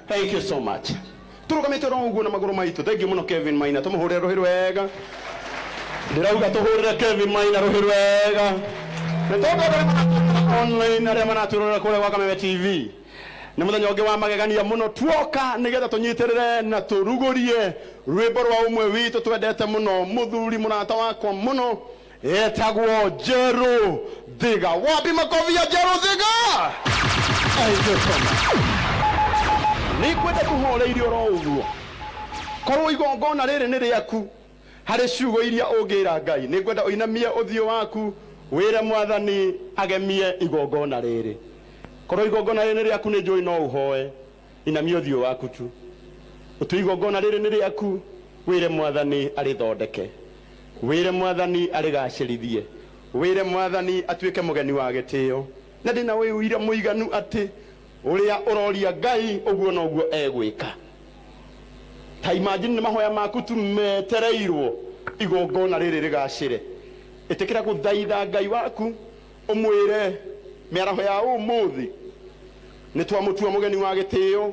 Thank you so much. Tũrũgamĩte oro ũguo na magũrũ maitũ. Thank you mũno Kevin Maina. Tũmũhũrĩre rũhĩ rwega. Ndĩrauga tũhũrĩre Kevin Maina rũhĩ rwega. Nĩ tondũ andũ arĩa maratũrora online, arĩa maratũrora kũrĩa gwa Kameme TV. Nĩ mũthenya ũngĩ wa magegania mũno tuoka nĩgetha tũnyitĩrĩre na tũrugũrie rwĩmbo rwa ũmwe witũ twendete mũno, mũthuri mũrata wakwa mũno etagwo Njerũ Thiga. Wapi makobi ya Njerũ Thiga? Thank you so much. Nĩngwenda tũhoreire oro ũguo. Korwo igongona rĩrĩ nĩ rĩaku, harĩ ciugo iria ũngĩra Ngai, nĩngwenda ũinamie ũthiũ waku wĩre Mwathani agemie igongona rĩrĩ. Korwo igongona rĩrĩ nĩ rĩaku, nĩ njũĩ no ũhoe. Inamia ũthiũ waku tu, ũtue igongona rĩrĩ nĩ rĩaku, wĩre Mwathani arĩthondeke, wĩre Mwathani arĩgacĩrithie, wĩre Mwathani atuĩke mũgeni wa gĩtĩo. Na ndĩna ũira mũiganu atĩ ũrĩa ũroria Ngai ũguo noguo egwĩka. Ta imagine nĩ mahoya maku tu metereirwo igongona rĩrĩ rĩgacĩre. Ĩtĩkĩra gũthaitha Ngai waku ũmwĩre mĩaraho ya ũmũthĩ nĩ twamũtua mũgeni wa gĩtĩo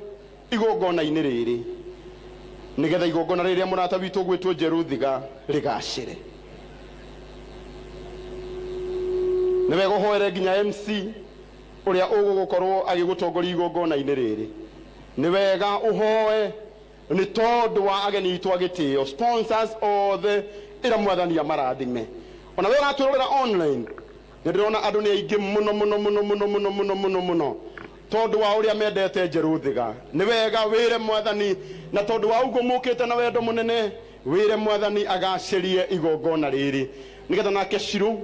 igongona-inĩ rĩrĩ, nĩgetha igongona rĩrĩa mũrata witũ ũgwĩtwo Njerũ Thiga rĩgacĩre. Nĩ wega ũhoere nginya MC ũrĩa ũgũgũkorwo agĩgũtongoria igongona-inĩ rĩrĩ. Nĩ wega ũhoe nĩ tondũ wa ageni aitũ a gĩtĩo, sponsors othe, ĩra Mwathani amarathime. Ona we ũratwĩrorera online, nĩ ndĩrona andũ nĩ aingĩ mũno mũno mũno mũno mũno mũno mũno mũno tondũ wa ũrĩa mendete Njerũ Thiga. Nĩ wega wĩre Mwathani, na tondũ wa ũguo mũkĩte na wendo mũnene, wĩre Mwathani agacĩrie igongona rĩrĩ, nĩgetha nake Shiro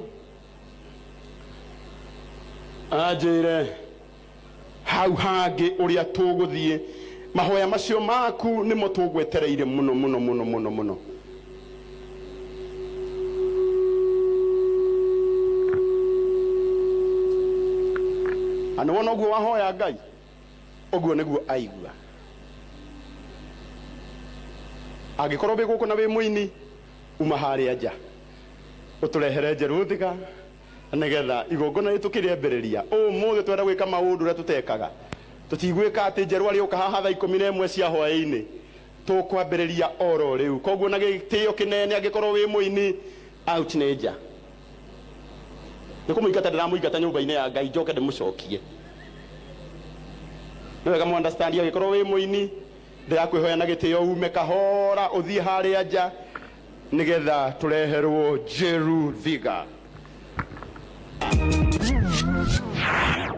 anjĩre hau hangĩ ũrĩa tũgũthiĩ. Mahoya macio maku nĩmo tũgwetereire mũno mũno mũno mũno mũno. Na nĩ wona ũguo wahoya Ngai, ũguo nĩguo aigua. Angĩkorwo wĩ gũkũ na wĩ mũini, uma harĩa nja ũtũrehere Njerũ Thiga, nĩgetha igongona rĩrĩ tũkĩrĩambĩrĩria ũmũthĩ. Twenda gwĩka maũndũ ũrĩa tũtekaga. Tũtigwĩka atĩ Njerũ arĩũka haha thaa 11 cia hwaĩ-inĩ, tũkwambĩrĩria oro rĩu. Koguo na gĩtĩo kĩnene, angĩkorwo wĩ mũini, out nĩ nja. Nĩ kũmũingata ndĩramũingata nyũmba-inĩ ya Ngai, njoke ndĩmũcokie. Nĩ wega mu understand, angĩkorwo wĩ mũini, ndĩrakwĩhoya na gĩtĩo ume kahora ũthiĩ harĩa nja, nĩgetha tũreherwo Njerũ Thiga.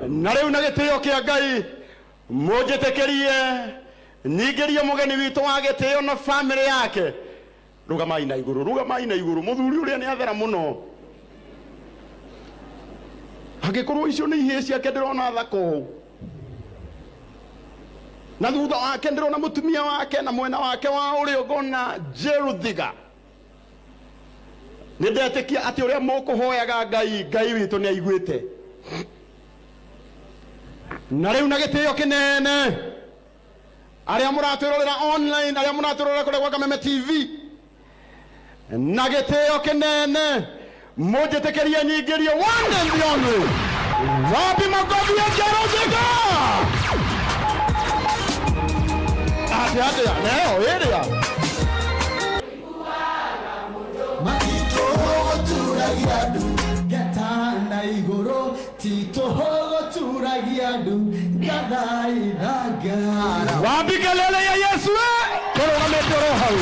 Na rĩu na gĩtĩo kĩa Ngai, mũnjĩtĩkĩrie nyingĩrie mũgeni witũ wa gĩtĩo na famĩlĩ yake. Rũgamai na igũrũ, rũgamai na igũrũ. Mũthuri ũrĩa nĩ athera mũno. Angĩkorwo icio nĩ ihĩĩ ciake ndĩrona thaka ũũ, na thutha wake ndĩrona mũtumia wake, na mwena wake wa ũrĩo ngona Njerũ Thiga. Nĩ ndetĩkia atĩ ũrĩa mũkũhoyaga Ngai, Ngai witũ nĩ aiguĩte. Na rĩu na gĩtĩo kĩnene, arĩa mũratwĩrorera online, arĩa mũratwĩrorera kũrĩa gwa Kameme TV, na gĩtĩo kĩnene mũnjĩtĩkĩrie nyingĩrie one and the only. Wapi makofi ya Njerũ Thiga? Atĩa atĩa neo ĩrĩa Matitũhũgũturagia ndu ngetana igũrũ, titũhũgũturagia ndu ngathaitha ngara. Wapi kelele ya Yesu? Tũrũgamĩte oro hau,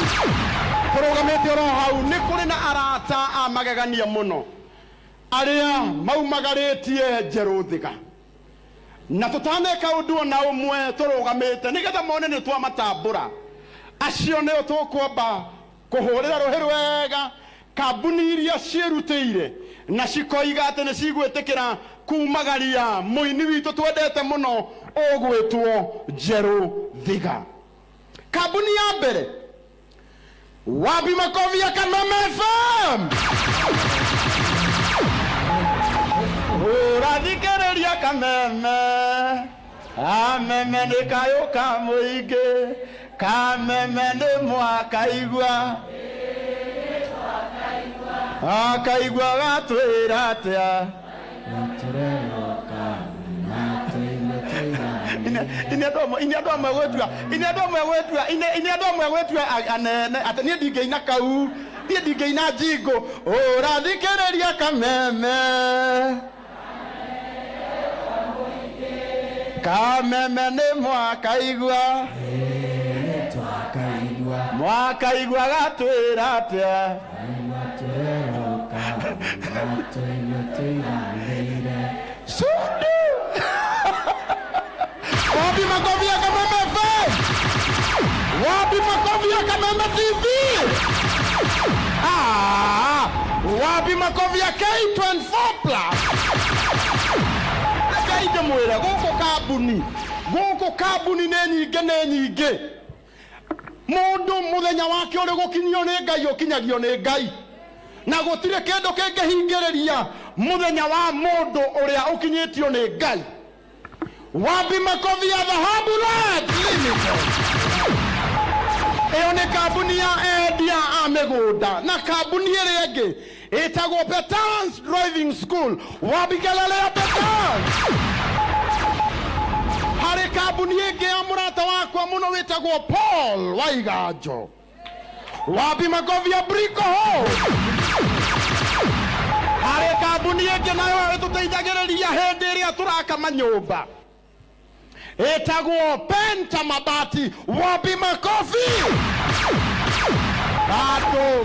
tũrũgamĩte oro hau. Nĩ kũrĩ na arata a magegania mũno arĩa maumagarĩtie Njerũ Thiga, na tũtaneka ũndũ ona ũmwe tũrũgamĩte nĩgetha mone nĩ twamatambũra. Acio nĩo tũkwamba kũhũrĩra rũhĩ rwega, kambuni iria ciĩrutĩire na cikoiga atĩ nĩ cigwĩtĩkĩra kumagaria mũini witũ twendete mũno ũgwĩtwo Njerũ Thiga. Kambuni ya mbere, wapi makofi ya Kameme FM? Ũrathikĩrĩria Kameme, Kameme nĩ kayũ ka mũingĩ, Kameme nĩ mwakaigua, akaigua gatwĩra atĩa? Ini andũ amwe gwĩtua, ini andũ amwe gwĩtua, ini andũ amwe gwĩtua anene atĩ niĩ ndingĩina kau, niĩ ndingĩina njingũ. Ũrathikĩrĩria kameme. Kameme nĩ mwakaigua. Mwakaigua gatwĩra atĩa? Sundu. Wapi makofi ya Kameme FM? Wapi makofi ya Kameme TV? Ah, wapi makofi ya K24 Plus? Reke ndĩmwĩre gũkũ kambuni nĩ nyingĩ nĩ nyingĩ. Mũndũ mũthenya wake ũrĩ gũkinyio nĩ Ngai ũkinyagio nĩ Ngai. Na gũtirĩ kĩndũ kĩngĩhingĩrĩria mũthenya wa mũndũ ũrĩa ũkinyĩtio nĩ Ngai. Wapi makofi ya Dhahabu Lands Limited? Ĩyo nĩ kambuni ya endia a mĩgũnda. Na kambuni ĩrĩa ĩngĩ ĩtagwo Petans Driving School. Wapi kelele ya Petans? Harĩ kambuni ĩngĩ ya mũrata wakwa mũno wĩtagwo Paul Waiganjo. Wapi makofi ya Brico Hall? Harĩ kambuni ĩngĩ nayo ĩtũteithagĩrĩria hĩndĩ ĩrĩa tũraka manyũmba ĩtagwo Penta Mabati. Wapi makofi?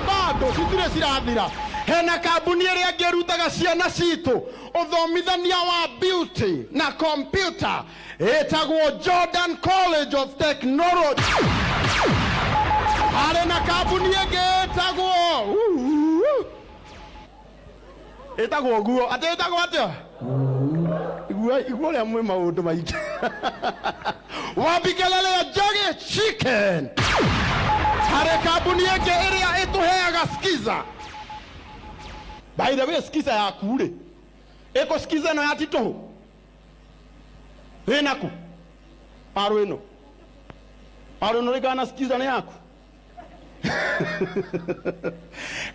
Bado citirĩ cirathira. Hena kambuni ĩrĩa ĩngĩ ĩrutaga ciana citũ ũthomithania wa beauty na computer ĩtagwo Jordan College of Technology. Harĩ na kambuni ĩngĩ ĩtagwo ĩtagwo guo atĩ ĩtagwo atĩa? Igua ũrĩa mwĩ maũndũ maingĩ. Wapi kelele ya Joggy Chicken? Harĩ kambuni ĩngĩ ĩrĩa ĩtũheaga skiza. By the way, skiza yaku rĩ, ĩkũ skiza ĩno ya Titũhũ ĩnaku waru ĩno, waru ĩno rĩngana skiza nĩ yaku.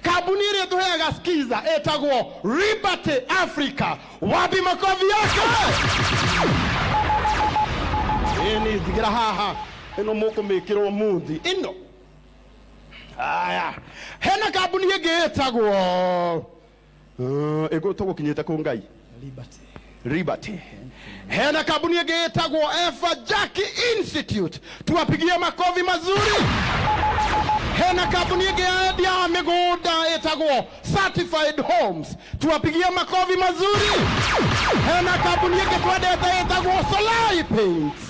Kambuni ĩrĩa ĩtũheaga skiza ĩtagwo Liberty Africa. Wapi makofi yake? Ĩni ndigĩra haha ĩno mũkũmĩkĩrwo muthi ĩno. Aya, hena kambuni ĩngĩ ĩtagwo tũgũkinyĩte kũ Ngai? Liberty. Hena kambuni ĩngĩ ĩtagwo Eva Jackie Institute. Tuwapigie makofi mazuri. Hena kambuni ĩngĩ ya endia a mĩgũnda ĩtagwo Certified Homes. Tuwapigie makofi mazuri. Hena kambuni ĩngĩ twendete ĩtagwo Solai Paints.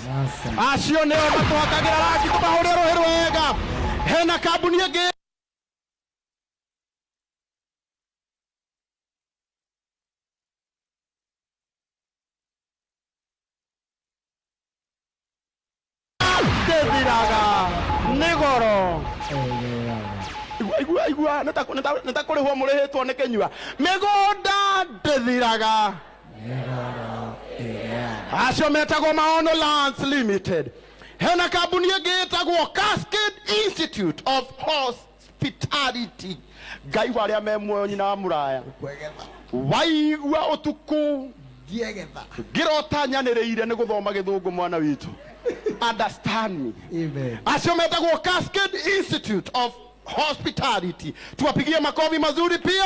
Acio nĩo matũhakagĩra rangi tũmahũre rũhĩ rwega. Hena kambuni ĩngĩ ndĩthiraga nĩ goro. Igua igua nĩ ta kũrĩhwo mũrĩhĩtwo nĩ kĩnyua. Mĩgũnda ndĩthiraga. Acio metagwo Maono Lands Limited. Hena kambuni ĩngĩ ĩtagwo Cascade Institute of Hospitality. Ngai wa arĩa me muoyo nyina wa mũraya. Waigua ũtukũ ngĩrota nyanĩrĩire nĩ gũthoma gĩthũngũ mwana witũ. Understand me. Amen. Acio metagwo Cascade Institute of Hospitality. Tuwapigie makofi mazuri pia.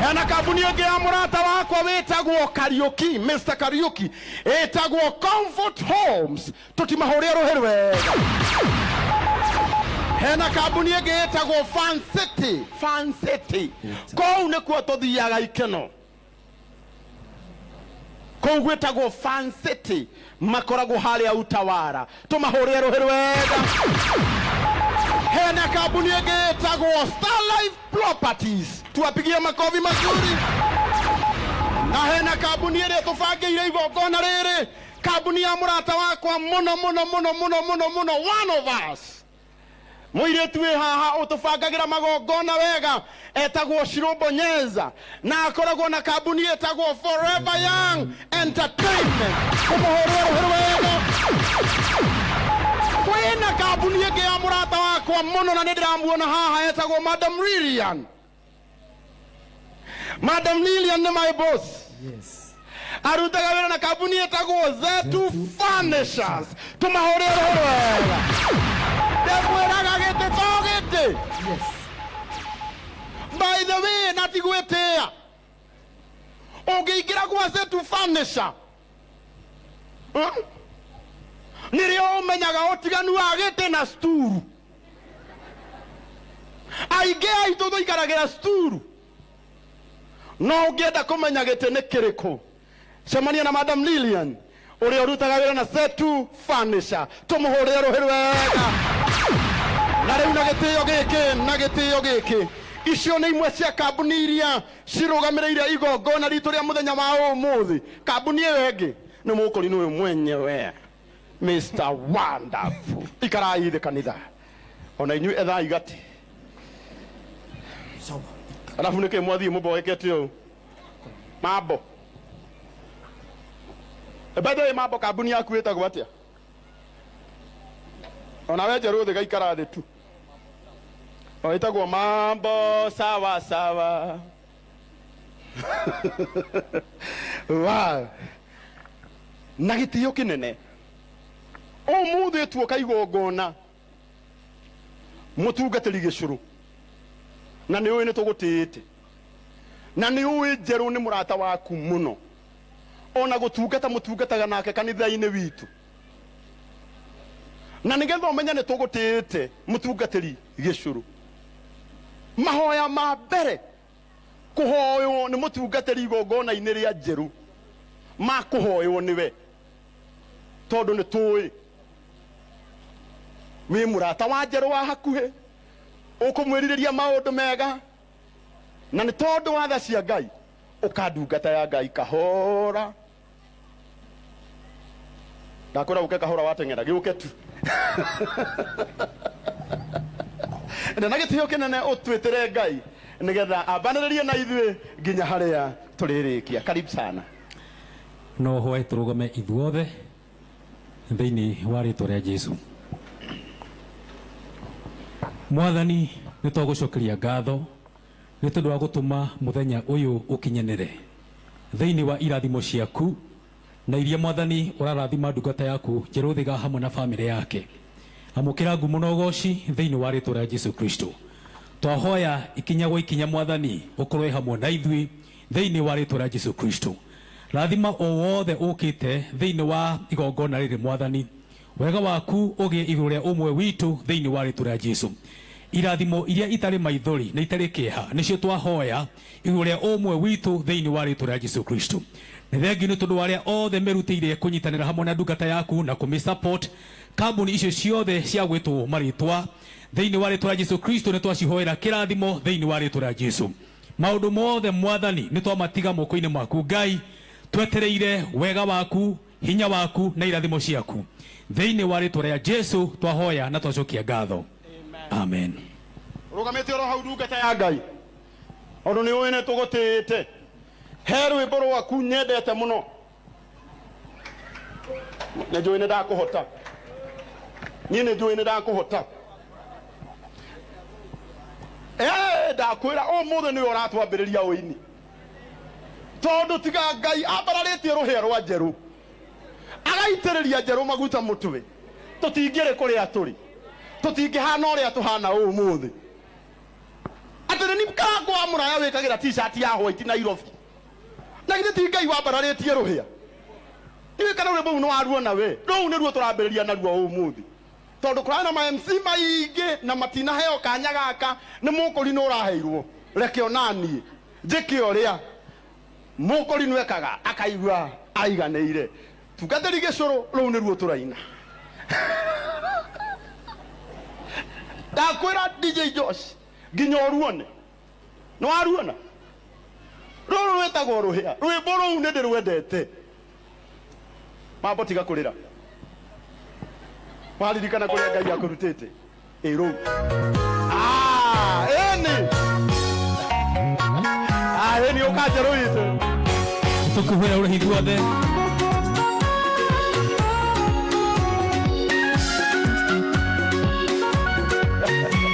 Hena kambuni ĩngĩ ya mũrata wakwa wĩtagwo Kariuki, Mr. Kariuki, ĩtagwo Comfort Homes. Tũtimahũrĩre rũhĩ rwega. Hena kambuni ĩngĩ ĩtagwo Fan City, Fan City. Kũu nĩkuo tũthiaga ikeno. Kũu gwĩtagwo Fan City, makoragwo harĩa Utawara. Tũmahũrĩre rũhĩ rwega. Hena kambuni ĩngĩ ĩtagwo Starlife Properties. Tuwapigie makofi mazuri. Na hena kambuni ĩrĩa tũbangĩire igongona rĩrĩ, kambuni ya mũrata wakwa mũno mũno mũno mũno mũno mũno, one of us. Mũirĩtu wĩ haha ũtũbangagĩra magongona wega etagwo Shirombo Nyenza, na akoragwo na kambuni ĩtagwo Forever Young Entertainment. Kũmũhũrĩra rũhĩ rwega. Kwĩna kambuni ĩngĩ ya mũrata wakwa mũno na nĩ ndĩramuona haha etagwo Madam Lilian. Madam Lilian nĩ my boss. Yes. Arutaga wĩra na kambuni ĩtagwo Zetu Furnitures. Tũmahũrĩre rũhĩ wega. Ndĩmwĩraga gĩtĩ to gĩtĩ. Yes. By the way, na ti gwĩtĩĩa. Ũngĩingĩra gwa Zetu Furniture, nĩrĩo ũmenyaga ũtiganu wa gĩtĩ na sturu. Aingĩ aitũ tũikaragĩra sturu. No ũngĩenda kũmenya gĩtĩ nĩ kĩrĩkũ, cemania na Madam Lilian ũrĩa ũrutaga wĩra na Zetu Furniture. Tũmũhũrĩre rũhĩ wega. Na rĩu na gĩtĩo gĩkĩ, na gĩtĩo gĩkĩ, icio nĩ imwe cia kambuni iria cirũgamĩrĩire igongona ritũ rĩa mũthenya wa ũmũthĩ. Kambuni ĩyo ĩngĩ nĩ mũkũrinũ ũyũ mwenyewe, Mr. Wonderful. Ikarai thĩ kanitha, ona inyuĩ ethai gati. Sawa. Alafu nĩkĩ mwathiĩ mũmboekete ũũ? Mambo. By the way, mambo, kambuni yaku ĩtagwo atĩa? Ona we njerũ thĩ gaikara thĩ tu. O ĩtagwo Mambo Sawa Sawa. Wow. Na gĩtĩo kĩnene ũmũthĩ tuoka igongona mũtungatĩri gĩcũrũ, na nĩ ũĩ nĩ tũgũtĩĩte, na nĩ ũĩ njerũ nĩ mũrata waku mũno, ona gũtungata mũtungataga nake kanitha-inĩ witũ, na nĩgetha ũmenye nĩ tũgũtĩĩte mũtungatĩri gĩcũrũ, mahoya ma mbere kũhoywo nĩ mũtungatĩri igongona-inĩ rĩa njerũ ma kũhoywo nĩwe, tondũ nĩ tũĩ wĩ mũrata wa njerũ wa hakuhĩ, ũkũmwĩrirĩria maũndũ mega, na nĩ tondũ wa tha cia Ngai ũkandungata ya Ngai kahora. Ndakwĩra ũke kahora, wateng'era gĩũke tu. Na gĩtĩo kĩnene ũtwĩtĩre Ngai nĩgetha ambanĩrĩrie na ithuĩ nginya harĩa tũrĩrĩkia. Karibu sana. No hoe tũrũgame ithuothe thĩinĩ wa rĩtwa rĩa Jesu. Mwathani, nĩ twagũcokeria ngatho nĩ tondũ wa gũtũma mũthenya ũyũ ũkinyanĩre thĩinĩ wa irathimo ciaku na iria Mwathani ũrarathima ndungata yaku Njerũthiga hamwe na bamĩrĩ yake. Amũkĩra ngumo na ũgoci thĩinĩ wa rĩtwa rĩa Jesu Kristo. Twahoya ikinya gwa ikinya Mwathani ũkorwo hamwe na ithuĩ thĩinĩ wa rĩtwa rĩa Jesu Kristo. Rathima o wothe ũkĩte thĩinĩ wa igongona rĩrĩ Mwathani, wega waku ũgĩe igũrũ rĩa ũmwe witũ thĩinĩ wa rĩtwa rĩa Jesu. Irathimo iria itarĩ maithori na itarĩ kĩeha nĩcio twahoya igũrũ rĩa ũmwe witũ thĩinĩ wa rĩtwa rĩa Jesu Kristo. Nĩ thengiũ nĩ tondũ wa arĩa othe merutĩire kũnyitanĩra hamwe na ndungata yaku na kũmĩ support kambuni icio ciothe cia gwĩtwo marĩtwa thĩinĩ wa rĩtwa rĩa Jesu Kristo. Nĩ twacihoera kĩrathimo thĩinĩ wa rĩtwa rĩa Jesu. Maũndũ mothe Mwathani nĩ twamatiga moko-inĩ maku Ngai, twetereire wega waku, hinya waku na irathimo ciaku thĩinĩ wa rĩtwa rĩa Jesu twahoya na twacokia ngatho. Amen. Rũgamĩte oro hau ndungata ya Ngai, tondũ nĩ ũĩ nĩ tũgũtĩĩte. He rwĩmbo rwaku nyendete mũno, nĩ njũĩ nĩ ndakũhota. Niĩ nĩ njũĩ nĩ ndakũhota. Ndakwĩra ũmũthĩ nĩwe ũratwambĩrĩria ũini, tondũ tiga Ngai ambararĩtie rũhĩa rwa njerũ agaitĩrĩria njerũ maguta mũtwe, tũtingĩrĩ kũrĩa tũrĩ, tũtingĩhana ũrĩa tũhana ũmũthĩ. Atĩ nĩ karango wa mũraya wĩkagĩra t-shirt ya white Nairobi, na githĩ ti Ngai wambararĩtie rũhĩa? Ndiũĩ kana rwĩmbo rũu nĩ waruona we. Rũu nĩruo tũrambĩrĩria naruo ũmũthĩ, tondũ kũrarĩ na ma MC maingĩ na matinaheo kanya gaka. Nĩ mũkũrinũ ũraheirwo, reke onaniĩ njĩke ũrĩa mũkũrinũ ekaga akaigua aiganĩire. Tungatĩri gĩcũrũ, rũu nĩruo tũraina. Ndakwĩra DJ Josh nginya ũruone. Nĩ waruona rũrũ rwĩtagwo rũhĩa. Rwĩmbo rũu nĩ ndĩrwendete. Mambo, tiga kũrĩra, waririkana kũrĩa Ngai akũrutĩte. Ĩ rũu ĩni ĩni ũka njerũ witũ. Tũkũhũra ũrĩhi ithuothe.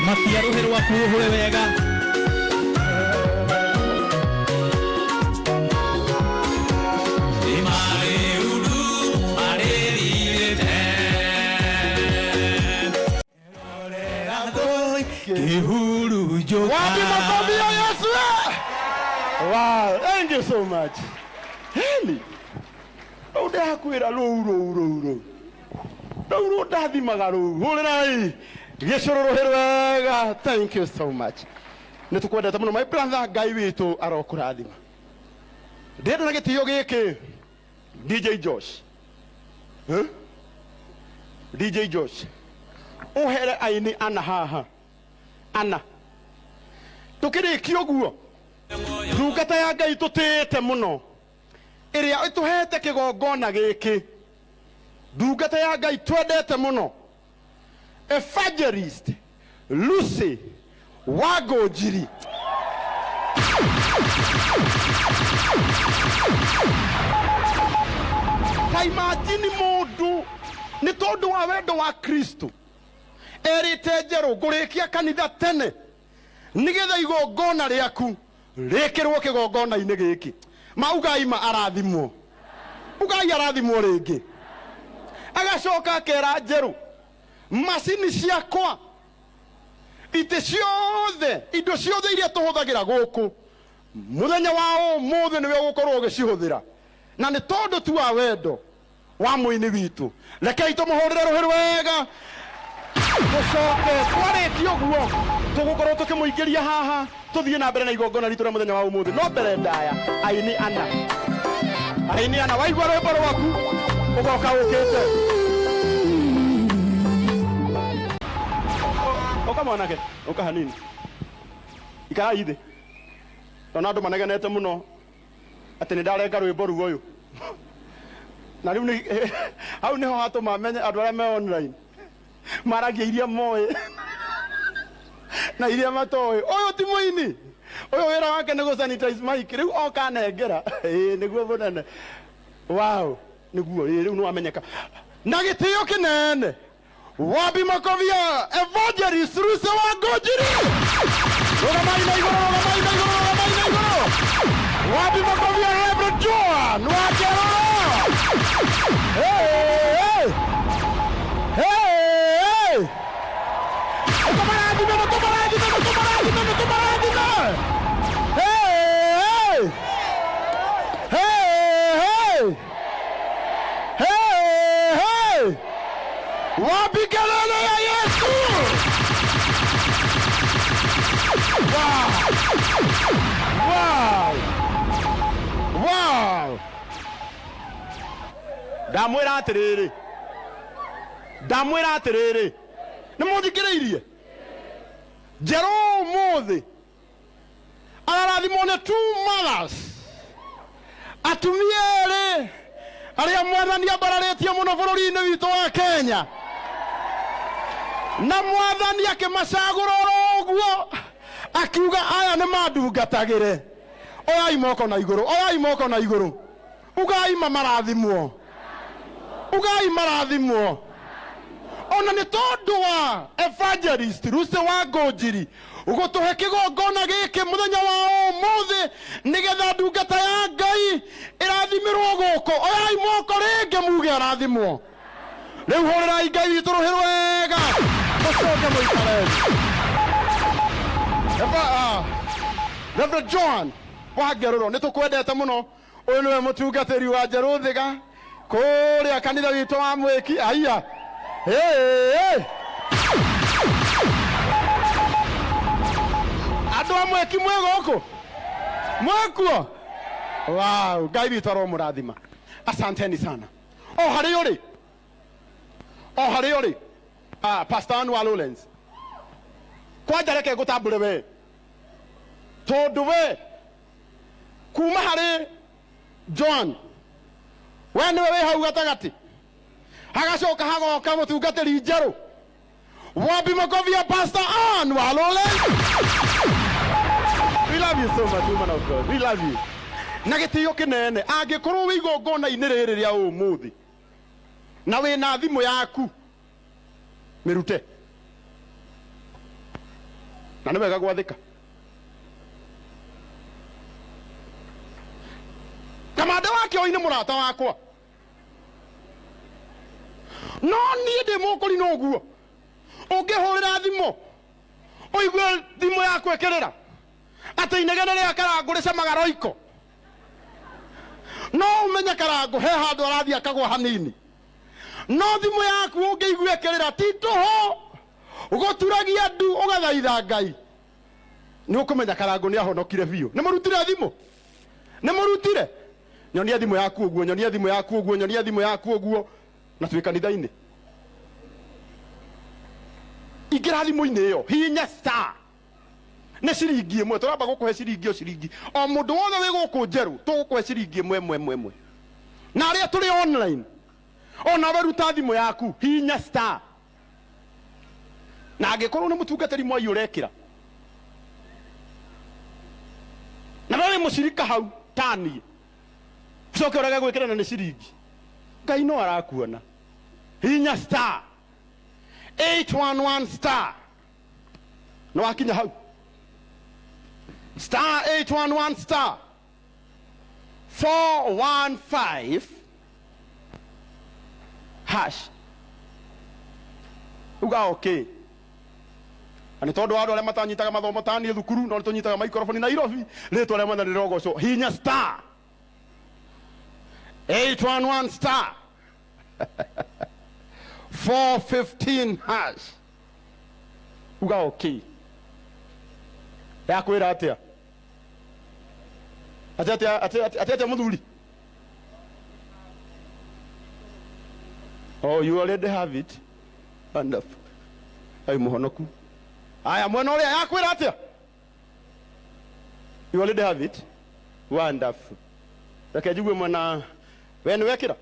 Matia rũhĩ rwaku ũhũre wega. Hurunjuka. Wapi makofi ya Yesu? Wow, thank you so much. Heni. Rũu ndakwĩra rũu rũu rũu rũu. Rũu rũu ndathimaga rũu. Hũrĩrai gĩcũrũ rũhĩ rwega. Thank you so much. Nĩ tũkwendete mũno my brother, Ngai witũ arokũrathima. Ndĩrenda na gĩtĩo gĩkĩ DJ Josh. Huh? DJ Josh. Ũhere aini ana haha. Ana. Tũkĩrĩkia ũguo ndungata ya Ngai tũtĩĩte mũno ĩrĩa ĩtũhete kĩgongona gĩkĩ, ndungata ya Ngai twendete mũno, Evangelist Lucy Wangũnjiri. Ta imagine mũndũ nĩ tondũ wa wendo wa Kristo erĩte njerũ ngũrĩkia kanitha tene nĩgetha igongona rĩaku rĩkĩrwo kĩgongona-inĩ gĩkĩ. Ma ugai ma arathimwo, ugai arathimwo rĩngĩ. Agacoka akera njerũ macini ciakwa itĩ ciothe indo ciothe iria tũhũthagĩra gũkũ mũthenya wa ũmũthĩ nĩwe ũgũkorwo ũgĩcihũthĩra, na nĩ tondũ tu wa wendo wa mũini witũ. Rekei tũmũhũrĩre rũhĩ rwega. Tũcoke twarĩkia ũguo tũgũkorwo tũkĩmũingĩria haha tũthiĩ na mbere na igongona ritũ rĩa mũthenya wa ũmũthĩ. No mbere ndaya aini ana, aini ana, waigua rwĩmbo rwaku ũgoka ũkĩte. Ũka mwanake, ũka hanini, ikarai thĩ, tondũ andũ manegenete mũno atĩ nĩ ndarenga rwĩmbo ruo ũyũ. Na rĩu nĩ hau nĩho hatũma menye andũ arĩa me online maragia iria moĩ na iria matoĩ. Ũyũ ti mũini, ũyũ wĩra wake nĩ gũ sanitize mic. Rĩu oka nengera ĩĩ nĩguo mũnene. Wow, nĩguo ĩĩ rĩu nĩwamenyeka na gĩtĩo kĩnene. Wapi makofi ya Evangelist Lucy Wangũnjiri? Rũgamai na igũrũ, rũgamai na igũrũ, rũgamai na igũrũ. Wapi makofi ya Reverend Joan wa Keroro? Hey, hey. Hey, hey. Tũmarathime, tũmarathime, tũmarathime, tũmarathime. Hey, hey. Hey, hey. Hey, hey. Wapi kelele ya Yesu? Wow. Wow. Wow. Ndamwĩra atĩrĩrĩ, ndamwĩra atĩrĩrĩ, nĩ mũthikĩrĩirie njerũ ũmũthĩ ararathimwo nĩ two mothers, atumia erĩ arĩa mwathani ambararĩtie mũno bũrũri-inĩ witũ wa Kenya, na mwathani akĩmacagũra oro ũguo akiuga aya nĩ mandungatagĩre. Oyai moko na igũrũ, oyai moko na igũrũ, ugai ma marathimwo, ugai marathimwo. Ona nĩ tondũ wa Evangelist Lucy Wangũnjiri ũgũtũhe kĩgongona gĩkĩ mũthenya wa ũmũthĩ nĩgetha ndungata ya Ngai ĩrathimĩrwo gũkũ. Oyai moko rĩngĩ muge arathimwo. Rĩu hũrĩrai Ngai witũ rũhĩ rwega, mũcoke mũikare thĩ. Reverend John wa Ngerũro, nĩ tũkwendete mũno. Ũyũ nĩwe mũtungatĩri wa Njerũ Thĩga kũrĩa kanitha witũ wa Mwĩki. Aiya, hey, hey. Andũ a Mwĩki mwĩ gũkũ? Mwĩkuo? Wow, Ngai witũ aromũrathima. Asanteni sana. O harĩ ũrĩ, o harĩ ũrĩ, Pastor Anwar Lawrence, kwanja reke ngũtambũre we, tondũ we kuma harĩ John, we nĩwe wĩ hau gatagatĩ, hagacoka hagoka mũtungatĩri njerũ. Wapi makofi ya Pastor Anwar Lawrence? We love you so much, woman of God. We love you. Na gĩtĩo kĩnene, angĩkorwo wĩ igongona-inĩ rĩrĩ rĩa ũmũthĩ na wĩna thimũ yaku, mĩrute. Na nĩ wega gwathĩka. Kamande wa kĩoi nĩ mũrata wakwa, no niĩ ndĩ mũkũri no ũguo. Ũngĩhũrĩra thimũ Ũigue thimũ yaku ĩkĩrĩra atĩ inegene rĩa Karangũ rĩcamaga roiko. No ũmenye Karangũ he handũ arathiĩ akagwa hanini. No thimũ yaku ũngĩigua ĩkĩrĩra ti tũhũ, gũturagia ndu ũgathaitha Ngai, nĩ ũkũmenya Karangũ nĩ ahonokire biũ. Nĩ mũrutire thimũ? Nĩ mũrutire? Nyonia thimũ yaku ũguo, nyonia thimũ yaku ũguo, nyonia thimũ yaku ũguo. Na twĩ kanitha-inĩ. Ingĩra thimũ-inĩ ĩyo, hihinya star. Nĩ ciringi ĩmwe, tũramba gũkũhe ciringi o ciringi. O mũndũ wothe wĩ gũkũ Njerũ, tũgũkũhe ciringi ĩmwe ĩmwe ĩmwe ĩmwe. Na arĩa tũrĩ online, o nawe ruta thimũ yaku, hihinya star. Na angĩkorwo nĩ mũtungatĩri Mwai ũrekĩra, na we wĩ mũcirika hau ta niĩ, ũcoke ũrege gwĩkĩra na nĩ ciringi, Ngai no arakuona. Hihinya star 811 star. Nĩ wakinya hau? Star 811 star 415 hash. Uga okay. Na nĩ tondũ wa andũ arĩa matanyitaga mathomo ta niĩ thukuru, no nĩ tũnyitaga maikoroboni Nairobi, rĩtwa rĩa Mwathani rĩrogocwo. Hihinya star 811 star 415 hash. Uga okay. Yakwĩra atĩa? Atĩa atĩa atĩa atĩa atĩa mũthuri? Oh, you already have it. Wonderful. Ai mũhonoku. Aya mwena ũrĩa yakwĩra atĩa? You already have it. Wonderful. Reke njigue mwena we nĩ wekĩra?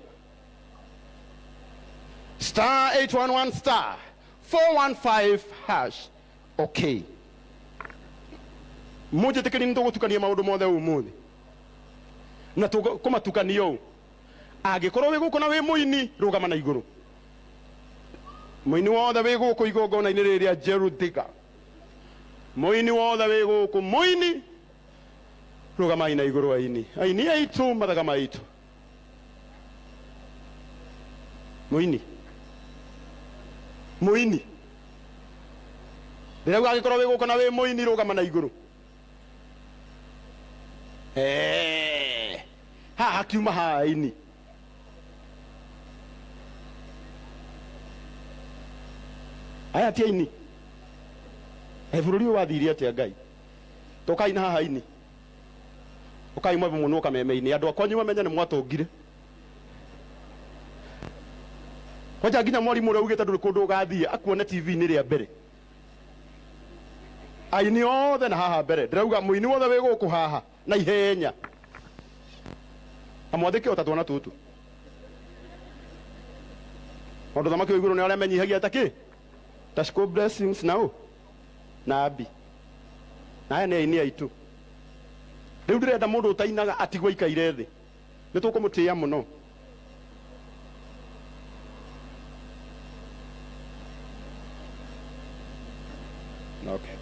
Star 811 star 415 hash. Okay. Mũnjĩtĩkĩrie nĩ tũgũtukania maũndũ mothe ũmũthĩ. Na tũkũmatukania ũũ. Angĩkorwo wĩ gũkũ na wĩ mũini, rũgama na igũrũ. Mũini wothe wĩ gũkũ igongona-inĩ rĩrĩ rĩa Njerũ Thika. Mũini wothe wĩ gũkũ, mũini, rũgamai na igũrũ aini. Aini aitũ, mathaga maitũ. Mũini. Mũini. Ndĩrauga angĩkorwo wĩ gũkũ na wĩ mũini, rũgama na igũrũ. Haha hakiuma haha aini. Aya ti aini. Bũrũri ũyũ wathire atĩa Ngai? Tũkai na haha aini. Ũkai mwambe mũnwo kameme-inĩ. Andũ akwa mamenye nĩ mwatũngire. Kwanja nginya mwarimũ ũrĩa ugĩte ndũrĩ kũndũ ũgathiĩ akuone TV-inĩ rĩa mbere. Aini othe na haha mbere. Ndĩrauga mũini wothe wĩ gũkũ haha na ihenya. Na mwathĩke o ta twana tũtũ. Tondũ thamaki wa igũrũ nĩ arĩa menyihagia ta kĩ? Ta school blessings na ũ? Na abi. Na aya nĩ aini aitũ. Rĩu ndĩrenda mũndũ ũtainaga atigwo aikaire thĩ. Nĩ tũkũmũtĩĩa mũno. Okay.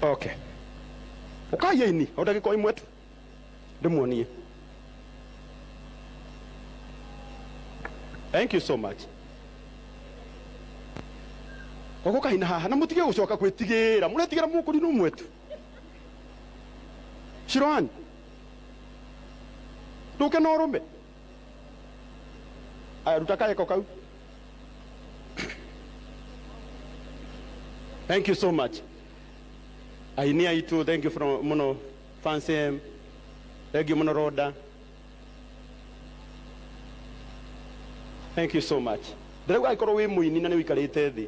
Okay. Ũkai aini, o ndagĩka o ĩmwe tu. Ndĩmuonie. Thank you so much. Ũgũkaina na haha na mũtige gũcoka gwĩtigĩra. Mũretigĩra mũkũrinũ ũmwe tu. Shiroani. Ndũke na ũrũme. Aya ruta kaeko kau. Thank you so much. Aini aitũ, thank you from mũno Fancy M. Thank you mũno Roda. Thank you so much. Ndĩrauga angĩkorwo wĩ mũini na nĩ ũikarĩte thĩ,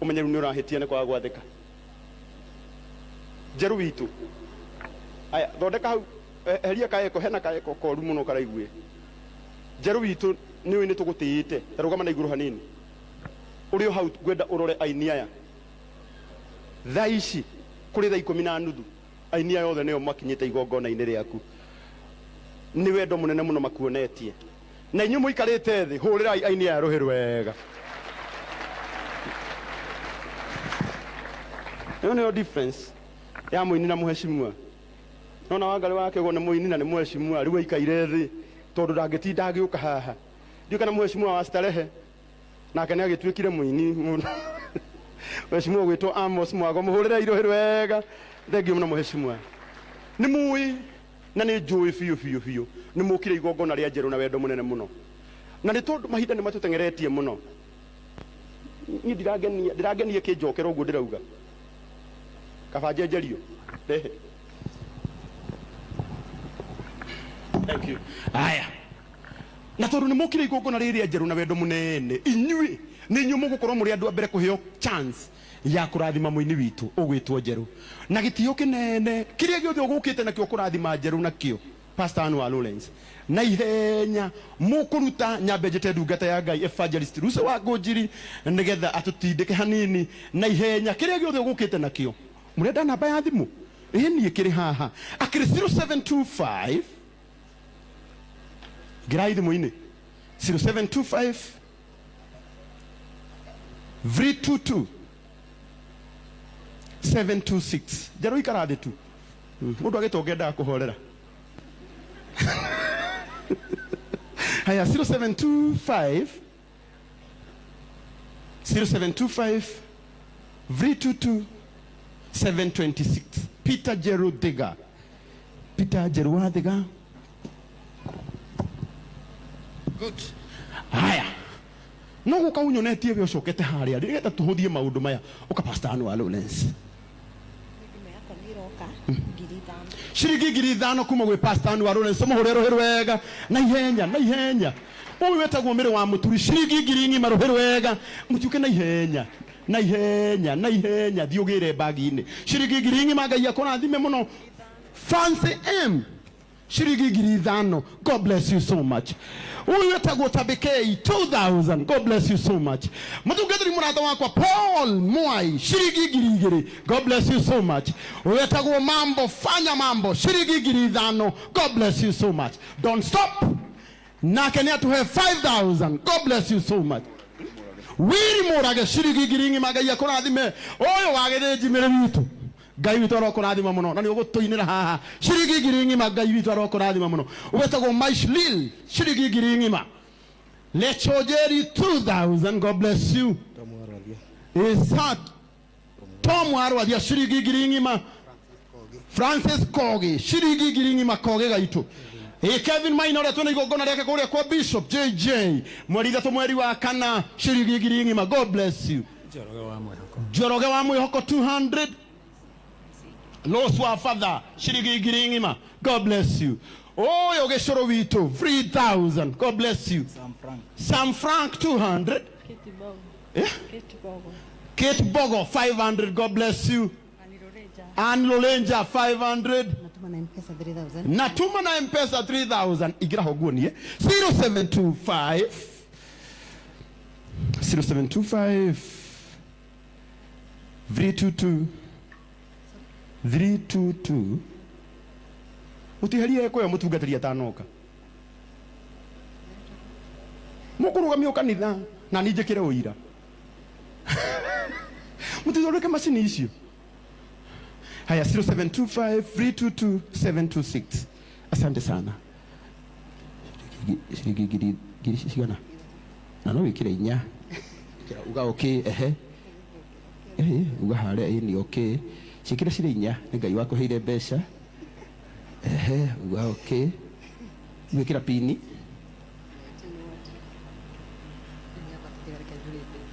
ũmenye rĩu nĩ ũrahĩtia nĩ kwaga gwathĩka. Njerũ witũ. Aya, thondeka hau, heria kaeko, hena kaeko koru mũno karaigue. Njerũ witũ nĩ ũĩ nĩ tũgũtĩĩte, ta rũgama na igũrũ hanini. Ũrĩ o hau ngwenda ũrore aini aya. Thaa ici kũrĩ thaa ikũmi na nuthu, aini aya othe nĩo makinyĩte igongona-inĩ rĩaku. Nĩ wendo mũnene mũno makuonetie. Na inyuĩ mũikarĩte thĩ, hũrĩrai aini aya rũhĩ rwega. Ĩyo nĩyo difference ya mũini na mũheshimiwa. Nona Wangarĩ wa Kĩgwa nĩ mũini na nĩ mũheshimiwa, rĩu aikaire thĩ tondũ ndangĩtinda agĩũka haha. Ndiũĩ kana mũheshimiwa wa Starehe nake nĩ agĩtuĩkire mũini mũno. Mheshimiwa gwitwo Amos Mwago muhurire irohi wega. Thengiũ mũno mheshimiwa. Nĩ mũĩ na nĩ njũĩ biũ biũ biũ nĩ mũkire igongona rĩa Njerũ na wendo mũnene mũno, na nĩ tondũ mahinda nĩ matũteng'eretie mũno. Niĩ ndirangenia ndirangenia kĩnjokera ũguo ndĩrauga kaba njenjerio rehe. Thank you. Aya, na tondũ nĩ mũkire igongona rĩrĩ rĩa Njerũ na wendo mũnene, inyuĩ nĩ inyuĩ mũgũkorwo mũrĩ andũ a mbere kũheo chance ya kũrathima mũini witũ ũgwĩtwo Njerũ na gĩtĩo kĩnene kĩrĩa gĩothe ũgũkĩte nakĩo kũrathima Njerũ nakĩo. Pastor Anwar Lawrence, na ihenya mũkũruta nyambe njĩte ndungata ya Ngai Evangelist Ruse wa Ngũnjiri nĩgetha atũtindĩke hanini na ihenya kĩrĩa gĩothe ũgũkĩte nakĩo. Mũrenda namba ya thimũ? Ĩĩ niĩ kĩrĩ haha akĩrĩ 0725 ngirai thimũ-inĩ 0725 322 726. Njerũ ikara thĩ tu, mũndũ agĩtonga endaga kũhorera. Haya, 0725 0725 322 726. Peter Jeru Thiga, Peter Jeru wa Thiga. Good. Haya, no guka unyonetie we ucokete haria nĩgetha tũhũthie maũndũ maya. Ũka Pastor Anwar Lawrence. Ciringi 5,000 kuma gwĩ Pastor Anwar Lawrence. Mũhũre rũhĩ rwega na ihenya na ihenya. Ũyũ wetagwo Mĩrĩ wa Mũturi, ciringi 1,000 ng'ima, rũhĩ rwega mũtiũke na ihenya na ihenya na ihenya. Thiĩ ũgĩre bagi-inĩ ciringi 1,000 ng'ima. Ngai akũrathime mũno. Fancy M, ciringi 5,000. God bless you so much. Ũyũ wetagwo Tabikei, 2000. God bless you so much. Mũtungatĩri mũrata wakwa Paul Mwai, ciringi 2,000. God bless you so much. Ũyũ wetagwo Mambo Fanya Mambo, ciringi 5,000. God bless you so much. Don't stop nake nĩ atũhe 5000. God bless you so much. Wiri Mũrage, ciringi 1,000 ng'ima. Ngai akũrathime. Ũyũ wa Gĩthĩnji mĩrĩ witũ, Ngai witũ arokũrathima mũno na nĩ ũgũtũinĩra haha. Ciringi 1,000 ng'ima. Ngai witũ arokũrathima mũno. Wetagwo Maishlil, ciringi 1,000 ng'ima. Lecho Jerry, 2000. God bless you. Isa Tom Warwathia, ciringi 1,000 ng'ima. Francis Kogi, ciringi 1,000 ng'ima. Kogi gaitũ. Ĩ Kevin Maina ũrĩa twĩna igongona rĩake kũrĩa kwa Bishop JJ mweri 3 mweri wa 4, ciringi 1,000 ng'ima. God bless you. Njoroge wa Mwĩhoko, 200. Los wa Father, ciringi 1,000 ng'ima. God bless you. Ũyũ gĩcũrũ witũ, 3000. God bless you. Sam Frank, 200. Eh? Kate Bogo, 500. God bless you. Ann Lolenja, 500. Natuma na M-Pesa 3000. Natuma na M-Pesa 3000. Igira ho guonie 0725 0725 322 322. Utiherie kweyo mutungatĩri atanoka mũkũrũgamio kanitha na niĩ njĩkĩre ũira mũtithondeke macini icio. Haya, 0725 322 726. Asante sana. Ciringi ngiri ngiri cigana na no wĩkĩre inya. Ĩkĩra uga okay. Ehe. Ehe, uga harĩa ĩ nĩ okay. Ciĩkĩre cirĩ inya. Nĩ Ngai wakũheire mbeca. Ehe, uga okay, gwĩkĩra pini.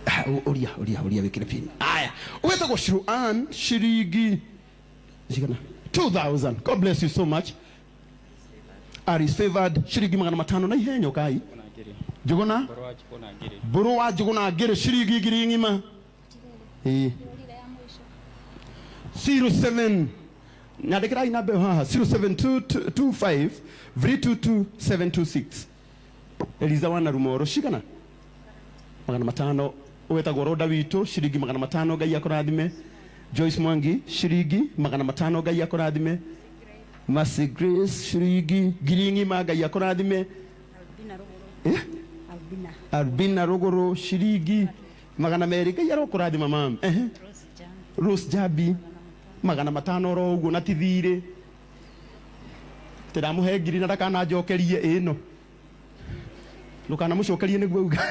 Ah, ũria ũria ũria wĩkĩre pini. Aya, wĩtagwo Shruan, ciringi cigana? 2000. God bless you so much. Aris Favored, ciringi 500 na ihenya. Ũkai Njũgũna Mbũrũ wa Njũgũna ngĩrĩ, ciringi 1,000 ng'ima. Ĩĩ, 07 nyandĩkĩrai namba ĩyo haha, 0725 322 726. Eliza wana Rumoro, cigana? 500. Wetagwo Roda witũ, ciringi 500. Ngai akũrathime. Joyce Mwangi, ciringi 500. Ngai akũrathime. Mercy Grace, ciringi 1,000 ng'ima. Ngai akũrathime. Eh? Albina. Albina Rũgũrũ, ciringi 200. Ngai arokũrathima mam. Ehe. Rose Jabi, 500 oro ũguo na ti thirĩ. Tĩramũhe 1,000 na ndakananjokerie ĩno, ndũkanamũcokerie nĩguo uga.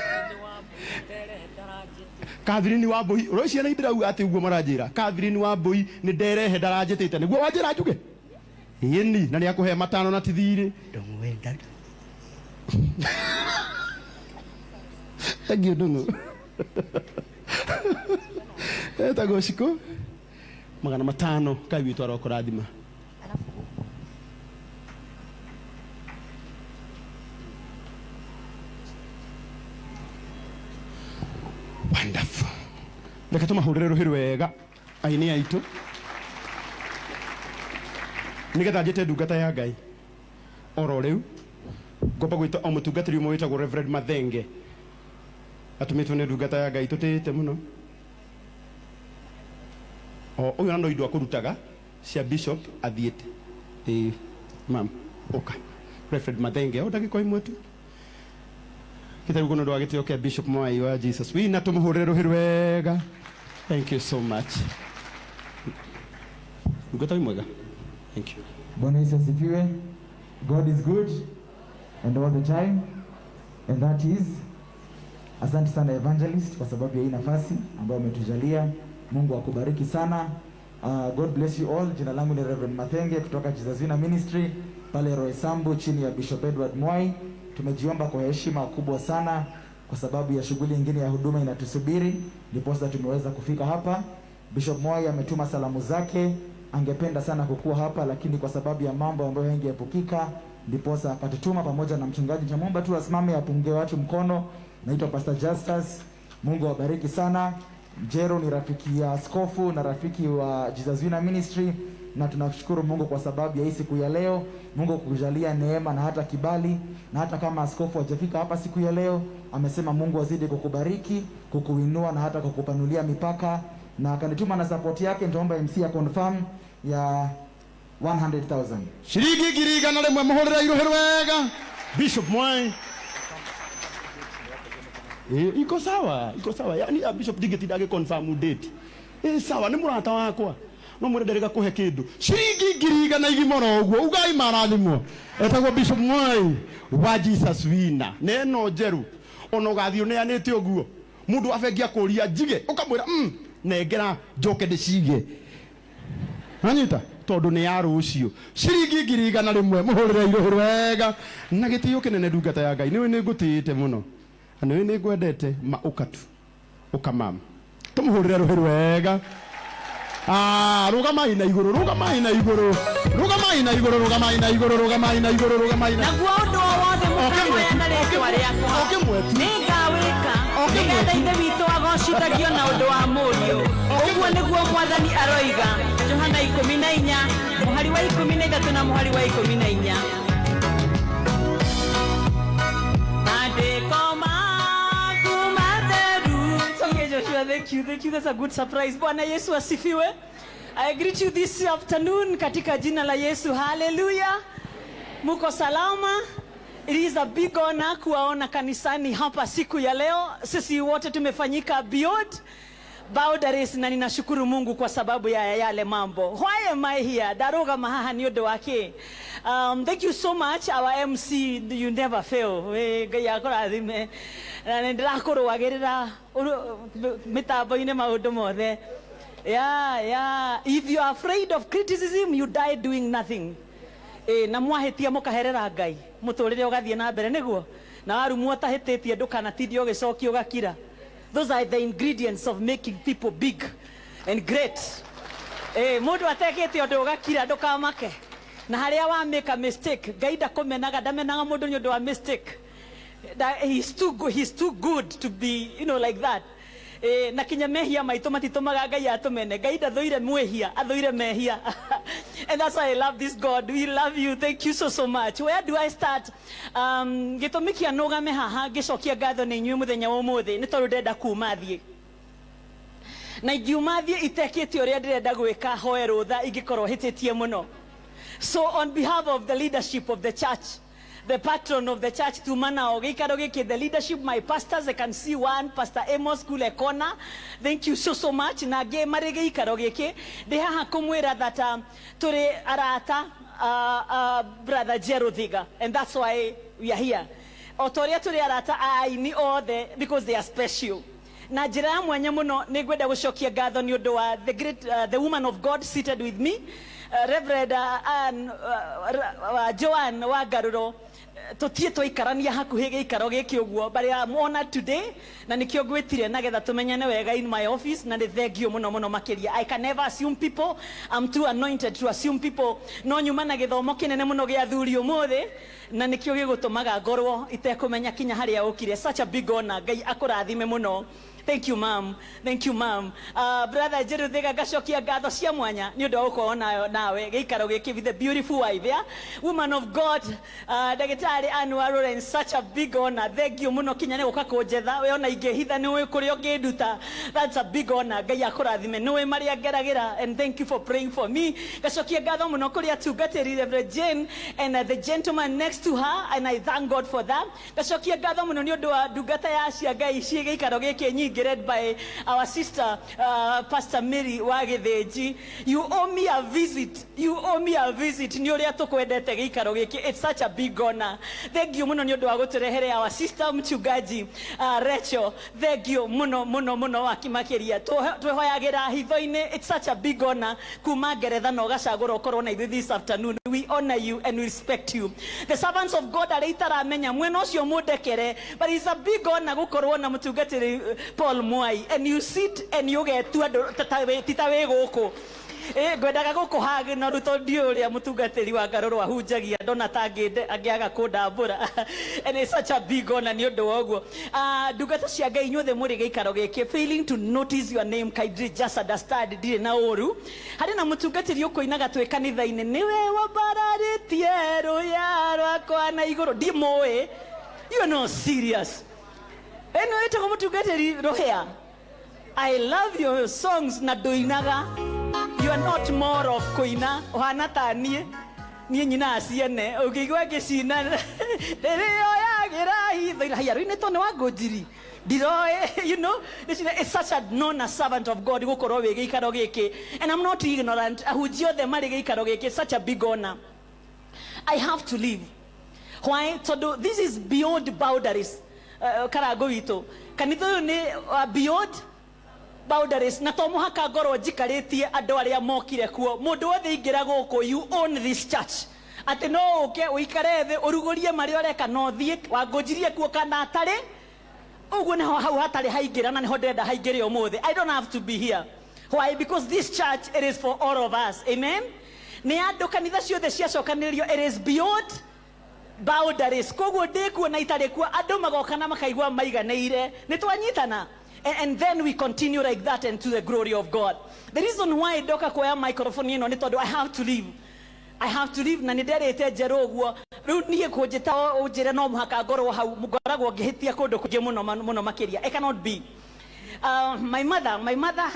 Catherine Wambui ro ciana indirauga ati uguo maranjira. Catherine Wambui ni nderehe ndaranjitite niguo wanjira njuge yini na ni akuhe matano na tithiri. Ndũng'ũ. Thank you Ndũng'ũ. Etagwo Shiko 500 kai witũ arokũrathima. Wonderful. Reke tũmahũrĩre rũhĩ rwega aini aitũ nĩgetha njĩte ndungata ya Ngai oro rĩu. Ngomba gwĩta o mũtungatĩri ũmwe wĩtagwo Reverend Mathenge atũmĩtwo nĩ ndungata ya Ngai tũtĩĩte mũno. O ũyũ na no indo akũrutaga cia bishop athiĩte. Ĩĩ mam ũka Reverend Mathenge o ndagĩka ĩmwe tu. Kitabu kono ndo agĩtĩo kĩa Bishop Mwai wa Jesus wina tũmũhũrĩre rũhĩ rwega. Thank you so much. Ndungata wĩ mwega. Thank you. Bwana Yesu asifiwe. God is good and all the time, and that is. Asante sana evangelist kwa sababu ya hii nafasi ambayo umetujalia. Mungu akubariki sana. God bless you all. Jina langu ni Reverend Mathenge kutoka Jesus Winner Ministry pale Roysambu chini ya Bishop Edward Mwai. Tumejiomba kwa heshima kubwa sana kwa sababu ya shughuli nyingine ya huduma inatusubiri, ndiposa tumeweza kufika hapa. Bishop Mwai ametuma salamu zake, angependa sana kukua hapa lakini kwa sababu ya mambo ambayo yangeepukika ndiposa akatutuma pamoja na mchungaji. Nitamwomba tu asimame apunge watu mkono. Naitwa Pastor Justus. Mungu awabariki sana. Jero ni rafiki ya askofu na rafiki wa Jesus Winner Ministry, na tunashukuru Mungu kwa sababu ya hii siku ya leo. Mungu kukujalia neema na hata kibali, na hata kama askofu hajafika hapa siku ya leo, amesema Mungu azidi kukubariki, kukuinua na hata kukupanulia mipaka, na akanituma na support yake. Nitaomba MC ya confirm ya 100,000. Shiringi 100,000 muhurira iruhi rwega Bishop Mwai. Iko sawa, iko sawa. Yani Bishop Digiti ndage confirm date. Sawa ni murata wakwa. No mwire nderega kuhe kindu. Shiringi 100,000 uguo ugai marathimwo. Etagwo Bishop Mwai wa Jesus Winner. Neno njeru ona ugathio neanite uguo. Mundu abengia kuria njige ukamwira nengera njoke ndicige. Anyita tondu ni ya rucio. Shiringi 100,000 muhurire iruhi rwega na gitio kinene ndungata ya Ngai. Niwe ningutiite muno. Na niwe ningwendete ma ukatu. Ukamam. Tumuhurire ruhi rwega. Rugamai na iguru, rugamai na iguru. Rugamai na iguru, rugamai na iguru, rugamai na iguru, rugamai na. Naguo undu o wothe mukahoya na rĩtwa rĩakwa. Nĩngawĩka. Nĩgetha Ithe witũ agocithagio na ũndũ wa Mũriũ. Ũguo nĩguo Mwathani aroiga. Johana 14, mũhari wa 13 na mũhari wa 14. Maandĩko maku matheru. Okay, Joshua, thank you. Thank you. That's a good surprise. Bwana Yesu asifiwe. I greet you this afternoon katika jina la Yesu. Hallelujah. Muko salama? It is a big honor kuwaona kanisani hapa siku ya leo. Sisi wote tumefanyika beyond boundaries na ninashukuru Mungu kwa sababu ya yale mambo. Why am I here? Daroga mahaha ni odo wake. Thank you so much our MC, you never fail. We Ngai akũrathime. Na nĩndĩrakũrũagĩrĩra mĩtambo-inĩ maũndũ mothe. Yeah. If you are afraid of criticism, you die doing nothing. Na mwahĩtia mũkaherera Ngai. Mũtũrĩre ũgathiĩ na mbere nĩguo. Na warumwo ũtahĩtĩtie ndũkanatindie ũgĩcokia ũgakira. Those are the ingredients of making people big and great. Mũndũ atekĩte ũndũ ũgakira ndũkamake. Na harĩa wa make a mistake, Ngai ndakũmenaga, ndamenaga mũndũ nĩ ũndũ wa mistake. He's too good, he's too good to be, you know, like that. Na kinya mehia maitũ matitũmaga Ngai atũmene. Ngai ndathũire mwĩhia, athũire mehia. And that's why I love this God. We love you. Thank you so, so much. Where do I start? Gĩtũmi kĩa nũgame haha ngĩcokia ngatho nĩ inyuĩ mũthenya wa ũmũthĩ nĩ tondũ ndĩrenda kuma thiĩ. Na ingiuma thiĩ itekĩte ũrĩa ndĩrenda gwĩka, hoe rũtha ingĩkorwo hĩtĩtie mũno. So on behalf of the leadership of the church, the patron of the church, Tumana Ogikaro giki, the leadership, my pastors, I can see one, Pastor Amos kule kona. Thank you so, so much. Na ge marege ikaro giki. De haha kumwira that turi arata brother Jero Thiga. And that's why we are here. Otoria turi arata aini othe because they are special. Na njĩra ya mwanya mũno nĩ ngwenda gũcokia ngatho nĩ ũndũ wa the great, the woman of God seated with me, Reverend Ann, Joan wa Ngarũro. Tũtiĩ twaikarania hakuhĩ gĩikaro gĩkĩ ũguo, but I am honored today na nĩkĩo ngwĩtire nagetha tũmenyane wega in my office, na nĩ thengio mũno mũno makĩria. I can never assume people. I'm too anointed to assume people. No nyuma na gĩthomo kĩnene mũno gĩa athuri ũmũthĩ, na nĩkĩo gĩgũtũmaga ngorwo itekũmenya kinya harĩa ũkire. Such a big honor. Ngai akũrathime mũno. Thank you, ma'am. Thank you, ma'am. Brother Jeruthiga, ngacokia ngatho cia mwanya nĩ ũndũ wa gũkorwo nayo nawe gĩikaro gĩkĩ with the beautiful wife, yeah? Woman of God, Ndagĩtarĩ Ann Lawrence, such a big honor. Thank you mũno kinya nĩ gũka kũnjetha. We ona ingĩhitha nĩ ũĩ kũrĩa ũngĩnduta. That's a big honor. Ngai akũrathime. Nĩ ũĩ marĩa ngeragĩra, and thank you for praying for me. Ngacokia ngatho mũno kũrĩ atungatĩri Reverend Jane and the gentleman next to her, and I thank God for that. Ngacokia ngatho mũno nĩ ũndũ wa ndungata ya cia Ngai ciĩ gĩikaro gĩkĩ nyingĩ, led by our sister, Pastor Mary wa Gĩthĩnji. You owe me a visit. You owe me a visit nĩ ũrĩa tũkwendete gĩikaro gĩkĩ. It's such a big honor. Thank you mũno nĩ ũndũ wa gũtũrehere our sister mchungaji Rachel. Thank you mũno mũno mũno wakimakĩria. Twĩhoyagĩra hitho-inĩ. It's such a big honor kuma Ngeretha na ũgacagũra ũkorwo na ithuĩ this afternoon. We honor you and we respect you. The servants of God arĩa itaramenya mwena ũcio mũndekere, but it's a big honor gũkorwo na mũtungatĩri Paul Mwai, and you sit and you ũgetua ti ta wĩ gũkũ. Ngwendaga gũkũhag no rĩu tondũ ndiũĩ ũrĩa mũtungatĩri wa Ngarũrũ ahunjagia, ndona ta angĩaga kũndambũra, and it's such a big honor nĩ ũndũ wa ũguo. Ndungata cia Ngai inyuothe mũrĩ gĩikaro gĩkĩ, failing to notice your name, kindly just understand ndirĩ na ũru. Harĩ na mũtungatĩri ũkũinaga twĩ kanitha-inĩ, nĩwe wambararĩtie rũya rwakwa na igũrũ, ndimũĩ. You are not serious. Ĩno ĩtagwo mũtungatĩri Rũhĩa. I love your songs na ndũinaga. You are not more of kũina, ũhana ta niĩ. Niĩ nyinaga ciene, ũngĩigua ngĩcina ndĩrĩoyagĩra hitho. Haya, rũinĩtwo nĩ Wangũnjiri. Ndiroĩ, it's such a known a servant of God gũkorwo wĩ gĩikaro gĩkĩ. And I'm not ignorant, ahunjia othe marĩ gĩikaro gĩkĩ, such a big honor. I have to leave. Why? Tondũ this is beyond boundaries. Karango witũ. Kanitha ũyũ nĩ beyond boundaries, na to mũhaka ngorwo njikarĩtie andũ arĩa mokire kuo. Mũndũ wothe ingĩra gũkũ, you own this church. Atĩ no ũke ũikare thĩ ũrugũrie marĩa ũreka na ũthiĩ wangũnjirie kuo kana atarĩ ũguo, nĩho hau hatarĩ haingĩra na nĩho ndĩrenda haingĩre ũmũthĩ. I don't have to be here. Why? Because this church, it is for all of us. Amen. Nĩ andũ kanitha ciothe ciacokanĩrĩrio, it is beyond boundaries. Koguo ndĩkuo na itarĩ kuo, andũ magoka na makaigua maiganĩire. Nĩ twanyitana. And then we continue like that and to the glory of God. The reason why ndoka kuoya microphone ĩno nĩ tondũ I have to leave. I have to leave, na nĩ nderĩte njerũ ũguo. Rĩu niĩ kũnjĩta ũnjĩre no mũhaka ngorwo hau, ngoragwo ngĩhĩtia kũndũ kũingĩ mũno mũno makĩria. It cannot be. My mother,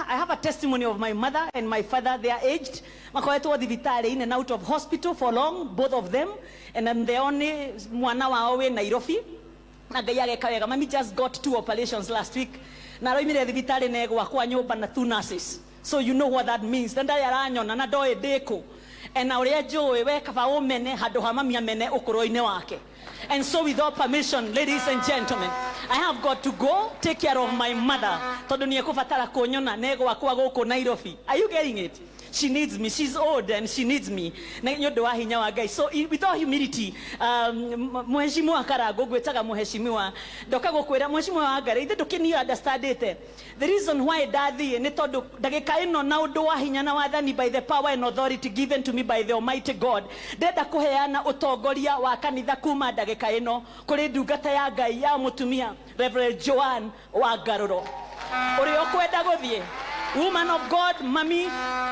I have a testimony of my mother and my father. They are aged. Makoretwo thibitarĩ in and out of hospital for long, both of them. And I'm the only mwana wao wĩ Nairobi. Na Ngai ageka wega. Mami just got two operations last week. Na aroimire thibitarĩ na gwakwa nyũmba na two nurses. So you know what that means. Na ndarĩ aranyona na ndoĩ ndĩkũ. And na ũrĩa njũĩ we kaba ũmene handũ ha mami amene ũkũrũ-inĩ wake. And so with all permission, ladies and gentlemen, I have got to go take care of my mother. Tondũ nĩ ekũbatara kũnyona na gwakwa gũkũ Nairobi. Are you getting it? She needs me. She's old and she needs me. Na nĩ ũndũ wa hinya wa Ngai. So with all humility, Mheshimiwa Karango, ngwĩtaga Mheshimiwa, ndoka gũkwĩra Mheshimiwa wa Ngai, ithe ndũkĩniĩ understandĩte. The reason why ndathiĩ nĩ tondũ ndagĩka ĩno na ũndũ wa hinya na wathani, by the power and authority given to me by the Almighty God, ndenda kũheana ũtongoria wa kanitha kuma ndagĩka ĩno kũrĩ ndungata ya Ngai ya mũtumia Reverend Joan wa Ngarũro ũrĩa ũkwenda gũthiĩ. Woman of God, mami,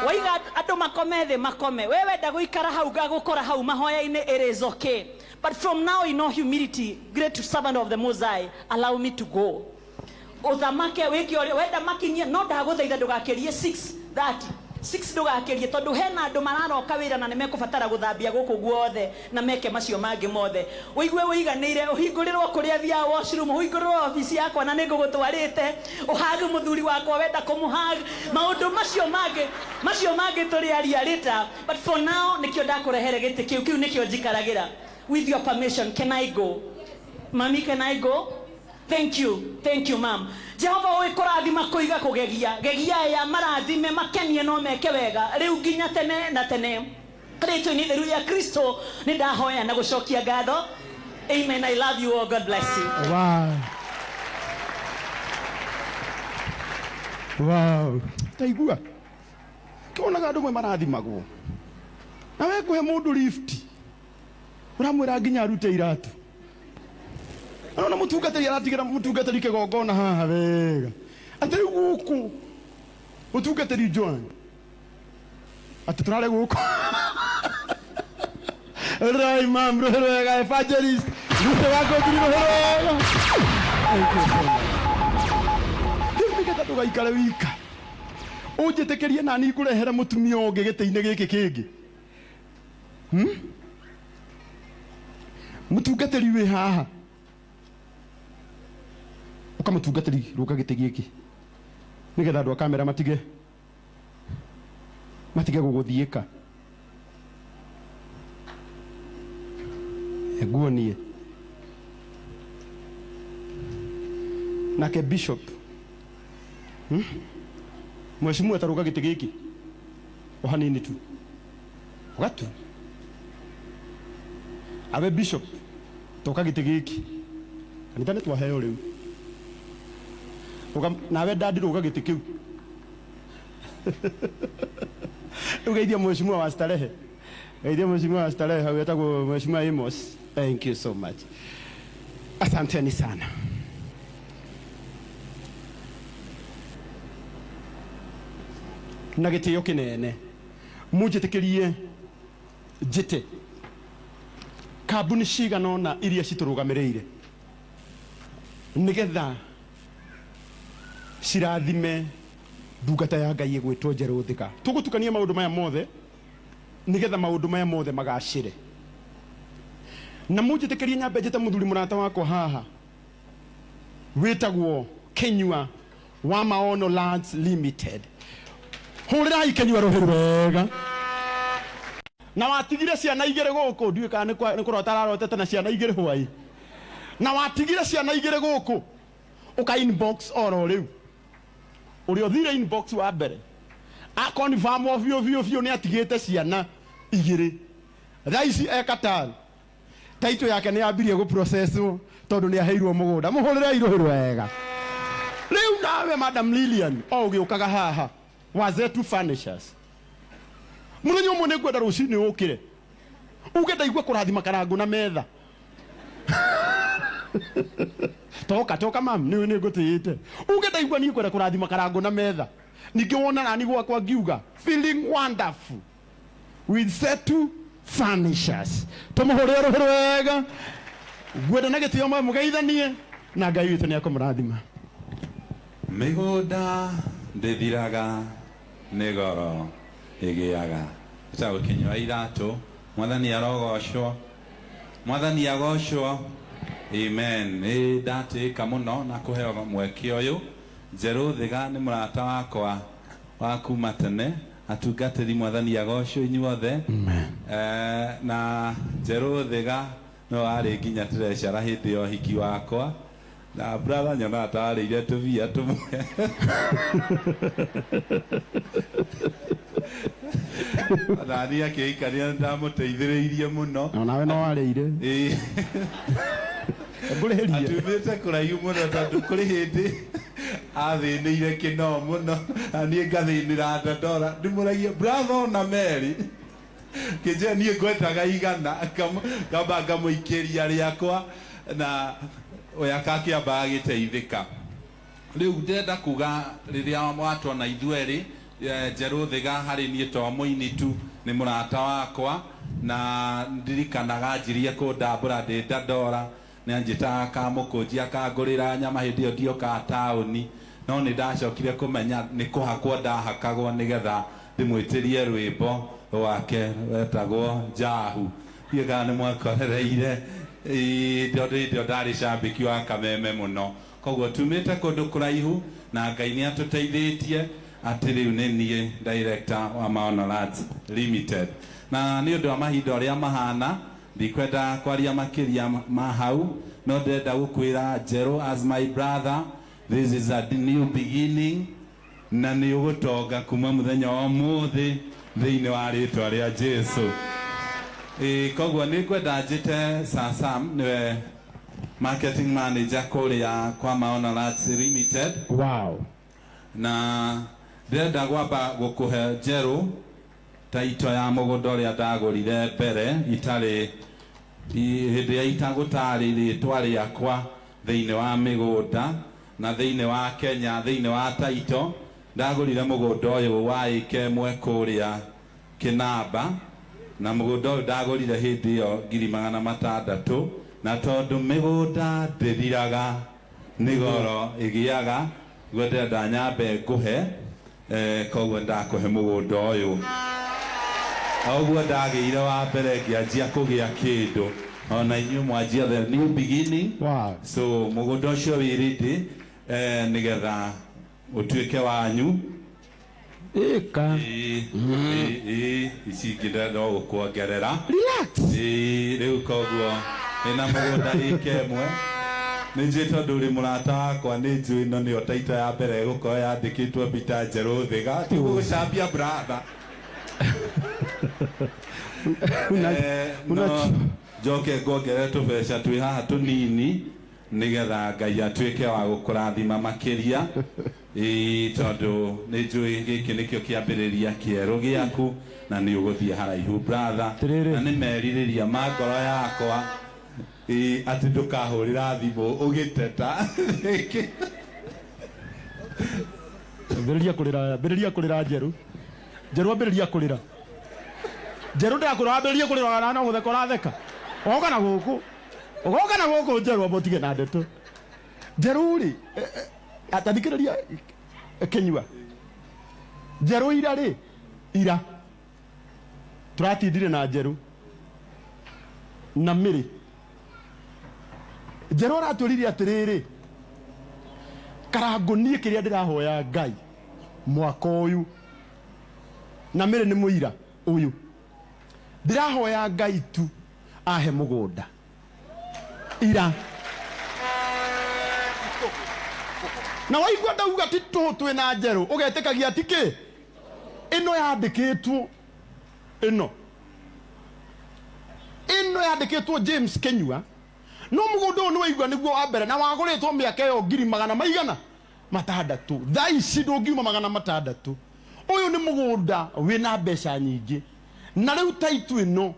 waiga andũ makome thĩ makome. We wenda gũikara hau ngagũkora hau mahoya-inĩ, it is okay. But from now, in all humility, great servant of the Most High, allow me to go. Ũthamake wĩke ũrĩa wenda makinyie, no ndagũthaitha ndũgakĩrie 6:30, 6 ndũgakĩrie, tondũ hena andũ mararoka wĩra na nĩ mekũbatara gũthambia gũkũ guothe na meke macio mangĩ mothe. Ũigue ũiganĩire, ũhingũrĩrwo kũrĩa thiaga washroom, ũhingũrĩrwo obici yakwa na nĩ ngũgũtwarĩte, ũhag mũthuri wakwa wenda kũmũhag, maũndũ macio mangĩ, macio mangĩ tũrĩaria later, but for now nĩkĩo ndakũrehere gĩtĩ kĩu, kĩu nĩkĩo njikaragĩra. With your permission, can I go? Mami, can I go? Thank you, thank you ma'am. Jehova ũĩ kũrathima kũiga kũgegia gegia aya marathime makenie no meke wega rĩu nginya tene na tene. Rĩtwa-inĩ itheru rĩa Kristo nĩ ndahoya na gũcokia ngatho. Amen. I love you all. God bless you. Wow. Wow. Taigua. Kĩonaga andũ mwe marathimagwo. Na we kũhe mũndũ lift. Ũramwĩra nginya arute iratu. Arona mũtungatĩri aratigĩra mũtungatĩri kĩgongona haha wega. Atĩ rĩu gũkũ mũtungatĩri Joan. Atĩ tũrare gũkũ. Rai mam rũhĩ wega evangelist. Rute wako ngiri rũhĩ wega. Thank you so much. Rĩu nĩgetha ndũgaikare wika. Ũnjĩtĩkĩrie nani ngũrehere mũtumia ũngĩ gĩtĩ-inĩ gĩkĩ kĩngĩ. Mũtungatĩri wĩ haha. Ũka mũtungatĩri rũka gĩtĩ gĩkĩ. Nĩgetha andũ a kamera matige gũgũthiĩka. Nguonie. Nake bishop. Mheshimiwa taruka gĩtĩ gĩkĩ. O hanini tu. Gatu. Awe bishop toka gĩtĩ gĩkĩ. Kanitha nĩ twaheo rĩu. Uga nawe dadi rũga gĩtĩ kĩu. Ugeithia mheshimiwa wa starehe. Geithia mheshimiwa wa starehe hau etagwo mheshimiwa Amos. Thank you so much. Asanteni sana. Na gĩtĩo kĩnene munjĩtĩkĩrie njĩte kambuni cigana ũna iria citũrũgamĩrĩire nĩgetha cirathime ndungata ya Ngai ĩgwĩtwo Njerũ Thika. Tũgũtukania maũndũ maya mothe nĩgetha maũndũ maya mothe magacĩre. Na munjĩtĩkĩrie nyambe njĩte mũthuri mũrata wakwa haha wĩtagwo Kenyua wa Maono Lands Limited. Hũrĩrai Kenyua rũhĩ wega. Na watigire ciana igĩrĩ gũkũ, ndiũĩ kana nĩ kũrota ararotete na ciana igĩrĩ hwaĩ. Na watigire ciana igĩrĩ gũkũ, ũka inbox oro rĩu. Ũrĩa ũthire inbox wa mbere akonfirm biũ biũ biũ nĩ atigĩte ciana igĩrĩ. Thaa ici e Qatar. Taito yake nĩ yambirie gũprocesswo tondũ nĩ aheirwo mũgũnda. Mũhũrĩrei rũhĩ wega. Rĩu nawe Madam Lilian o ũgĩũkaga haha wa Zetu Furnitures. Mũthenya ũmwe nĩ ngwenda rũcinĩ ũkĩre. Uge ndaigua kũrathima karangũ na metha. Toka toka mam, nĩ nĩ ngũtĩĩte. Uge ndaigua niĩ kwenda kũrathima karangũ na metha. Ningĩ wona nani gwakwa ngiuga feeling wonderful with Zetu Furnitures. Tũmũhũrĩre rũhĩ wega. Ngwenda na gĩtĩo mũgeithanie na Ngai witũ nĩ akũmũrathima. Mĩgũnda ndĩthiraga nĩ goro ĩgĩaga. Ĩtagwo Kĩnyua Iratũ. Mwathani arogocwo. Mwathani agocwo. Amen. Nĩ ndatĩĩka mũno na kũheo mweke ũyũ. Njerũ Thika nĩ mũrata wakwa wa kuma tene. Atungatĩri mwathani agocwo inyuothe. Na Njerũ Thika no arĩ nginya treasurer hĩndĩ ya ũhiki wakwa. Na brother nyonaga ta arĩire tũbia tũmwe. Na niĩ akĩhikania nĩndamũteithĩrĩirie mũno. Na nawe no warĩire. Ĩĩ. Ngũrĩhĩrie. Atumĩte kũraihu mũno tondũ kũrĩ hĩndĩ athĩnĩire kĩno mũno na niĩ ngathĩnĩra Dandora. Ndĩmũragia brother ona Mary. Kĩnjĩra niĩ ngwetaga igana ngamba ngamũikĩria rĩakwa na we akakĩamba agĩteithĩka. Rĩu ndĩrenda kuga rĩrĩa watwona ithuerĩ Njerũ Thika harĩ niĩ to mũini tu nĩ mũrata wakwa na ndirikanaga anjirie kũndambũra ndĩ Dandora nĩ anjĩtaga kamũkũnji akangũrĩra nyama hĩndĩ ĩyo ndiokaga taũni no nĩ ndacokire kũmenya nĩ kũhakwo ndahakagwo nĩgetha ndĩmwĩtĩrie rwĩmbo rwake wetagwo Njahu. Ndiũĩ kana nĩ mwakorereire tondũ hĩndĩ ĩyo ndarĩ cambĩki wa Kameme mũno. Koguo tumĩte kũndũ kũraihu na Ngai nĩ atũteithĩtie atĩ rĩu nĩ niĩ director wa Maono Lands Limited. Na nĩ ũndũ wa mahinda ũrĩa mahana Ndikwenda kwaria makiria ma hau, no ndĩrenda gũkwĩra Njerũ, as my brother, this is a new beginning, na nĩ ũgũtonga kuma mũthenya wa ũmũthĩ thĩinĩ wa rĩtwa rĩa Jesu. Koguo nĩ ngwenda njĩte Sir Sam, nĩwe marketing manager kũrĩa kwa Maono Lands Limited. Wow. Na ndĩrenda gwamba gũkũhe Njerũ taito ya mũgũnda ũrĩa ndagũrire mbere itarĩ hĩndĩ ya itagũtarĩ rĩtwa rĩakwa thĩinĩ wa mĩgũnda na thĩinĩ wa Kenya, thĩinĩ wa taito. Ndagũrire mũgũnda ũyũ wa ĩka ĩmwe kũrĩa Kĩnamba, na mũgũnda ũyũ ndagũrire hĩndĩ ĩyo ngiri magana matandatũ, na tondũ mĩgũnda ndĩthiraga nĩ goro ĩgĩaga, guo ndĩrenda nyambe ngũhe, koguo ndakũhe mũgũnda ũyũ. Oguo ndagĩire wa mbere ngĩanjia kũgĩa kĩndũ, ona inyuĩ mwanjia the new beginning. Wow. So mũgũnda ũcio wĩ ready, nĩgetha ũtuĩke wanyu. Ĩka. Ĩ, ici ingĩ ndĩrenda o gũkuongerera. Relax. Ĩ, rĩu koguo ĩna mũgũnda ĩka ĩmwe. Nĩ njũĩ tondũ ũrĩ mũrata wakwa, nĩ njũĩ ĩno nĩyo taito ya mbere ĩgũkorwo yandĩkĩtwo Peter Njerũ Thiga. Ti gũgũcambia brother. No njoke nguongerere tũbeca twĩ haha tũnini nĩgetha Ngai atuĩke wa gũkũrathima makĩria. Ĩ, tondũ nĩ njũĩ gĩkĩ nĩkĩo kĩambĩrĩria kĩerũ gĩaku na nĩ ũgũthiĩ haraihu brother. Atĩrĩrĩ. Na nĩ merirĩria ma ngoro yakwa, ĩ, atĩ ndũkahũrĩra thimũ ũgĩteta. Ambĩrĩria kũrĩra, ambĩrĩria kũrĩra Njerũ. Njerũ ambĩrĩria kũrĩra. Njerũ ndĩrakwĩra wambĩrĩrie kũrĩra na no gũtheka ũratheka. Ũgoka na gũkũ. Ũgoka na gũkũ Njerũ, amba ũtige na ndeto. Njerũ rĩ, atathikĩrĩria Kĩnyua. Njerũ ira rĩ, ira. Tũratindire na Njerũ. Na Mĩrĩ. Njerũ aratwĩrire atĩrĩrĩ, Karangũ niĩ kĩrĩa ndĩrahoya Ngai mwaka ũyũ, na Mĩrĩ nĩ mũira ũyũ, ndĩrahoya Ngai tu ahe mũgũnda. Ira. Na waigua ndauga ti tũhũ twĩ na Njerũ, ũgetĩkagia ti kĩ? Ĩno yandĩkĩtwo, ĩno. Ĩno yandĩkĩtwo James Kĩnyua. No mũgũnda ũyũ nĩwaigua nĩguo wa mbere, na wagũrĩtwo mĩaka ĩyo ngiri magana maigana matandatũ. Thaa ici ndũngiuma magana matandatũ. Ũyũ nĩ mũgũnda wĩna mbeca nyingĩ. Na rĩu taitũ ĩno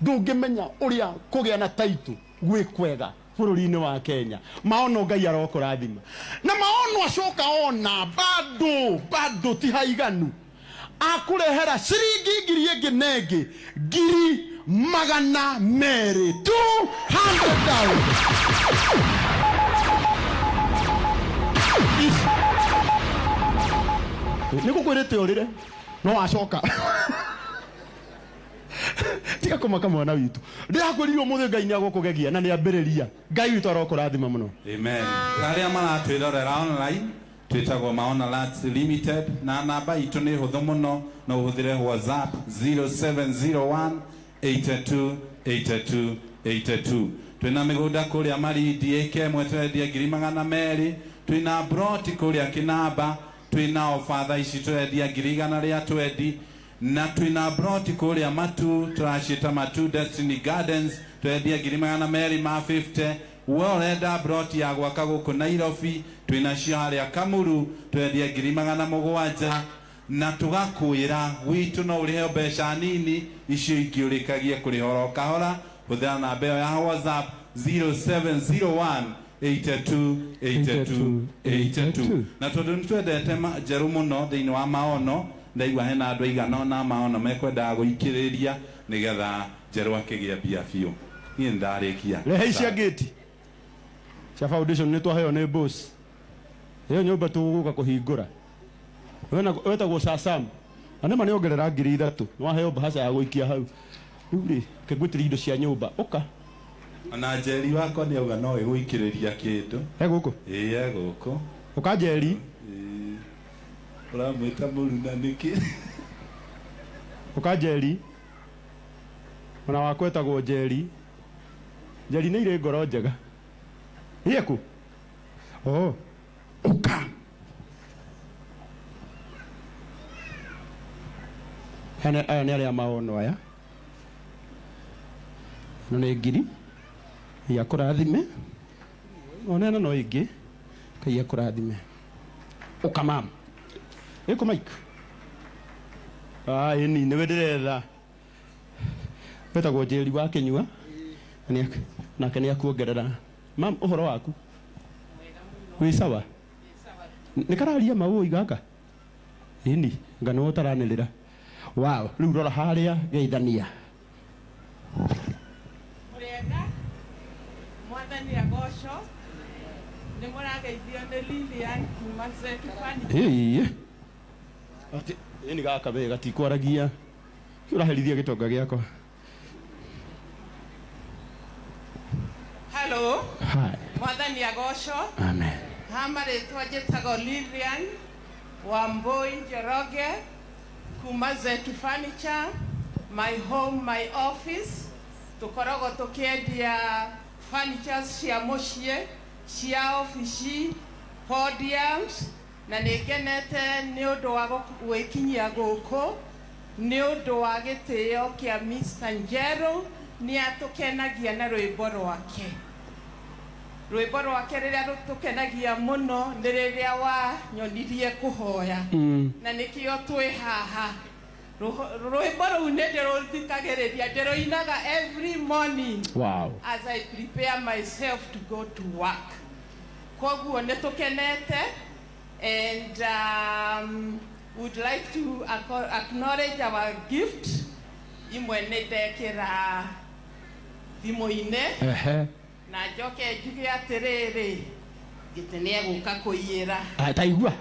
ndũngĩmenya ũrĩa kũgĩa na taitũ gwĩ kwega bũrũri-inĩ wa Kenya. Maono Ngai arokũrathima. Na maono acoka ona bado, bado ti haiganu. Akũrehera ciringi ngiri ĩngĩ na ĩngĩ, ngiri magana merĩ, 200,000. Nĩ ngũkwĩrĩte ũrĩre, no wacoka. Tiga kũmaka mwana witũ. Ndĩrakwĩrire ũmũthĩ Ngai nĩ agũkũgegia na nĩ ambĩrĩria. Ngai witũ arokũrathima mũno. Amen. Arĩa maratwĩrorera online, twĩtagwo Maono Lands Limited, na namba itũ nĩ hũthũ mũno, no ũhũthĩre WhatsApp 0701 82 82 82. Twĩna mĩgũnda kũrĩa Malindi ĩka ĩmwe tũrendia ngiri magana merĩ, twĩna broti kũrĩa Kĩnamba, twĩna ofa thaa ici tũrendia ngiri igana rĩa twendi, na twĩna broti kũrĩa Matu, tũraciĩta Matu Destiny Gardens, tũrendia ngiri magana merĩ ma 50. We ũrenda broti ya gwaka gũkũ Nairobi, twĩnacio harĩa Kamuru, tũrendia ngiri magana mũgwanja, na tũgakwĩra gwitũ no ũrĩhe mbeca nini, icio ingĩ ũrĩkagie kũrĩha oro kahora. Hũthĩra namba ĩyo ya WhatsApp 0701 82 82 82. Na tondũ nĩ twendete Njerũ mũno thĩinĩ wa maono, ndaigua hena andũ aigana ũna maono mekwendaga gũikĩrĩria nĩgetha Njerũ akĩgĩe mbia biũ. Niĩ nĩ ndarĩkia. Rehe icia ngĩti cia foundation nĩ twaheo nĩ boss. Ĩyo nyũmba tũgũka kũhingũra. Wetagwo Sasam. Na nĩma nĩongerera ngiri ithatũ. Nĩ waheo mbahaca ya gũikia hau. Rĩu rĩ, kĩngwĩtĩria indo cia nyũmba. Ũka. Ona Njeri wakwa nĩ auga no ĩgũikĩrĩria kĩndũ. E gũkũ? Ĩĩ, e gũkũ. Ũka Njeri. Ĩĩ. Ũramwĩta mũruna nĩkĩ? Ũka Njeri. Ona wakwa etagwo Njeri. Njeri nĩ irĩ ngoro njega. Ĩĩ kũ? Oh. Ũka. Hena aya nĩ arĩa maono aya. Ĩno nĩ ngiri. Ngai akũrathime. Ona ĩno no ĩngĩ. Ngai akũrathime. Ũka mam. Ĩkũ Mike? Ah, ĩni nĩwe ndĩretha. Wetagwo Njeri wa Kĩnyua. Nake nĩ akuongerera. Mam, ũhoro waku? Wĩ sawa? Nĩ kararia maũĩ gaka? Ĩni, anga nĩwe ũtaranĩrĩra. Wow, rĩu rora harĩa geithania. Mũrĩega, Mwathani agocwo. Nĩ mũrageithio nĩ Lilian kuma Zetu Furniture. Ĩĩ. Ati, ĩni gaka we gatikwaragia. Kĩ ũraherithia gĩtonga gĩakwa? Hello. Hi. Mwathani agocwo. Amen. Ha marĩtwa njĩtagwo Lilian Wambui Njoroge kuma Zetu Furniture, my home, my office. Tũkoragwo tũkĩendia furnitures cia mũciĩ, cia obici, podiums, na nĩ ngenete nĩ ũndũ wa gwĩkinyia gũkũ nĩ ũndũ wa gĩtĩo kĩa Mr. Njeru. Nĩ atũkenagia na rwĩmbo rwake. Rwĩmbo rwake rĩrĩa rũtũkenagia mũno nĩ rĩrĩa wanyonirie kũhoya. Na nĩkĩo twĩ haha. Rwĩmbo rũu nĩ ndĩrũthikagĩrĩria, ndĩrũinaga every morning. Wow. As I prepare myself to go to work. Koguo nĩ tũkenete and would like to acknowledge our gift. Imwe nĩ ndekĩra thimũ-inĩ. Na njoke njuge atĩrĩrĩ, gĩtĩ nĩ egũka kũiyĩra. Ah, ta igua.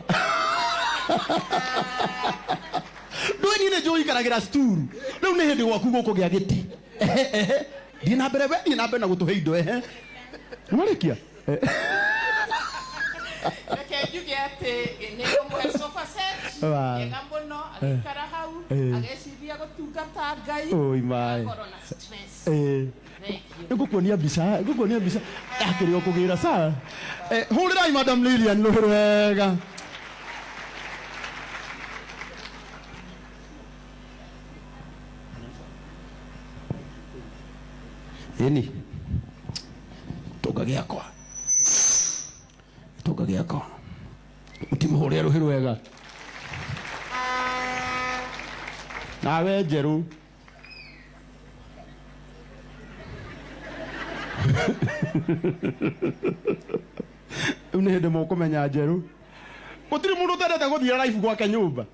Ndũĩ niĩ nĩ njũĩ ikaragĩra sturu. Rĩu nĩ hĩndĩ gwaku gũkũgĩa gĩtĩ. Ehe, ehe. Thiĩ na mbere we, thiĩ na mbere na gũtũhe indo, ehe. Nĩwarĩkia? Reke njuge atĩ nĩ ngũmũhe sofa set. Wow. Ega mũno, agĩikara hau, ageciria gũtungata Ngai. Oi, my. Akorwo na stress. Thank you. Ngũkuonia mbica, ngũkuonia mbica. Akĩrĩ o kũgĩra sawa. Hũrĩrai Madam Lilian rũhĩ rwega. Ĩni. Gĩtonga gĩakwa. Gĩtonga gĩakwa. Mũtimũhũrĩre rũhĩ rwega. Nawe Njerũ. Rĩu nĩ hĩndĩ mũkũmenya Njerũ. Gũtirĩ mũndũ ũtendete gũthiĩ live gwake nyũmba.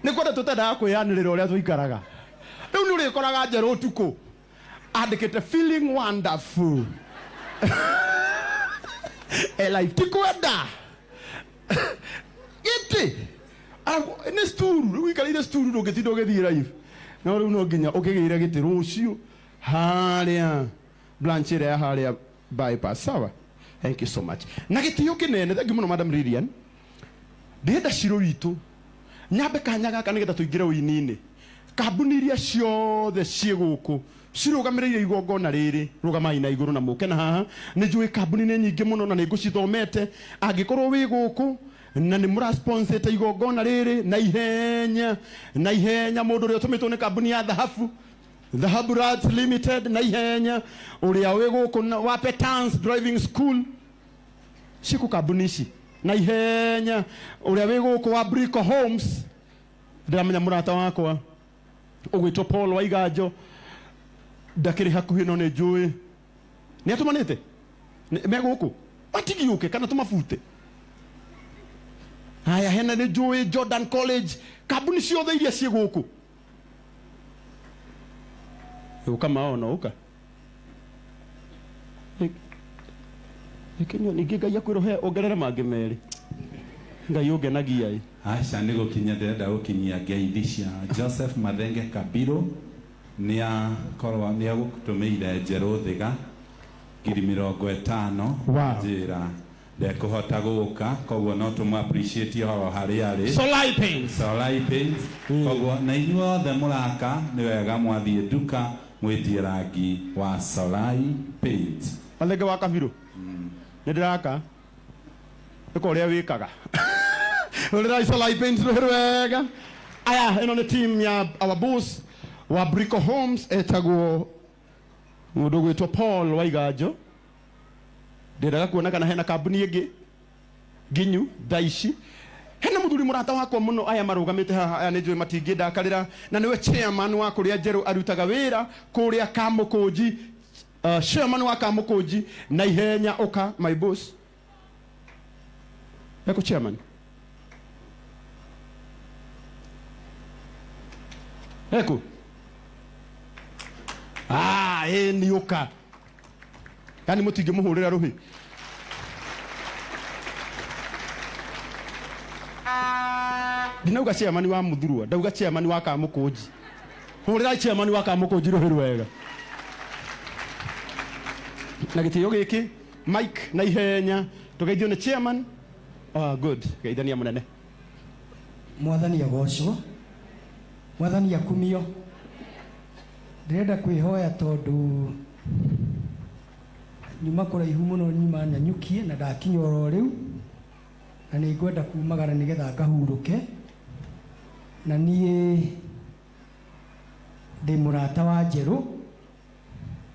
Nĩ kwenda tũtendaga kwĩyanĩrĩra ũrĩa tũikaraga. Rĩu nĩ ũrĩkoraga Njerũ ũtukũ andĩkĩte feeling wonderful. E live ti kwenda. Gĩtĩ. Nĩ sturu, rĩu ũikarĩire sturu ndũngĩtinda ũgĩthiĩ live. No rĩu no nginya ũkĩgĩre gĩtĩ rũciũ harĩa branch ĩrĩa ya harĩa bypass. Sawa? Thank you so much. Na gĩtĩo kĩnene, thank you mũno Madam Lilian. Ndĩrenda Shiro witũ nyambe kanya gaka nĩgetha tũingĩre ũini-inĩ. Kambuni iria ciothe ciĩ gũkũ cirũgamĩrĩire igongona rĩrĩ, rũgamai na igũrũ na mũke na haha. Nĩ njũĩ kambuni nĩ nyingĩ mũno na nĩ ngũcithomete. Angĩkorwo wĩ gũkũ na nĩ mũrasponsete igongona rĩrĩ na ihenya, na ihenya, mũndũ ũrĩa ũtũmĩtwo nĩ kambuni ya Dhahabu, Dhahabu Rats Limited, na ihenya, ũrĩa wĩ gũkũ wa Petans Driving School, ciĩkũ kambuni ici na ihenya, ũrĩa wĩ gũkũ wa Brico Homes, ndĩramenya mũrata wakwa ũgwĩtwo Paul Waiganjo, ndakĩrĩ hakuhĩ no nĩ njũĩ nĩ atũmanĩte me gũkũ, matigiũke kana tũmabute. Haya, hena nĩ njũĩ Jordan College, kambuni ciothe iria ciĩ gũkũ. Ũka maono, ũka. Nĩkĩnyua ningĩ Ngai akwĩrwo ongerere mangĩ merĩ. Ngai ũngenagia ĩ. Aca nĩ gũkinya ndĩrenda gũkinyia ngeithi cia Joseph Mathenge Kabiro. Nĩ akorwo nĩ agũtũmĩire Njerũ Thiga ngiri mĩrongo ĩtano. Wow. Njĩra Ndekũhota gũka, koguo no tũmũ appreciate oro harĩa arĩ. Solai Paints. Solai Paints. Koguo na inyuothe mũraka nĩ wega mwathiĩ nduka mwĩtie rangi wa Solai Paints. Mathenge wa Kabiru. Nĩ ndĩraka. Ĩka ũrĩa wĩkaga. Hũrĩrai Solai Paints rũhĩ rwega. Aya, ĩno nĩ team ya our boss wa Brico Homes etagwo mũndũ ũgwĩtwo Paul Waiganjo. Ndĩrendaga kuona kana hena kambuni ĩngĩ nginyu thaa ici. Hena mũthuri mũrata wakwa mũno, aya marũgamĩte haha, aya nĩ njũĩ matingĩndakarĩra, na nĩwe chairman wa kũrĩa Njerũ arutaga wĩra kũrĩa Kamũkũnji, chairman wa Kamũkũnji na ihenya ũka my boss. Eko chairman. Eko. Ah, ĩ nĩ ũka. Yani mũtingĩmũhũrĩra rũhĩ. Ndinauga chairman wa Muthurwa, ndauga chairman wa Kamũkũnji. Hũrĩrai chairman wa Kamũkũnji rũhĩ rwega. Na gĩtĩo gĩkĩ Mike na ihenya tũgeithio nĩ chairman. Ah, good. Geithania mũnene. Mwathani agocwo, Mwathani akumio. Ndĩrenda kwĩhoya tondũ nyuma kũraihu mũno, nyuma Nanyukie na ndakinya oro rĩu, na nĩ ngwenda kumagara nĩgetha ngahurũke. Na niĩ ndĩ mũrata wa Njerũ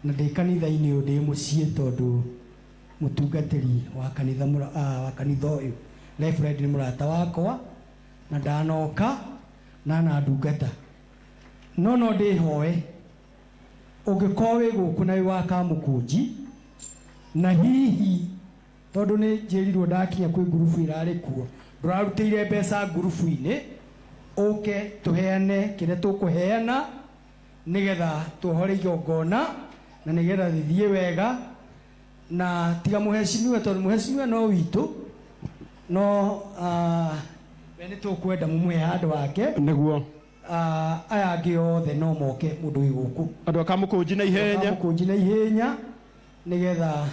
na ndĩ kanitha-inĩ ũyũ ndĩ mũciĩ, tondũ mũtungatĩri wa kanitha wa kanitha ũyũ Reverend nĩ mũrata wakwa na ndanoka na ndungata. No no ndĩhoe ũngĩkorwo wĩ gũkũ na wĩ wa Kamũkũnji, na hihi tondũ nĩ njĩrirwo ndakinya kwĩ ngurubu ĩrarĩ kuo, ndũrarutĩire mbeca ngurubu-inĩ, ũke tũheane kĩrĩa tũkũheana nĩgetha tuohore igongona na nĩgetha rĩthiĩ wega. Na tiga mũhecimiwa, tondũ mũhecimiwa no witũ, no we nĩ tũkwenda mũmũhe handũ hake. Nĩguo. Aya angĩ othe no moke mũndũ wĩ gũkũ. Andũ a Kamũkũnji na ihenya. Kamũkũnji na ihenya nĩgetha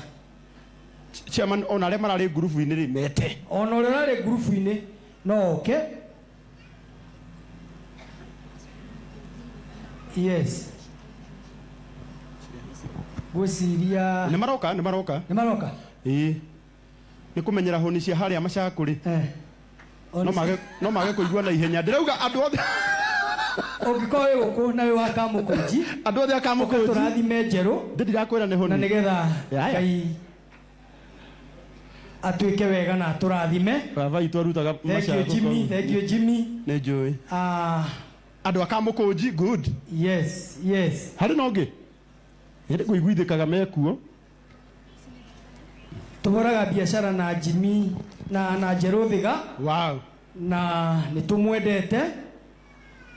chairman ona arĩa mararĩ ngurubu-inĩ rĩ mete. Ona ũrĩa ũrarĩ ngurubu-inĩ no oke. Yes. Ngwĩciria Nĩ maroka, nĩ maroka. Nĩ maroka? Ĩĩ. Nĩ kũmenyera hũni cia harĩa macakũrĩ. No mage, no mage kũigua na ihenya. Ndĩrauga andũ othe. Ũngĩkorwo wĩ gũkũ na wĩ wa Kamũkũnji, andũ othe a Kamũkũnji. Tũrathime Njerũ. Ndĩ ndirakwĩra nĩ hũni. Na nĩgetha Yaya. Ngai atuĩke wega na atũrathime. Baba itũ arutaga Thank you, macakũ Jimmy. kũu. Thank you, Jimmy. Nĩ njũĩ. Andũ a Kamũkũnji, good. Yes, yes. Harĩ na ũngĩ? Nĩ kũiguithĩkaga mekuo. Tũhũraga biacara na Jimmy na Njerũ Thiga. Wow. Na nĩ tũmwendete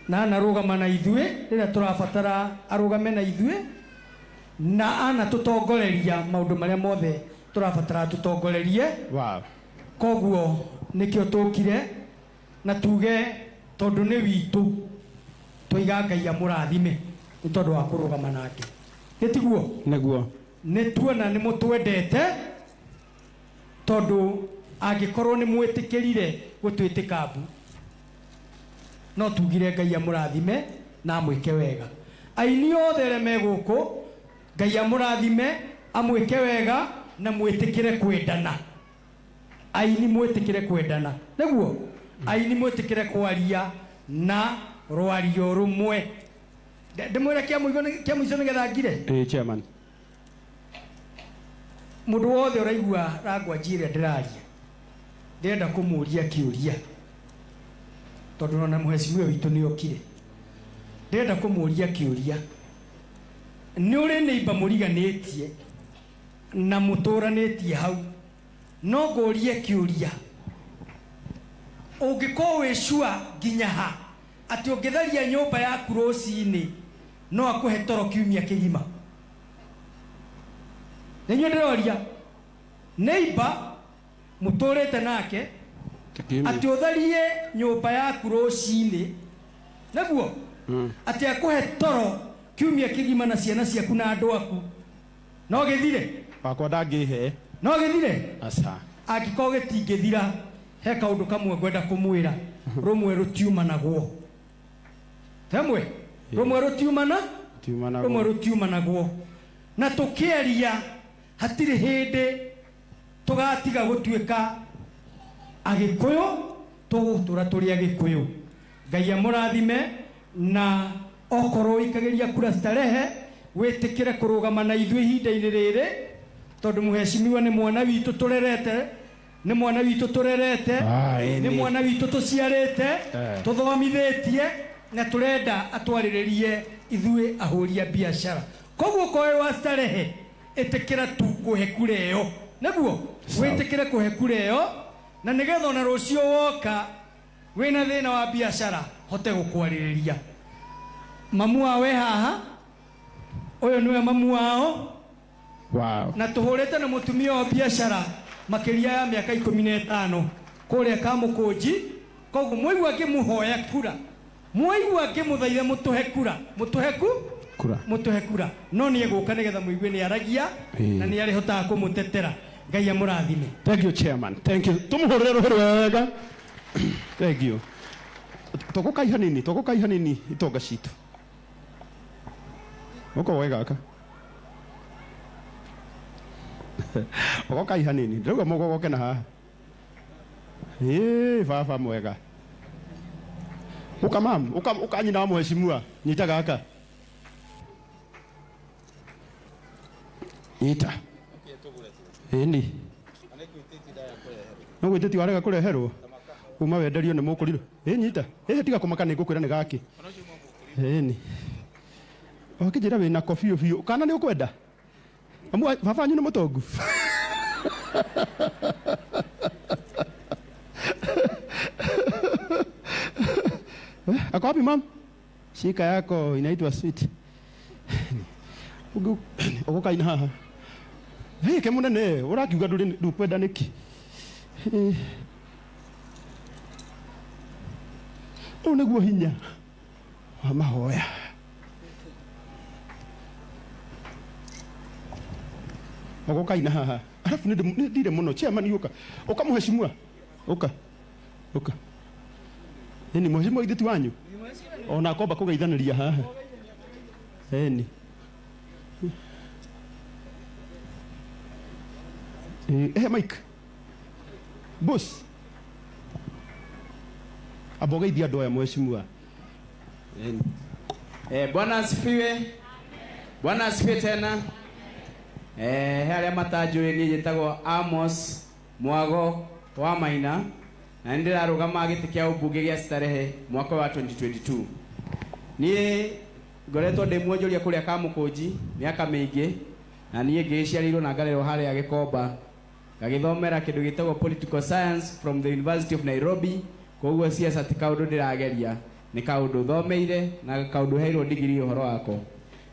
na anarũgama na ithuĩ rĩrĩa tũrabatara arũgame na ithuĩ, na anatũtongoreria maũndũ marĩa mothe tũrabatara tũtongorerie. Wow. Koguo nĩkĩo tũkire na tuge tondũ nĩ witũ, tũiga Ngai amũrathime nĩ tondũ wa kũrũgama nake. Nĩ tiguo? Nĩguo. Nĩ tuona nĩ mũtwendete, tondũ angĩkorwo nĩ mwĩtĩkĩrire gũtwĩtĩka mbu, no tugire Ngai amũrathime na amwĩke wega. Aini othe arĩa me gũkũ, Ngai amũrathime, amwĩke wega na mwĩtĩkĩre kwendana. Aini mwĩtĩkĩre kwendana. Nĩguo? Aini mwĩtĩkĩre kwaria na rwario rũmwe. Ndĩmwĩre kĩa mũico nĩgetha ngire? Ĩĩ, chairman. Mũndũ wothe ũraigua language ĩrĩa ndĩraria, ndĩrenda kũmũria kĩũria, tondũ ona mũhecimiwa witũ nĩokire. Ndĩrenda kũmũria kĩũria, nĩ ũrĩ neighbor mũriganĩtie na mũtũranĩtie hau, no ngũrie kĩũria, ũngĩkorwo wĩ sure nginya ha atĩ ũngĩtharia nyũmba yaku rũcinĩ no akũhe toro kiumia kĩgima? Nĩ inyuĩ ndĩroria, neighbor mũtũrĩte nake atĩ ũtharie nyũmba yaku rũcinĩ, nĩguo atĩ akũhe toro kiumia kĩgima na ciana ciaku na andũ aku, no gĩthire? Wakwa ndangĩhe. No gĩthire? Aca. Angĩkorwo gĩtingĩthira, he kaũndũ kamwe ngwenda kũmwĩra, rũmwe rũtiumanagwo. Temwe rũmwe rũtiumana, rũmwe rũtiumanagwo. Na tũkĩaria hatirĩ hĩndĩ tũgatiga gũtuĩka Agĩkũyũ, tũgũtũra tũrĩ Agĩkũyũ. Ngai amũrathime, na okorwo ũikagĩria kura Starehe, wĩtĩkĩre kũrũgama na ithuĩ ihinda-inĩ rĩrĩ, tondũ mũheshimiwa nĩ mwana witũ tũrerete, nĩ mwana witũ tũrerete, nĩ mwana witũ tũciarĩte, tũthomithĩtie, na tũrenda atwarĩrĩrie ithuĩ ahũri a biacara. Koguo okorwo wĩ wa Starehe, ĩtĩkĩra tu kũhe kura ĩyo, nĩguo wĩtĩkĩre kũhe kura ĩyo, na nĩgetha ona rũciũ woka wĩna thĩna wa biacara hote gũkwarĩrĩria. Mamu wao wĩ haha, ũyũ nĩwe mamu wao. Wow. Na tũhũrĩte na mũtumia wa biacara makĩria ya mĩaka 15 kũrĩa Kamũkũnji. Koguo mwaigua ngĩmũhoya kura, mwaigua ngĩmũthaitha mũtũhe kura, mũtũhe ku kura, mũtũhe kura, no nĩ egũka nĩgetha mũigue nĩ aragia na nĩ arĩhotaga kũmũtetera. Ngai amũrathime. Thank you, chairman. Thank you. Tumuhurire ruhi wega. Thank you. Tũgũkaiha nini, tũgũkaiha nini itonga citũ. Ũka woe gaka. Ũgũkaiha nini. Ndĩrauga mũgogoke na haha. Ĩĩ, baba mwega. Ũka mam, ũka, ũka nyina wa mũheshimiwa. Nyita gaka. Nyita. Ĩni. No gwĩtĩtie warega kũreherwo. Uma wenderio nĩ mũkũrirũ. Ĩ nyita. Ĩ tiga kũmaka nĩ ngũkwĩra nĩ gakĩ. Ĩni. Wakĩnjĩra wĩna ko biũ biũ. Kana nĩ ũkwenda? Amu baba wanyu nĩ mũtongu. Ako wapi mam? Shika yako inaitwa sweet. Ũgũkaina haha. Hey, ke munene, ũrakiuga ndũrĩ ndũkwenda nĩkĩ? Ũyũ nĩguo hinya wa mahoya. Ũgũkaina haha. Arabu nĩ ndire mũno. Chairman ũka. Ũka mũheshimiwa. Ũka. Ũka. Nĩ mũheshimiwa ithe ti wanyu? Ona akomba kũgeithanĩria haha. Ĩni. Mike. Boss. Amba ũgeithie andũ aya mũheshimiwa. Bwana asifiwe. Bwana asifiwe tena. He arĩa matanjũĩ, niĩ njĩtagwo Amos Mwago wa Maina, na nĩ ndĩrarũgama gĩtĩ kĩa ũmbunge gĩa Starehe mwaka wa 2022. Niĩ ngoretwo ndĩ mwonjoria kũrĩa Kamũkũnji mĩaka mĩingĩ, na niĩ ngĩciarĩirwo na ngarerwo harĩa Gĩkomba, ngagĩthomera kĩndũ gĩtagwo political science from the University of Nairobi. Koguo siasa ti kaũndũ ndĩrageria, nĩ kaũndũ thomeire na kaũndũ heirwo degree ũhoro wako.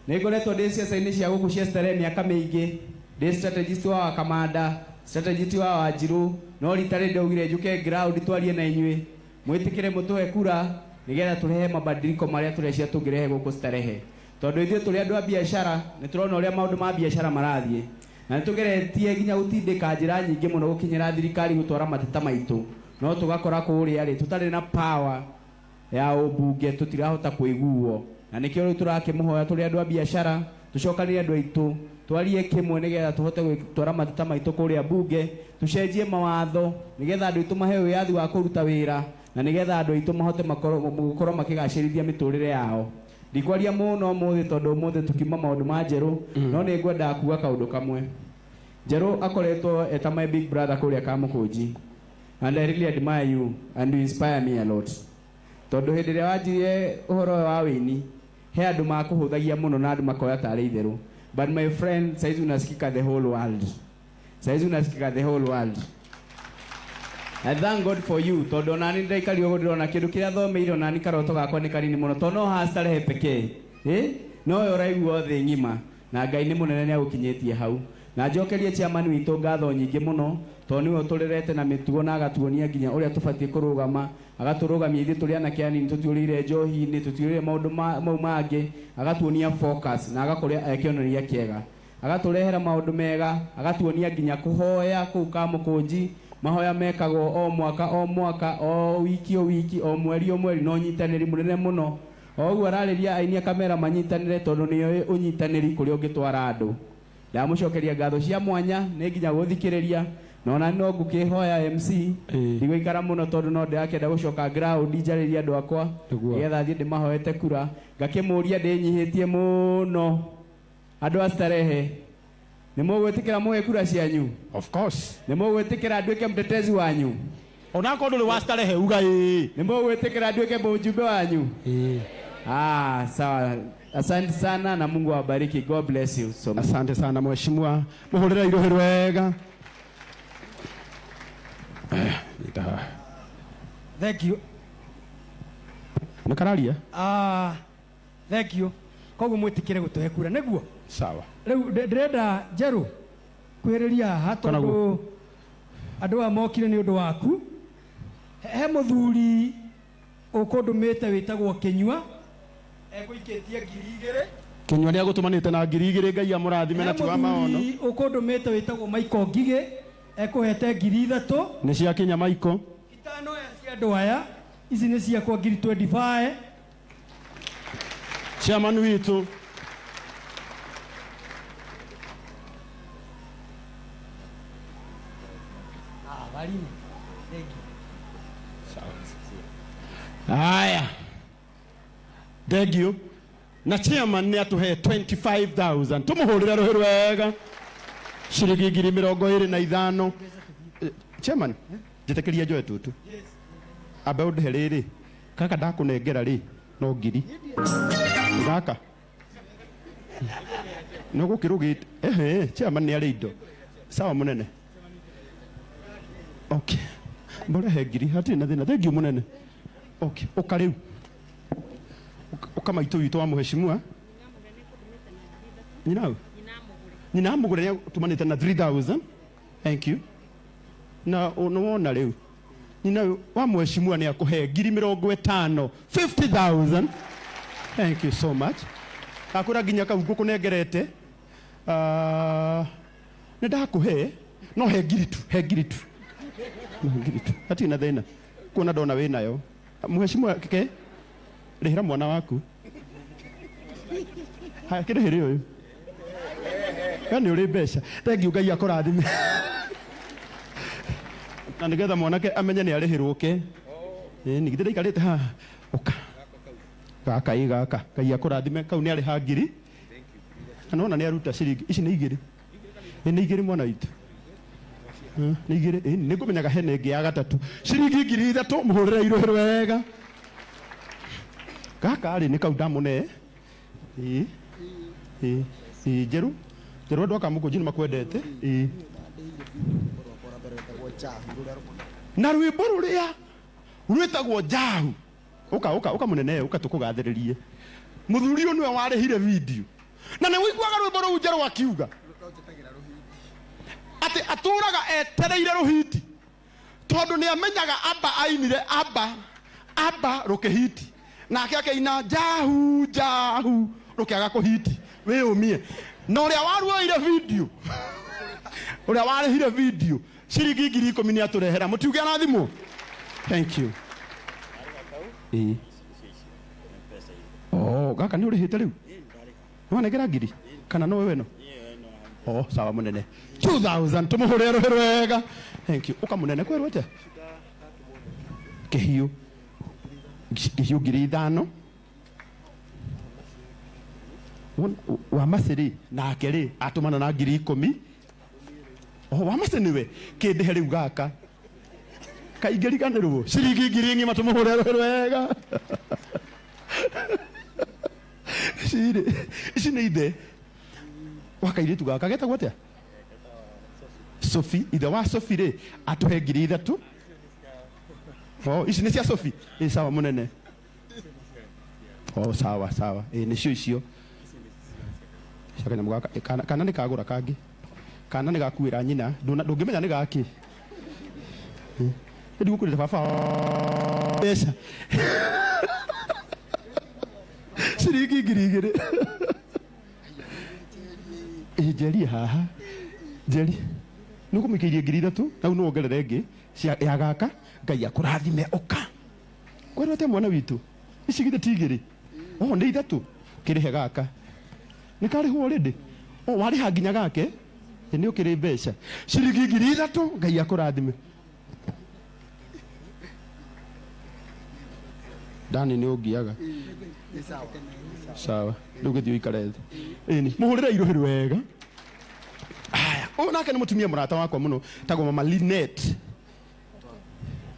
Nĩ ngoretwo ndĩ siasa-inĩ cia gũkũ cia Starehe mĩaka mĩingĩ, ndĩ strategist wa Wakamanda, strategist wa Wanjirũ, no rita rĩrĩ ndaugire njũke ground twarie na inyuĩ, mwĩtĩkĩre mũtũhe kura nĩgetha tũrehe mabadiliko marĩa tũrecia tũngĩrehe gũkũ Starehe. Tondũ ithuĩ tũrĩ andũ a biacara, nĩ tũrona ũrĩa maũndũ ma biacara marathiĩ, na nĩ tũgeretie nginya gũtindĩka njĩra nyingĩ mũno gũkinyĩra thirikari gũtwara mateta maitũ, no tũgakora kũrĩa rĩ tũtarĩ na power ya ũmbunge, tũtirahota kũiguo. Na nĩkĩo rĩu tũrakĩmũhoya tũrĩ andũ a biacara, tũcokanĩre andũ aitũ, twarie kĩmwe nĩgetha tũhote gũtwara mateta maitũ kũrĩa mbunge, tũcenjie mawatho nĩgetha andũ aitũ maheo wĩyathi wa kũruta wĩra, na nĩgetha andũ aitũ mahote gũkorwo makĩgacĩrithia mĩtũrĩre yao. Ndikwaria mũno ũmũthĩ tondũ ũmũthĩ tũkiuma maũndũ ma Njerũ, no nĩ ngwendaga kuga kaũndũ kamwe. Njerũ akoretwo eta my big brother kũrĩa Kamũkũnji, and I really admire you and you inspire me a lot. Tondũ hĩndĩ ĩrĩa wanjirie ũhoro ũyũ wa wĩini, he andũ makũhũthagia mũno na andũ makoya tarĩ itherũ. But my friend, saizi unasikika the whole world. Saizi unasikika the whole world. I thank God for you, tondũ onani ndĩraikarire ũguo ndĩrona kĩndũ kĩrĩa thomeire, onani karoto gakwa nĩ kanini mũno, tondũ no haha Starehe pekee. No we ũraiguo thĩ ng'ima, na Ngai nĩ mũnene nĩ agũkinyĩtie hau. Na njokerie chairman witũ ngatho nyingĩ mũno, tondũ nĩwe ũtũrerete na mĩtugo na agatuonia nginya ũrĩa tũbatiĩ kũrũgama, agatũrũgamia ithuĩ tũrĩ anake anini, tũtiũrĩire njohi-inĩ, tũtiũrĩire maũndũ mau mangĩ, agatuonia focus na agakorwo e kĩonereria kĩega, agatũrehera maũndũ mega, agatuonia nginya kũhoya kũu Kamũkũnji. Mahoya mekagwo o mwaka o mwaka, o wiki o wiki, o mweri o mweri, na ũnyitanĩri mũnene mũno. O ũguo ararĩria aini akamera manyitanĩre tondũ nĩoĩ ũnyitanĩri kũrĩa ũngĩtwara andũ. Ndamũcokeria ngatho cia mwanya nĩ nginya gũthikĩrĩria, na ona no ngũkĩhoya MC ndigũikara mũno tondũ no ndĩrakĩenda gũcoka ground njarĩrie andũ akwa nĩgetha thiĩ ndĩmahoete kura. Ngakĩmũria ndĩnyihĩtie mũno andũ a Starehe, nĩ mũgwĩtĩkĩra mũhe kura cianyu? Of course. Nĩ mũgwĩtĩkĩra nduĩke mtetezi wanyu? Onakorwo ndũrĩ wa Starehe uga ĩĩ. Nĩ mũgwĩtĩkĩra nduĩke mũjumbe wanyu? Ĩĩ. Ah, sawa. Asante sana na Mungu awabariki. God bless you so much. Asante sana mheshimiwa. Muhurira iruhi rwega. Nyita haha. Thank you. Nĩ kararia? Ah, thank you. Koguo mwĩtĩkĩre gũtũhe kura nĩguo? Sawa. Rĩu ndĩrenda Njerũ kwĩrĩria haha Kana tondũ guo. andũ aya mokire nĩ ũndũ waku. He mũthuri ũkũndũmĩte wĩtagwo Kĩnyua egũikĩtie 2,000. Kĩnyua nĩ agũtũmanĩte na 2,000. Ngai amũrathime na He ti wa maono. mũthuri ũkũndũmĩte wĩtagwo Michael Ngigĩ ekũhete 3,000. Nĩ cia kinya Michael. Itano ya cia andũ aya ici nĩ ciakwa 25,000. Chairman witũ. Ah, Barine. Thank you. Haya. Thank you. Na chairman nĩ atũhe 25,000. Tũmũhũrĩre rũhĩ rwega. Ciringi 25,000. Chairman, njĩtĩkĩria njoe tutu. Ambe ũndĩhe rĩrĩ. Kaka ndakũnengera rĩ, no ngiri. Gaka. Nĩ ũgũkĩrũgĩte. Ehe, chairman nĩ arĩ indo. Sawa mũnene. Okay. Mbore he ngiri, hatirĩ na thĩna. Thank you mũnene. Okay, ũka rĩu. Ũka maitũ witũ wa mũheshimiwa. Nyina ũ? Nyina mũgũre nĩ atũmanĩte na 3,000. Thank you. Na nĩ wona rĩu. Nyina wa mũheshimiwa nĩ akũhe 50,000. 50,000. Thank you so much. Akwĩra nginya kau ngũkũnengerete. Nĩ ndakũhe, no he ngiri tu, he ngiri tu. No ngiri tu. Hatirĩ na thĩna. Kuona ndona wĩnayo. Mũheshimiwa ke, rĩhĩra mwana waku. Haya, kĩrĩhĩre ũyũ. We nĩ ũrĩ mbeca. Thank you, Ngai akũrathime. Na nĩgetha mwanake amenye nĩ arĩhĩrwo ke. Ĩĩ, ningĩ ndĩraikarĩte haha. Ũka. Gaka, ĩ gaka. Ngai akũrathime. Kau nĩ arĩha ngiri. Na nĩwona nĩ aruta ciringi. Ici nĩ igĩrĩ. Ĩ, nĩ igĩrĩ mwana witũ. Nĩ igĩrĩ. Ĩ, nĩ ngũmenyaga hena ĩngĩ ya gatatũ. Ciringi 3,000, mũhũrĩre irũhĩ rwega. Gaka rĩ, nĩ kau ndamũne. Ĩ, ĩ, ĩ, Njerũ. Njerũ andũ a Kamũkũnji nĩ makwendete. Ĩ. Na rwĩmbo rũrĩa rwĩtagwo Njahu. Ũka, ũka, ũka mũnene, ũka tũkũgathĩrĩrie. Mũthuri ũyũ nĩwe warĩhire video. Na nĩ ũiguaga rwĩmbo rũu Njerũ akiuga atĩ atũraga etereire rũhiti tondũ nĩ amenyaga amba ainire amba amba rũkĩhiti, nake akĩina Njahu Njahu rũkĩaga kũhiti. Wĩyũmie. Na ũrĩa waruoire video, ũrĩa warĩhire video ciringi 10,000 nĩ atũrehera. Mũtiuge arathimwo. Thank you. Ĩĩ. Oh, gaka nĩ ũrĩhĩte rĩu? Nĩwanengera ngiri? Kana no wewe no? Oh, sawa mũnene. 2,000 tũmũhũrĩre rũhĩ rwega. Thank you. Ũka mũnene kwĩrwo atĩa? Kĩhiũ. Kĩhiũ 5,000. Wa Macĩ rĩ, nake rĩ, atũmana na 10,000. Oh, wa Macĩ nĩwe? Kĩndĩhe rĩu gaka. Kaingĩriganĩrwo. Ciringi ngiri ng'ima tũmũhũrĩre rũhĩ rwega. Cirĩ. Ici nĩ ithe wa kairĩtu gaka getagwo atĩa? Sophie. Ithe wa Sophie rĩ, atũhe 3,000. Oh, ici nĩ cia Sophie? Ĩ, sawa mũnene. Oh, sawa, sawa. Ĩ, nĩcio icio. Cia kanyamũ gaka. Ĩ, kana nĩ kagũra kangĩ. Kana nĩ gakuĩra nyina. Ndũngĩmenya nĩ gakĩ. Ĩ, ndigũkwĩrĩte baba. Mbeca. Ciringi 2,000. Ĩ, njerie haha. Njeri. Nĩ ũkũmũikĩirie 3,000 na no wongerere ĩngĩ ya gaka. Ngai akũrathime. Ũka kwerwo atĩa mwana witũ, ici githĩ ti igĩrĩ? O nĩ ithatũ. Kĩrĩhe gaka nĩ karĩhwo already. O warĩha nginya gake nĩ ũkĩrĩ mbeca ciringi 3,000. Ngai akũrathime. Dani nĩ ũngiaga sawa. Rĩu gĩthiĩ ũikare thĩ. Ĩni mũhũrĩre irũhĩ wega. Aya, ũyũ nake nĩ mũtumia mũrata wakwa mũno, tagwo mama Linet.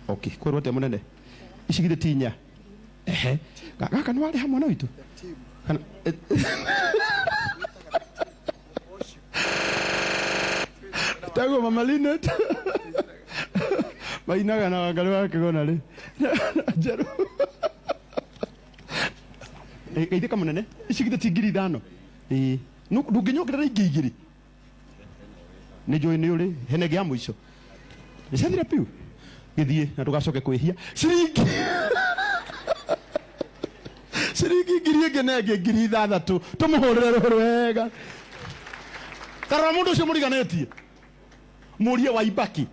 Okay, kwerwo atĩa mũnene? Ici githĩ ti inya? Ehe, gaka nĩ warĩha mwana witũ kana tagwo mama Linet mainaga na wangarĩ wa kĩgona rĩ njerũ. Geithĩka mũnene. Ici githĩ ti 5,000? Ĩĩ, ndũngĩnyongerera ingĩ igĩrĩ? Nĩ njũĩ nĩ ũrĩ hene ĩngĩ ya mũico nĩ ciathira piũ. Gĩthiĩ na ndũgacoke kwĩhia. Ciringi ngiri ĩngĩ na ĩngĩ 6,000. Tũmũhũrĩre rũhĩ wega. Tarora mũndũ ũcio mũriganĩtie, mũrie wa ibaki.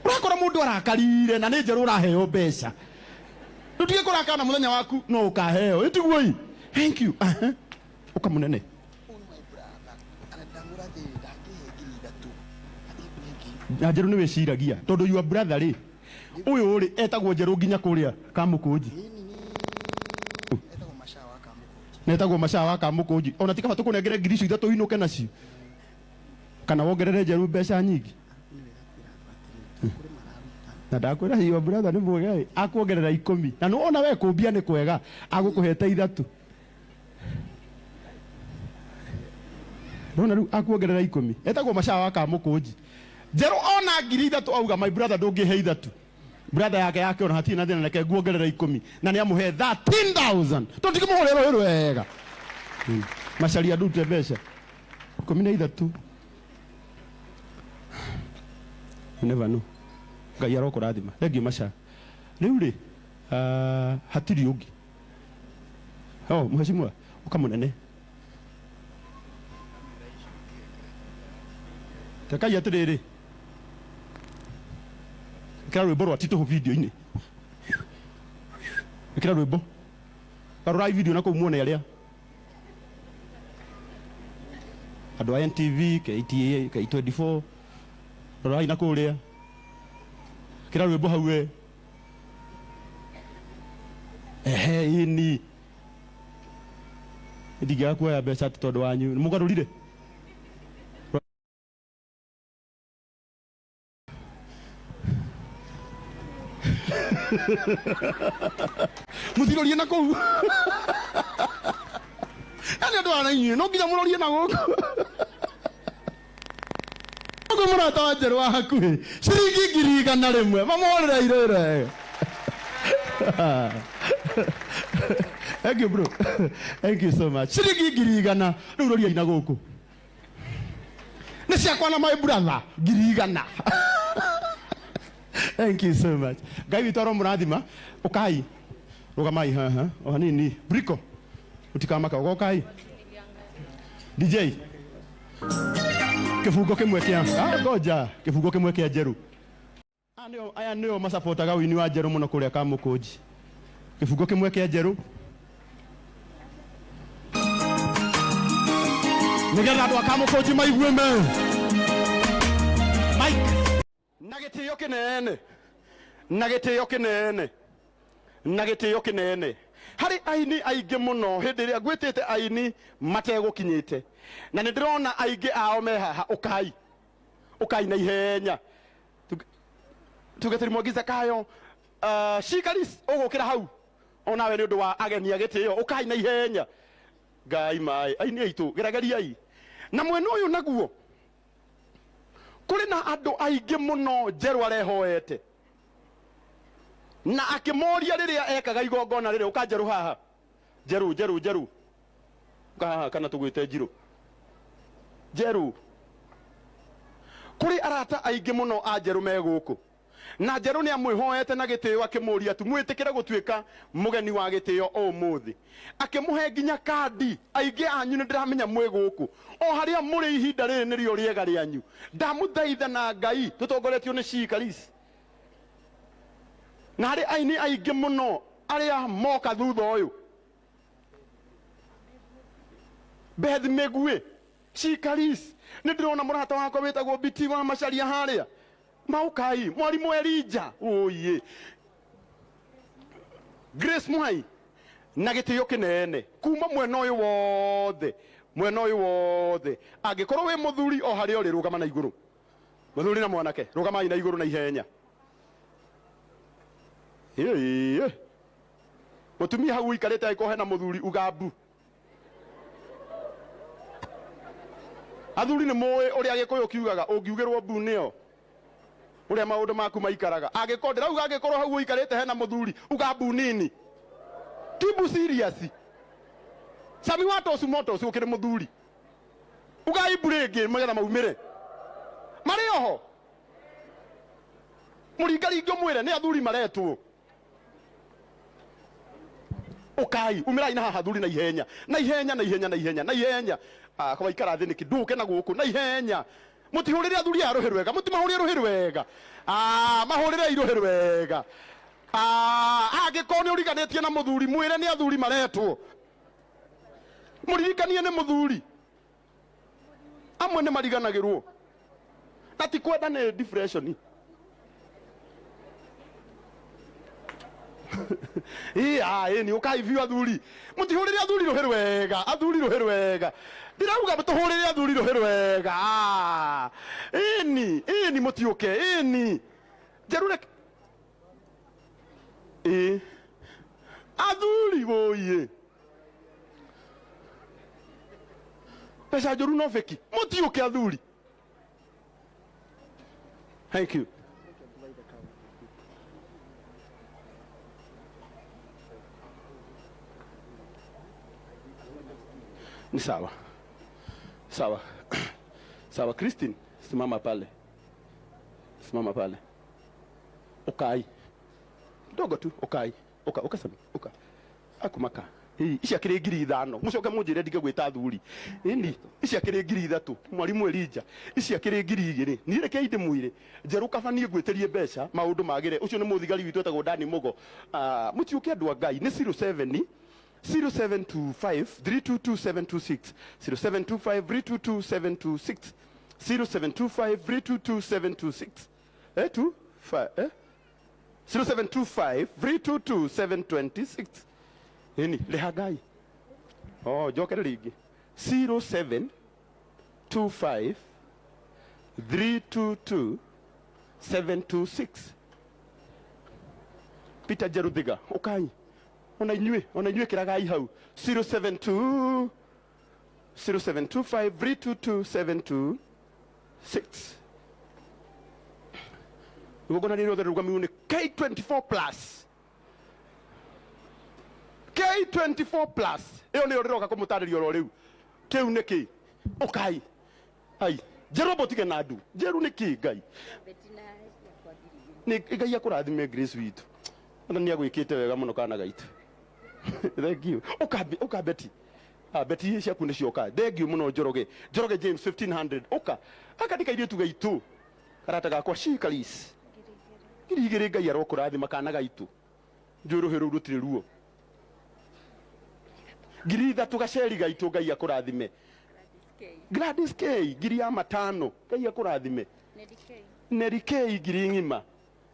Ũrakora mũndũ arakarire na nĩ njerũ ũraheo mbeca. Ndũtige kũrakara na mũthenya waku no ũkaheo. Ĩtiguo i. Thank you. Aha. Ũka mũnene. Na njerũ nĩ wĩciragia tondũ your brother rĩ, ũyũ rĩ etagwo njerũ nginya kũrĩa Kamũkũnji na etagwo Macaa wa Kamũkũnji. Ona ti kaba tũkũnengere ngiri icio ithatũ ũinũke nacio kana wongerere njerũ mbeca nyingĩ? Na ndakwĩra your brother nĩ mwega ĩ, akuongerera ikũmi na nĩ ona we kũmbia nĩ kwega agũkũhete ithatũ. Ndona rĩu akuongerera ikũmi. Etagwo Macaa wa Kamũkũnji. Njerũ ona 3,000 auga my brother ndũngĩhe ithatũ. Brother yake yakĩona hatirĩ na thĩna, reke nguongerera ikũmi, na nĩ amũhe 13,000. Tũtikĩmũhũrĩra rũhĩ wega. Macaria ndute mbeca 13. You never know. Ngai arokũrathima. Thengiũ Maca. Rĩu rĩ, hatirĩ ũngĩ. Oh, mheshimiwa, ũka mũnene. Tekai atĩrĩrĩ, ĩkĩra rwĩmbo rwa titũhũ video-inĩ. Ĩkĩra rwĩmbo. Garurai video na kũu muone arĩa andũ a NTV, KTA, K24, rorai na kũrĩa. Ĩkĩra rwĩmbo hau we. Ehe, ĩni ndingĩaga kuoya mbeca atĩ tondũ wanyu nĩ mũgarũrire. Mũtirorie na kũu. Yani andũ aya na inyuĩ no nginya mũrorie na gũkũ. Ũguo mũrata wa njerũ wa hakuhĩ ciringi 100,000 mamũhũrĩre irũrũ. Thank you bro. Thank you so much. Ciringi 100,000 rĩu roria na gũkũ. Nĩ ciakwa na my brother 100,000. Thank you so much. Ngai witũ aromũrathima. Ũkai. Rũgamai haha o hanini. Briko. Ũtikamaka ũgokai. DJ. Kĩbungo kĩmwe kĩa ngoja, kĩbungo kĩmwe kĩa njerũ. Aya nĩo macapotaga ũini wa njerũ mũno kũrĩa Kamũkũnji. Kĩbungo kĩmwe kĩa njerũ nĩgetha andũ a Kamũkũnji maigue me Mike. Na gĩtĩo kĩnene, na gĩtĩo kĩnene, na gĩtĩo kĩnene harĩ aini aingĩ mũno. Hĩndĩ ĩrĩa ngwĩtĩte aini mategũkinyĩte, na nĩ ndĩrona aingĩ ao me haha. Ũkai, ũkai na ihenya. Tuge tũri Mwangi Zakayo, Shikaris ũgũkĩra hau onawe nĩ ũndũ wa ageni a gĩtĩo. Ũkai na ihenya. Ngai maĩ aini aitũ gerageriai na mwena ũyũ naguo. Kũrĩ na andũ aingĩ mũno njerũ arehoete na akĩmoria rĩrĩa ekaga igongona rĩrĩ. Ũka njerũ haha, njerũ njerũ njerũ, ũka haha kana tũgwĩte njirũ njerũ. Kũrĩ arata aingĩ mũno a njerũ me gũkũ. Na Njerũ nĩ amwĩhoete na gĩtĩo akĩmũria tu mwĩtĩkĩre gũtuĩka mũgeni wa gĩtĩo ũmũthĩ. Akĩmũhe nginya kandi. Aingĩ anyu nĩ ndĩramenya mwĩ gũkũ. O harĩa mũrĩ ihinda rĩrĩ nĩrĩo rĩega rĩanyu. Ndamũthaitha na Ngai tũtongoretio nĩ Shikarisi. Na harĩ aini aingĩ mũno arĩa moka thutha ũyũ. Beth Mĩguĩ, Shikarisi, nĩ ndĩrona mũrata wakwa wĩtagwo Biti wa Macharia harĩa. Maukai, mwalimu Elija, oye. Grace Mwai, na gĩtĩo kĩnene kuma mwena ũyũ wothe, mwena ũyũ wothe. Angĩkorwo wĩ mũthuri o harĩa ũrĩ, rũgama na igũrũ. Mũthuri na mwanake, rũgamai na igũrũ na ihenya. Ĩĩ. Mũtumia hau ũikarĩte angĩkorwo hena mũthuri ugambu. Athuri nĩ mũĩ ũrĩa Gĩkũyũ kiugaga, ũngiugĩrwo mbu nĩo. Ũrĩa maũndũ maku maikaraga. Angĩkorwo ndĩrauga angĩkorwo hau ũikarĩte hena mũthuri, uga mbu nini. Ti mbu serious. Sami wa tosu motos ũkĩrĩ mũthuri. Uga imbu rĩngĩ magetha maumĩre. Marĩ oho. Mũringaringi ũmwĩre nĩ athuri maretwo. Ũkai, umĩrai na haha athuri na ihenya. Na ihenya, na ihenya, na ihenya, na ihenya. Ah, kwa ikara thĩ nĩkĩ? Ndũke na gũkũ na ihenya. Mũtihũrĩre athuri aya rũhĩ rwega, mũtimahũrĩre rũhĩ rwega. Ah, mahũrĩrei rũhĩ rwega. Ah, angĩkorwo nĩ ũriganĩtie na mũthuri, mwĩre nĩ athuri maretwo. Mũririkanie nĩ mũthuri. Amwe nĩ mariganagĩrwo. Na ti kwenda nĩ depression. Ĩĩ, ĩĩ, nĩ ũkai biũ athuri. Mũtihũrĩre athuri rũhĩ rwega, athuri rũhĩ rwega. Ndĩrauga tũhũrĩre athuri rũhĩ rwega. Ĩni, ĩni mũtiũke, ĩni. Njerure. Ĩĩ. Athuri wũiĩ. Mbeca njũru no beki. Mũtiũke athuri. Thank you. Ni sawa. Sawa. Sawa, Christine, simama pale. Simama pale. Ukai. Dogo tu, ukai. Uka, uka sami, uka. Akumaka. Hii, ici akĩrĩ ngiri ithano. Mũcoke mũnjĩre ndige gwĩta athuri. Ĩni, ici akĩrĩ ngiri ithatũ. Mwalimu Elija, ici akĩrĩ ngiri igĩrĩ. Niĩ rekei ndĩmwĩre, Njerũ kaba niĩ ngwĩtĩrie mbeca, maũndũ magĩre. Ũcio nĩ mũthigari witũ etagwo Dani Mũgo. Mũtiũke andũ a Ngai, nĩ 07 0725 322 726. 0725 322 726. 0725 322 726. 2 5, 0725 322 726. Nini, reha Ngai. Oh, njokere rĩngĩ. 0725 322 726. Peter Jeruthiga, ũkai. Ona inyuĩ, ona inyuĩ kĩragai hau. 072 0725 322 726. Igongona rĩrĩ rĩothe rĩrũgamĩrĩirwo nĩ K24 plus. K24 plus. Ĩyo nĩyo ndĩroka kũmũtarĩria oro rĩu. Kĩu nĩ kĩ? Ũkai. Ai, Njerũ amba ũtige na ndu. Njerũ nĩ kĩ Ngai? Nĩ Ngai akũrathime Grace witũ. Ona nĩ agwĩkĩte wega mũno kana gaitũ. Thank you. Ũka, ũka Betty. Ah, Betty ciaku nĩ cioka. Thank you mũno Njoroge. Njoroge James 1500. Ũka. Aka nĩ kairĩtu gaitũ. Karata gakwa Shikaris. Ngiri igĩrĩ Ngai arokũrathima kana gaitũ. Njũĩ rũhĩ rũu rũtirĩ ruo. Ngiri ithatũ gaceri gaitũ Ngai akũrathime. Gladys K ngiri ya matano Ngai akũrathime. Neri K ngiri ng'ima.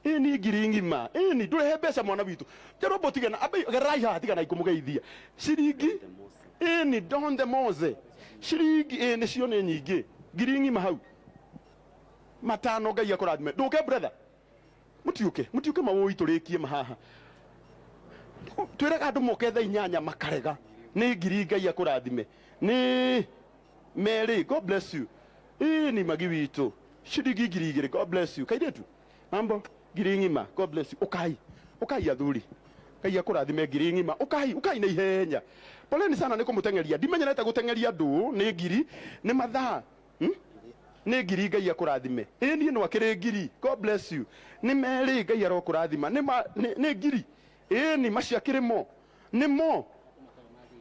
Ĩni ngiri ng'ima. Ĩni ndũrehe mbeca mwana witũ. Njerũ amba ũtige na amba gererai haha tiga na ikũmũgeithia. Ciringi ĩni Don the Mose. Ciringi ĩ nĩcio nĩ nyingĩ. Ngiri ng'ima hau. Matano Ngai akũrathime. Ndũke brother. Mũtiũke, mũtiũke mawũi tũrĩkie mahaha. Twĩraga andũ moke thaa inyanya makarega. Nĩ ngiri Ngai akũrathime. Nĩ Mary, God bless you. Ĩĩ ni magi witũ. Ciringi ngiri igĩrĩ, God bless you. Kairĩtu, mambo ngiri ng'ima, God bless you. Ũkai, ũkai athuri. Ngai akũrathime ngiri ng'ima. Ũkai, ũkai na ihenya. Poleni sana nĩ kũmũteng'eria. Ndimenyerete gũteng'eria andũ, nĩ ngiri, nĩ mathaa. Nĩ ngiri Ngai akũrathime. Ĩ niĩ no akĩrĩ ngiri. God bless you. Nĩ merĩ Ngai arokũrathima. Nĩ ngiri. Ĩ ni macio akĩrĩ mo. Nĩ mo.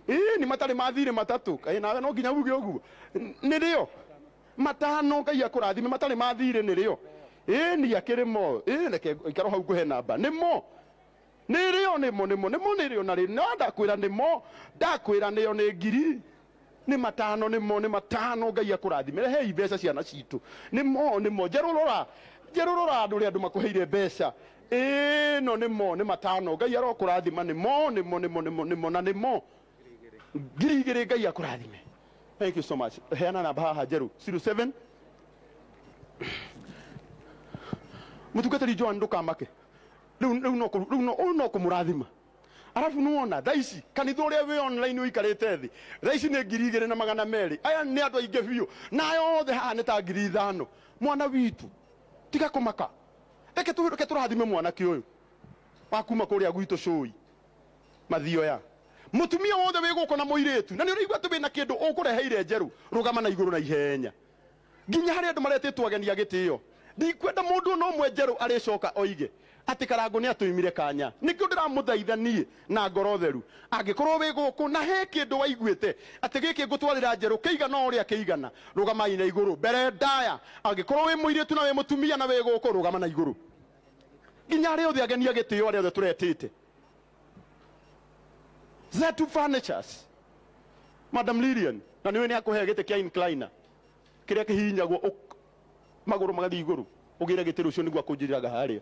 Ĩ ni matarĩ mathirĩ matatũ. Kaĩ nawe no nginya uge ũguo. Nĩ rĩo. Matano Ngai akũrathime matarĩ mathirĩ nĩ rĩo. Ĩ ni akĩrĩ mo. Ĩ reke ikaro hau ngũhe namba. Nĩ mo. Nĩ rĩo nĩ mo nĩ mo nĩ mo nĩ rĩo na rĩ. No ndakwĩra nĩ mo. Ndakwĩra nĩyo nĩ ngiri. Nĩ matano nĩ mo nĩ matano Ngai akũrathime. Rehei mbeca ciana citũ. Nĩ mo nĩ mo. Njerũ rora. Njerũ rora andũ ũrĩa andũ makũheire mbeca. Ĩno nĩ mo nĩ matano Ngai arokũrathima nĩ mo nĩ mo nĩ mo nĩ mo nĩ mo na nĩ mo. 2000 Ngai akũrathime. Thank you so much. Heana namba haha Njerũ. 07 Mũtungatĩri Joan ndũkamake. Rĩu no rĩu no ũyũ no kũmũrathima. Arabu nĩwona thaa ici kanitha ũrĩa wĩ online ũikarĩte thĩ thaa ici nĩ 2200. Aya nĩ andũ aingĩ biũ na aya othe haha nĩ ta 5000. Mwana witũ tiga kũmaka. Reke tũrathime mwanake ũyũ wa kuma kũrĩa gwitũ cũi mathioya. Mũtumia wothe wĩ gũkũ na mũirĩtu na nĩ ũraigua atĩ wĩna kĩndũ ũkũreheire Njerũ, rũgama na igũrũ na ihenya. Nginya harĩa andũ maretĩtwo ageni a gĩtĩo. Ndikwenda mũndũ ona ũmwe Njerũ arĩcoka oige atĩ Karangũ nĩ atũimire kanya. Nĩkĩo ndĩramũthaitha niĩ na ngoro theru. Angĩkorwo wĩ gũkũ na he kĩndũ waiguĩte atĩ gĩkĩ ngũtwarĩra Njerũ kĩigana o ũrĩa kĩigana, rũgamai na igũrũ mbere ndaya. Angĩkorwo wĩ mũirĩtu na wĩ mũtumia na wĩ gũkũ, rũgama na igũrũ. Nginya arĩa othe ageni a gĩtĩo arĩa othe tũretĩte. Zetu Furnitures. Madam Lilian, na nĩwe nĩ akũhe gĩtĩ kĩa incliner kĩrĩa kĩhihinyagwo magũrũ magathiĩ igũrũ. Ũgĩre gĩtĩ rũciũ nĩguo akũnjĩrĩraga harĩa.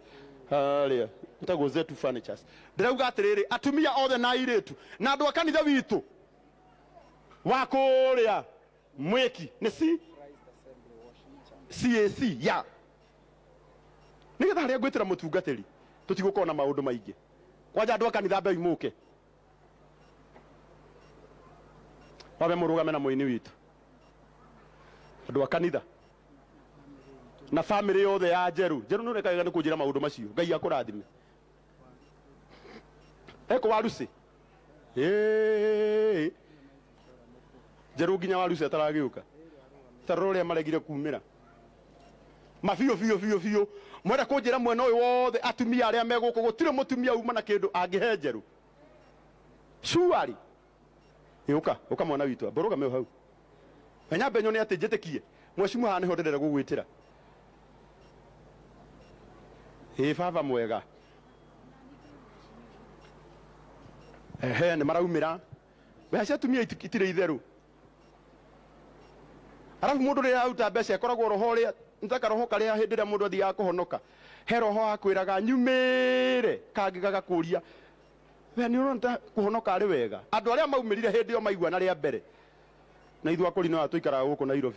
Harĩa. Ĩtagwo Zetu Furnitures. Ndĩrauga atĩrĩrĩ, atumia othe na airĩtu na andũ a kanitha witũ wa kũrĩa mwĩki nĩ C CAC ya nĩgetha harĩa ngwĩtĩra mũtungatĩri tũtigũkorwo na maũndũ maingĩ. Kwanja andũ a kanitha mbe imũke wabe mũrũgame na mũini witũ. Andũ a kanitha na family yothe ya Njerũ. Njerũ nĩ ũrekaga nĩ kũnjĩra maũndũ macio. Ngai akũrathime. Eko waruci. Njerũ nginya waruci ataragĩũka. Tarora ũrĩa maregire kumĩra. Mabiũ biũ biũ biũ. Mwenda kũnjĩra mwena ũyũ wothe atumia arĩa me gũkũ gũtirĩ mũtumia uma na kĩndũ angĩhe Njerũ. Surely. Ũka, ũka mwana witũ, mbũrũgame hau. Menya mbe nyone atĩ njĩtĩkie. Mwecimu haha nĩho ndĩrenda gũgwĩtĩra. Ĩ baba mwega. Ehe, nĩ maraumĩra. Mbeca cia atumia itirĩ itherũ. Arabu mũndũ rĩrĩa aruta mbeca akoragwo roho ũrĩa nĩ roho karĩa hĩndĩ ĩrĩa mũndũ athiaga kũhonoka. He roho akwĩraga nyumĩre kangĩ gagakũria. We nĩ ũrona ta kũhonoka arĩ wega. Andũ arĩa maumĩrire hĩndĩ ĩyo maigua na rĩa mbere. Na ithuĩ akũri no tũikaraga gũkũ Nairobi.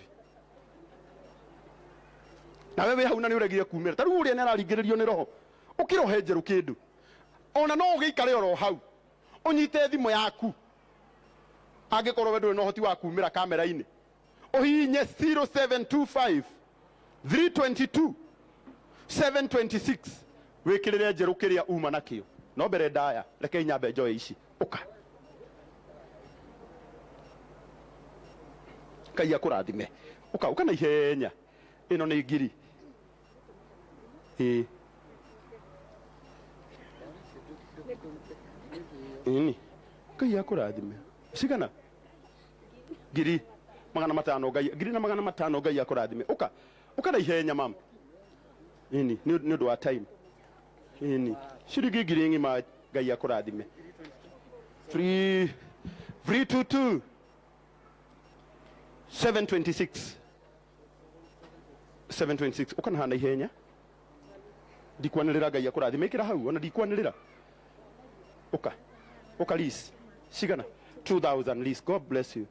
Nawe wĩ hau na nĩ ũregire kumĩra. Ta rĩu ũrĩa nĩ araringĩrĩrio nĩ roho. Ũkĩrohe Njerũ kĩndũ. Ona no ũgĩikare oro hau. Ũnyite thimũ yaku. Angĩkorwo we ndũrĩ na ũhoti wa kumĩra kamera-inĩ. Ũhihinye 0725 322 726 wĩkĩrĩre Njerũ kĩrĩa uma nakĩo. No mbere ndaya, reke nyambe njoe ici. Ũka. Ngai akũrathime. Ũka, ũka na ihenya. Ĩno nĩ ngiri. Ĩĩ. Ĩni. Ngai akũrathime. Cigana? 500 Ngai. 500 Ngai akũrathime. Ũka. Ũka na ihenya mama. Ĩni, nĩ ũndũ wa time. Ĩni. Ciringi 1000 ng'ima Ngai akũrathime. 3 322 726 726 ũka na ihenya. Ndikwanĩrĩra Ngai akũrathime. Ĩkĩra hau ona ndikwanĩrĩra. Ũka. Ũka Liz. Cigana? 2000 Liz. God bless you.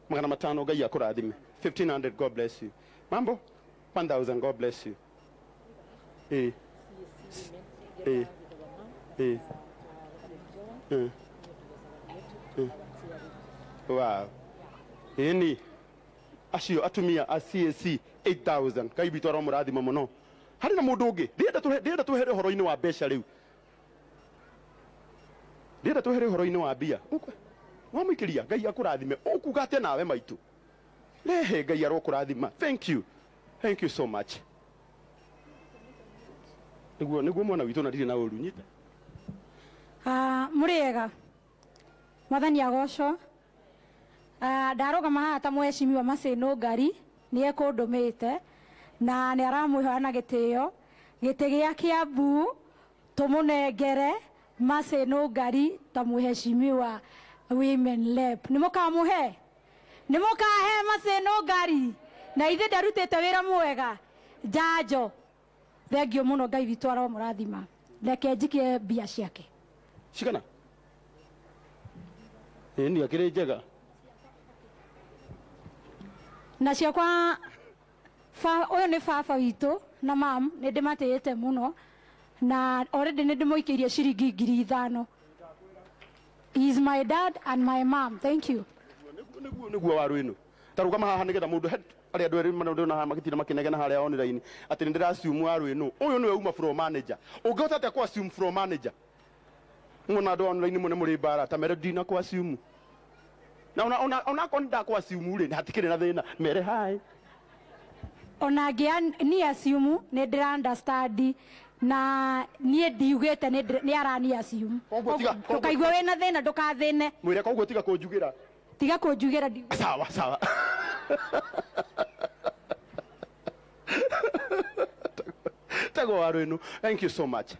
500 Ngai akũrathime. 1500 God bless you. Mambo? 1000 God bless you. Eh. Eh. Eh. Eh. Eh. Wow. Ĩni. Acio atumia a CAC 8000 Ngai witũ aromũrathima mũno. Harĩ na mũndũ ũngĩ ndĩrenda twehere ũhoro-inĩ wa mbeca rĩu. Ndĩrenda twehere ũhoro-inĩ wa mbia. Wamũikĩria Ngai akũrathime. Ũkuga atĩa nawe maitũ? Rehe Ngai arokũrathima. Thank you. Thank you so much. Niguo niguo mwana witũ na ndirĩ na ũru nyita. Mũrĩega mwathani agocwo. Ndarũgama haha ta mweshimiwa Maseno Ngari nĩ ekũndũmĩte na nĩ aramwĩhoya na gĩtĩo gĩtĩ gĩa Kiambu tũmũnengere Maseno Ngari ta mweshimiwa Women Rep. Nĩ mũkamũhe? Nĩ mũkahe Maseno Ngari? Na ithe ndarutĩte wĩra mwega njanjo. Thengio mũno Ngai witũ aromũrathima. Reke njikie mbia ciake. Cigana? Ĩĩ ni akĩrĩ njega. Na ciakwa ũyũ nĩ baba witũ na mam nĩ ndĩmatĩĩte mũno na already nĩ ndĩmũikĩirie ciringi 5,000. He is my dad and my mom. Thank you. Nĩguo nĩguo waru ĩno. Ta rũgama haha nĩgetha mũndũ he arĩa andũ erĩ ndĩrona haha magĩtinda makĩnegena harĩa online atĩ nĩ ndĩra assume waru ĩno. Ũyũ nĩwe uma floor manager. Ũngĩhota atĩa kũ assume floor manager? Muona andũ online mũno mũrĩ mbara ta mere ndina kũ assume. Na ona ona ona akorwo nĩ assume rĩ hatikĩrĩ na thĩna mere hi. Ona ngĩa ni assume nĩ ndĩra understand na niĩ ndiugĩte nĩ arani assume. Ndũkaigua wĩna thĩna ndũkathĩne. Mwĩre koguo tiga kũnjugĩra. Tiga kũnjugĩra ndiugĩte. Sawa sawa. Tego waru ĩno. Thank you so much.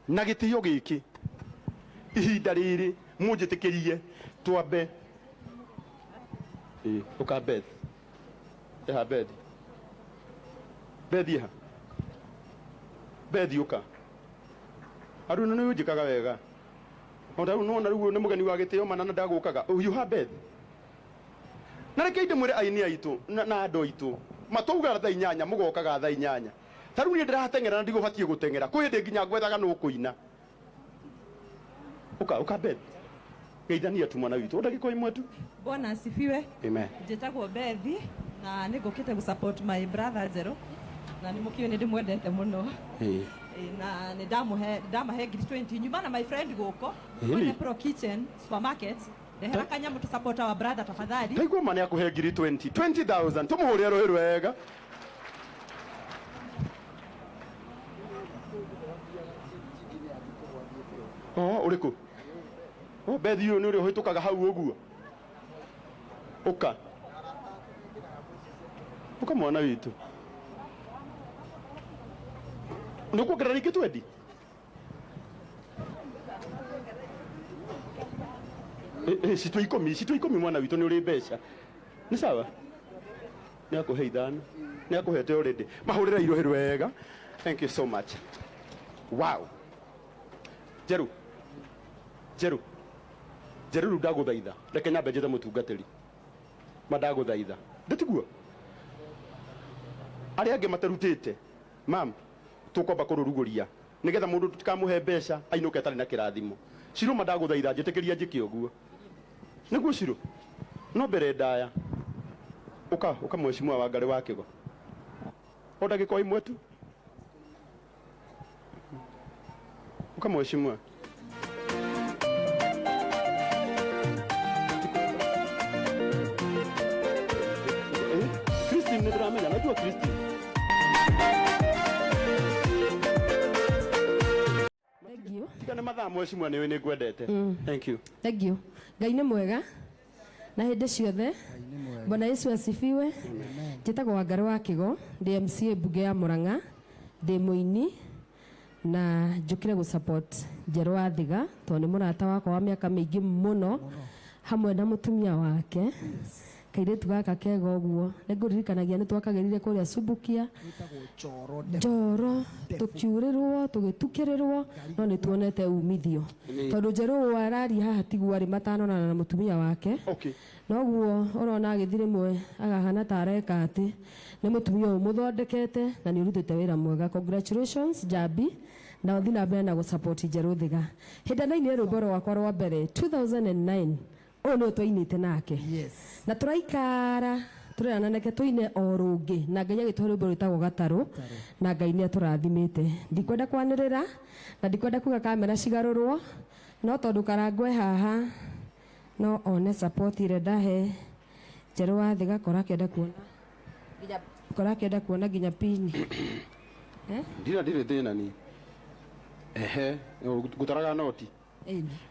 Na gĩtĩo gĩkĩ ihinda rĩrĩ mũnjĩtĩkĩrie twambe ũka Beth. Eha Beth. Beth eha. Beth ũka. Aruna nĩ ũnjĩkaga wega. Ona rĩu nĩwona rĩu nĩ mũgeni wa gĩtĩo mana na ndagũkaga. Ũhiũha Beth. Na reke ndĩmwĩre aini aitũ na andũ aitũ mataugaga thaa 8 mũgokaga thaa 8. Ta rĩu niĩ ndĩrateng'era na ndigũbatiĩ gũteng'era. Kwĩ hĩndĩ nginya ngwethaga nũ kũina. Ũka ũka Beth. Geithania tu mwana witũ. Ndagĩka ĩmwe tu. Bwana asifiwe. Amen. Njĩtagwo Beth na nĩngũkĩte gũ support my brother Njerũ na nĩ mũkĩũĩ nĩ ndĩmwendete mũno. Na nĩ ndamũhe ndamahe 20,000 nyuma na my friend gũkũ Mwene Pro Kitchen supermarket. Ndehera kanyamũ to support our brother tafadhali. Ndaigua ma nĩ akũhe 20,000 20,000 tũmũhũrĩre rũhĩ rwega. Oh, ũrĩkũ? Oh, Beth ũyũ nĩ ũrĩa ũhĩtũkaga hau ũguo. Ũka. Ũka mwana witũ. Nĩ ũkuongerera rĩngĩ 20? Citũ ikũmi, citũ ikũmi mwana witũ nĩ ũrĩ mbeca. Nĩ sawa? Nĩ akũhe 5. Nĩ akũhete already. Mahũrĩre irũhĩ rwega. Thank you so much. Wow. Njerũ. Njerũ. Njerũ rĩu ndagũthaitha. Reke nyambe njĩte mũtungatĩri. Ma ndagũthaitha. Ndĩtiguo? Arĩa angĩ matarutĩte, mam, tũkwamba kũrũrugũria nĩgetha mũndũ tũtikamũhe mbeca ainũke atarĩ na kĩrathimo. Cirũ ma ndagũthaitha njĩtĩkĩria njĩke ũguo. Nĩguo Cirũ? No mbere ndaya. Ũka, ũka mheshimiwa wa Ngarĩ wa Kĩgo. O ndagĩka ĩmwe tu. Ũka mheshimiwa. Christine nĩ ndĩramenya, najua Christine. Thank you. Tiga nĩ mathaa mheshimiwa nĩ nĩ ngwendete. Thank you. Thank you. Ngai nĩ mwega na hĩndĩ ciothe. Bwana Yesu asifiwe. Njĩtagwo Wangarĩ wa Kĩgo, ndĩ MCA mbunge ya Murang'a, ndĩ mũini na njũkire gũ support Njerũ wa Thiga tondũ nĩ mũrata wakwa wa mĩaka mĩingĩ mũno hamwe na mũtumia wake. Kairĩtu gaka kega ũguo nĩ ngũririkanagia nĩ twakagĩrire kũrĩa Subukia Njoro tũkiurĩrwo tũgĩtukĩrĩrwo no nĩ tuonete umithio tondũ Njerũ ũyũ araria haha tiguo arĩ matanonana na mũtumia wake. Noguo ũrona agĩthiĩ rĩmwe agahana ta areka atĩ nĩ mũtumia ũyũ mũthondekete na nĩ ũrutĩte wĩra mwega. Congratulations Njambi na ũthiĩ na mbere na gũ-support Njerũ Thiga. Hĩndĩ ndainire rwĩmbo rwakwa rwa mbere 2009 ũyũ nĩwe twainĩte nake. Na tũraikara tũrerana nake tũine o rũngĩ na Ngai agĩtũhe rwĩmbo rwĩtagwo Gatarũ na Ngai nĩ atũrathimĩte. Ndikwenda kwanĩrĩra na ndikwenda kuga kamera cigarũrwo no tondũ Karangwe haha no one support ĩrĩa ndahe Njerũ wa Thiga kora akĩenda kuona. Ũkora akĩenda kuona nginya pini. Eh? Ndira ndirĩ thĩna ni. Ehe, ngũtaraga noti.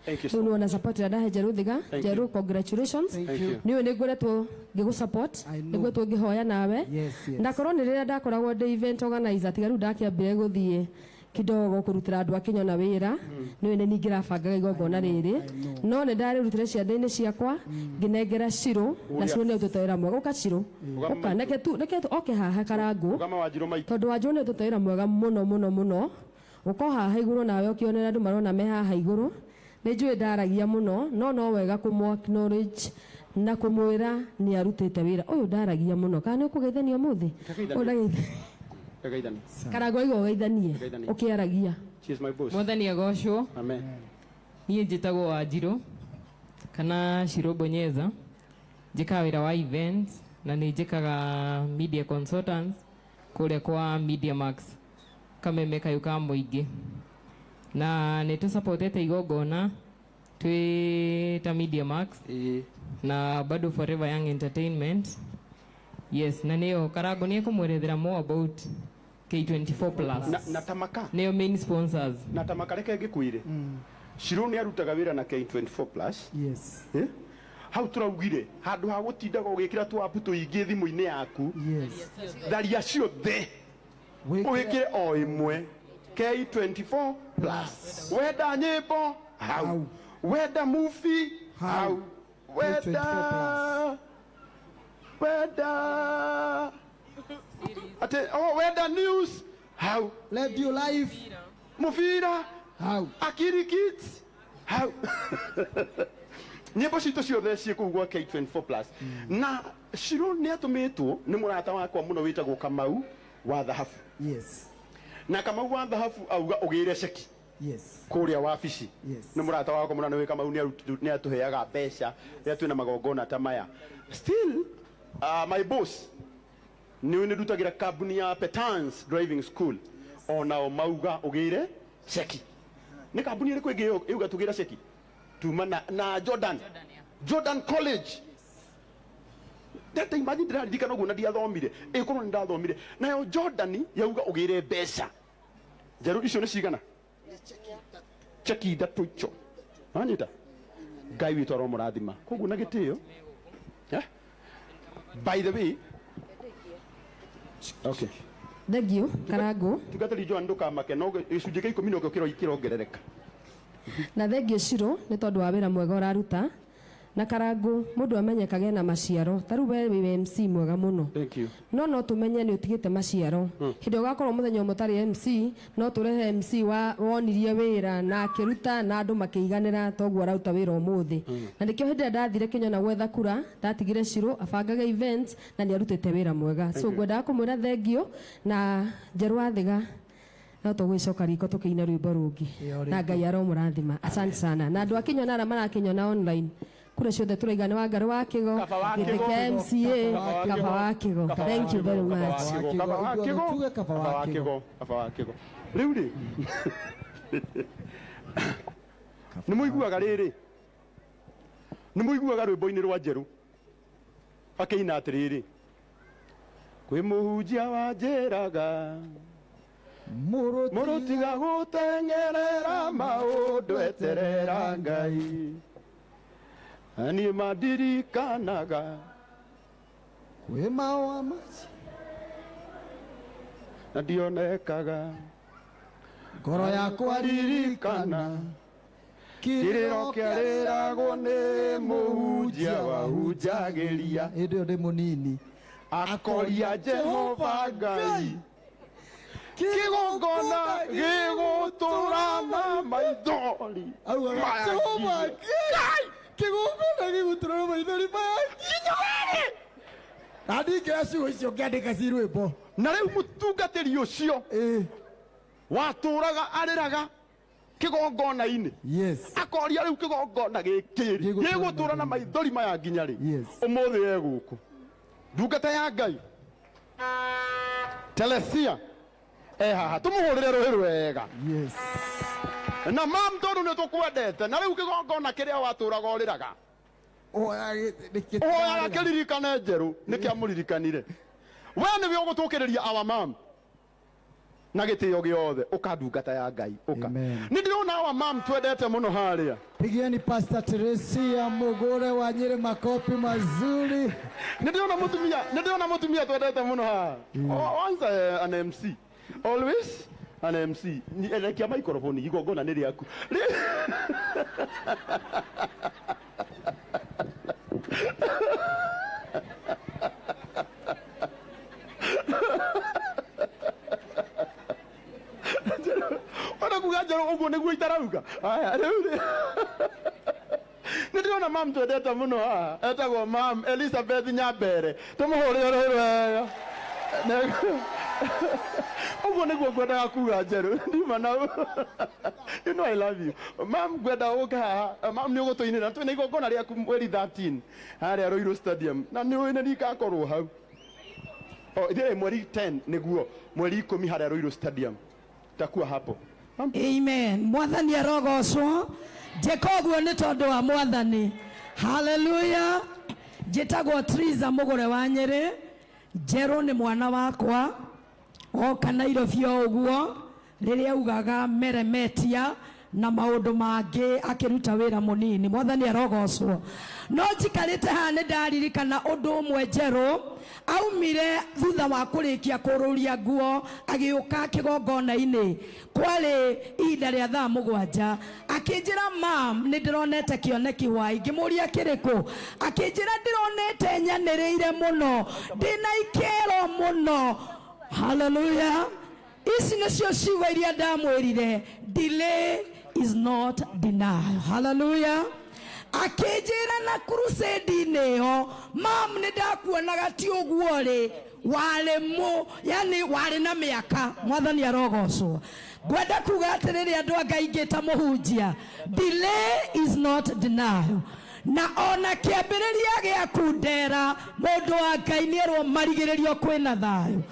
Thank you so Rĩu nĩwona support ĩrĩa ndahe Njerũ Thiga. Thank Njerũ you. congratulations. Thank you. Nĩũĩ nĩ ngoretwo ngĩgũ support, nĩguo ngĩhoya nawe. Yes. Ndakorwo nĩ rĩrĩa ndakoragwo ndĩ event organizer tiga rĩu ndakĩambire gũthiĩ kidogo kũrutĩra andũ a Kĩnyona wĩra, nĩũĩ nĩ niĩ ngĩrabangaga igongona rĩrĩ, no nĩ ndarĩrutire ciande-inĩ ciakwa ngĩnengera Shiro, na Ũrĩa. Shiro nĩ ũtũte wĩra mwega. Ũka Shiro, Ũgama ũka reke tu oke haha Karangũ, Ũgama Wanjirũ maitũ. tondũ Wanjirũ nĩ ũtũte wĩra mwega mũno mũno mũno. Ũka haha igũrũ nawe ũkĩonera andũ marona me haha igũrũ. Nĩ njũĩ ndaragia mũno, no no wega kũmũ acknowledge na kũmwĩra nĩ arutĩte wĩra ũyũ. Ndaragia mũno. Kana nĩ ũkũgeithania ũmũthĩ? Ndageithania. Ũyũ ndageithania. Geithani. Karangũ aiga ũgeithanie Ngeithanie. ũkĩaragia. She is my boss. Mwathani agocwo. Amen. Niĩ njĩtagwo Wanjirũ kana Shiro Bonyeza, njĩkaga wĩra wa events na nĩ njĩkaga media consultants kũrĩa kwa Media Max kameme kayũ ka mũingĩ, na nĩ tũsupportete igongona twĩ ta Media Max na bado Forever Young Entertainment. Yes, na nĩyo Karangũ nĩ ekũmwerethera more about K24 Plus. Na tamaka. Nĩyo main sponsors. Na tamaka reke ngĩkwĩre. Shiro nĩ arutaga wĩra na K24 Plus. Yes. Eh? Hau tũraugire handũ ha gũtindaga ũgĩkĩra tũ app tũingĩ thimũ-inĩ yaku. Yes. Tharia ciothe. Wĩkĩre o ĩmwe. K24 Plus. Wenda nyĩmbo hau. Wenda movie hau. Wenda wenda ate oh, wenda news hau. Radio live. Mũbira hau. Akiri Kids hau. Nyĩmbo citũ ciothe ciĩ kũu gwa K24 Plus. Na Shiro nĩ atũmĩtwo nĩ mũrata wakwa mũno wĩtagwo Kamau wa Thahabu. Yes. Na Kamau wa Thahabu auga ũgĩre ceki Yes. kũrĩa wabici. Yes. Nĩ mũrata wakwa mũno nĩ Kamau nĩ atũheaga mbeca rĩrĩa twĩna magongona ta maya. Still my boss nĩ nĩ ndutagĩra kambuni ya Petans Driving School, onao mauga ũgĩre ceki. Nĩ kambuni ĩrĩkũ ĩngĩ ĩuga tũgĩre ceki? Tuma na Jordan, Jordan College. Ndete imagine ndĩraririkana ũguo na ndiathomire, ĩkorwo nĩ ndathomire. Nayo Jordan yauga ũgĩre mbeca. Njerũ icio nĩ cigana? Cheki ithatũ icio. Wanyita? Ngai witũ aromũrathima. Koguo na gĩtĩo. Eh? By the way, okay. Thank you Karangũ. Tungatĩri Joan ndũkamake, no gĩcunjĩ kĩa ikũmi nokĩo kĩrongerereka. Na thengiũ Shiro nĩ tondũ wa wĩra mwega ũraruta. Na Karangũ mũndũ amenyekage na maciaro. Ta rĩu we wĩ MC mwega mũno. Thank you. No tũmenye nĩ ũtigĩte maciaro. Hĩndĩ ĩrĩa ũgakorwo mũthenya ũmwe ũtarĩ MC, no tũrehe MC wa wonirie wĩra na akĩruta na andũ makĩiganĩra toguo araruta wĩra ũmũthĩ. Na nĩkĩo hĩndĩ ĩrĩa ndathire Kĩnyona gwetha kura, ndatigire Shiro abangaga events na nĩ arutĩte wĩra mwega. Thank So you. ngwendaga kũmwĩra thengiũ na Njerũ wa Thiga no tũgwĩcoka riko tũkĩina rwĩmbo rũngĩ. Ĩyo Na rĩngĩ. Ngai aromũrathima. Asante sana. Na andũ a Kĩnyona arĩa marakĩnyona online, kura ciothe tũraiga nĩ Wangarũ wa Kĩgo, Kaba wa gĩtĩ Kĩgo. kĩa MCA, Kaba wa Kĩgo. Thank you very much. Kaba wa Kĩgo. Tuge kaba wa Kaba wa Kĩgo. Kĩgo. Kaba wa Kĩgo. Rĩu rĩ nĩ mũiguaga rĩrĩ, nĩ mũiguaga rwĩmbo-inĩ rwa Njerũ akĩina atĩrĩrĩ, kwĩ mũhunjia wanjĩraga mũrũtiga gũteng'erera maũndũ eterera Ngai, na niĩ mandirikanaga Kwĩ maũa maci na ndionekaga ngoro yakwa ririkana kĩrĩro kĩarĩragwo nĩ mũhunjia wahunjagĩria hĩndĩ ĩyo ndĩ mũnini akoria Jehova Ngai kĩgongona gĩgũtũra na maithori augaga maya Jehova nginya." Ngai kĩgongona gĩgũtũra na maithori maya nginya na ndingĩoya ciugo icio ngĩandĩka ci rwĩmbo. Na rĩu mũtungatĩri ũcio watũraga arĩraga kĩgongona-inĩ. Yes. Akoria rĩu kĩgongona gĩkĩ rĩ gĩgũtũra na maithori maya nginya rĩ? Ũmũthĩ e gũkũ ndungata ya Ngai Telesia e haha, tũmũhũrĩre rũhĩ rwega. Yes. Na mam, tondũ nĩ tũkwendete, na rĩu kĩgongona kĩrĩa watũraga ũrĩraga ũhoyaga kĩririkane Njerũ nĩ kĩamũririkanire. We nĩwe ũgũtũkĩrĩria our mom na gĩtĩo gĩothe, ũka ndungata ya Ngai, ũka. Nĩ ndĩrona our mom twendete mũno harĩa. Pigieni Pastor Teresia Mugure wa Nyeri makofi mazuri. Nĩ ndĩrona mũtumia, nĩ ndĩrona mũtumia twendete mũno haha. Once an MC, always an MC. Elekia microphone igongona nĩ rĩaku. Ona kuga njerũ ũguo nĩguo itarauga. Aya, rĩu rĩ. Nĩ ndĩrona mam twendete mũno haha, etagwo mam Elizabeth Nyambere. Tũmũhũrĩre rũhĩ wega. Ũguo nĩguo ngwendaga kuga njerũ. Ndima na you know I love you. Mam, ngwenda ũke haha. Mam, nĩ ũgũtũinĩra. Twĩna igongona rĩaku mweri 13 harĩa Ruiru Stadium. Na nĩ ũĩ nĩ ndikakorwo hau. Oh, ithe mweri 10 nĩguo, mweri 10 harĩa Ruiru Stadium. Takuwa hapo. Amen. Mwathani arogocwo. Njĩka ũguo nĩ tondũ wa Mwathani. Hallelujah. Njĩtagwo Triza Mugure wa Nyeri. Njerũ nĩ mwana wakwa. Oka Nairobi o ũguo rĩrĩa augaga meremetia na maũndũ mangĩ akĩruta wĩra mũnini. Mwathani arogocwo. No njikarĩte haha nĩ ndaririkana ũndũ ũmwe njerũ aumire thutha wa kũrĩkia kũrũria nguo agĩũka kĩgongona-inĩ. Kwarĩ ihinda rĩa thaa 7. Akĩnjĩra, mam, nĩ ndĩronete kĩoneki hwaĩ. Ngĩmũria kĩrĩkũ? Akĩnjĩra ndĩronete nyanĩrĩire mũno, ndĩna ikero mũno. Hallelujah. Ici nĩcio ciugo iria ndamwĩrire, delay is not denial. Hallelujah. Akĩnjĩra na crusade-inĩ ĩyo, mam, nĩ ndakuonaga ti ũguo rĩ, warĩ mũ, yani warĩ na mĩaka. Mwathani arogocwo. Ngwenda kuga atĩrĩrĩ andũ a Ngai ngĩta mũhunjia, delay is not denial. Na ona kĩambĩrĩria gĩaku ndera, mũndũ wa Ngai nĩerwo marigĩrĩrio kwĩna thayũ.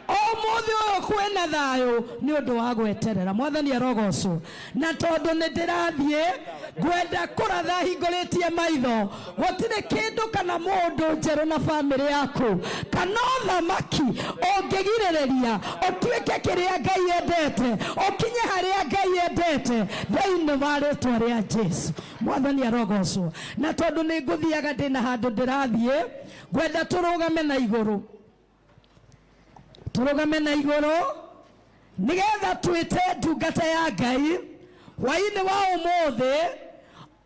Ũmũthĩ ũyũ kwĩna thayũ nĩ ũndũ wa gweterera. Mwathani arogocwo. Na tondũ nĩ ndĩrathiĩ, ngwenda kũratha hingũrĩtie maitho, gũtirĩ kĩndũ kana mũndũ njerũ na bamĩrĩ yaku kana ũthamaki ũngĩgirĩrĩria ũtuĩke kĩrĩa Ngai endete, ũkinye harĩa Ngai endete thĩinĩ wa rĩtwa rĩa Jesu. Mwathani arogocwo. Na tondũ nĩ ngũthiaga ndĩna handũ ndĩrathiĩ, ngwenda tũrũgame na igũrũ. Tũrũgame na igũrũ nĩgetha twĩte ndungata ya Ngai hwaĩ-inĩ wa ũmũthĩ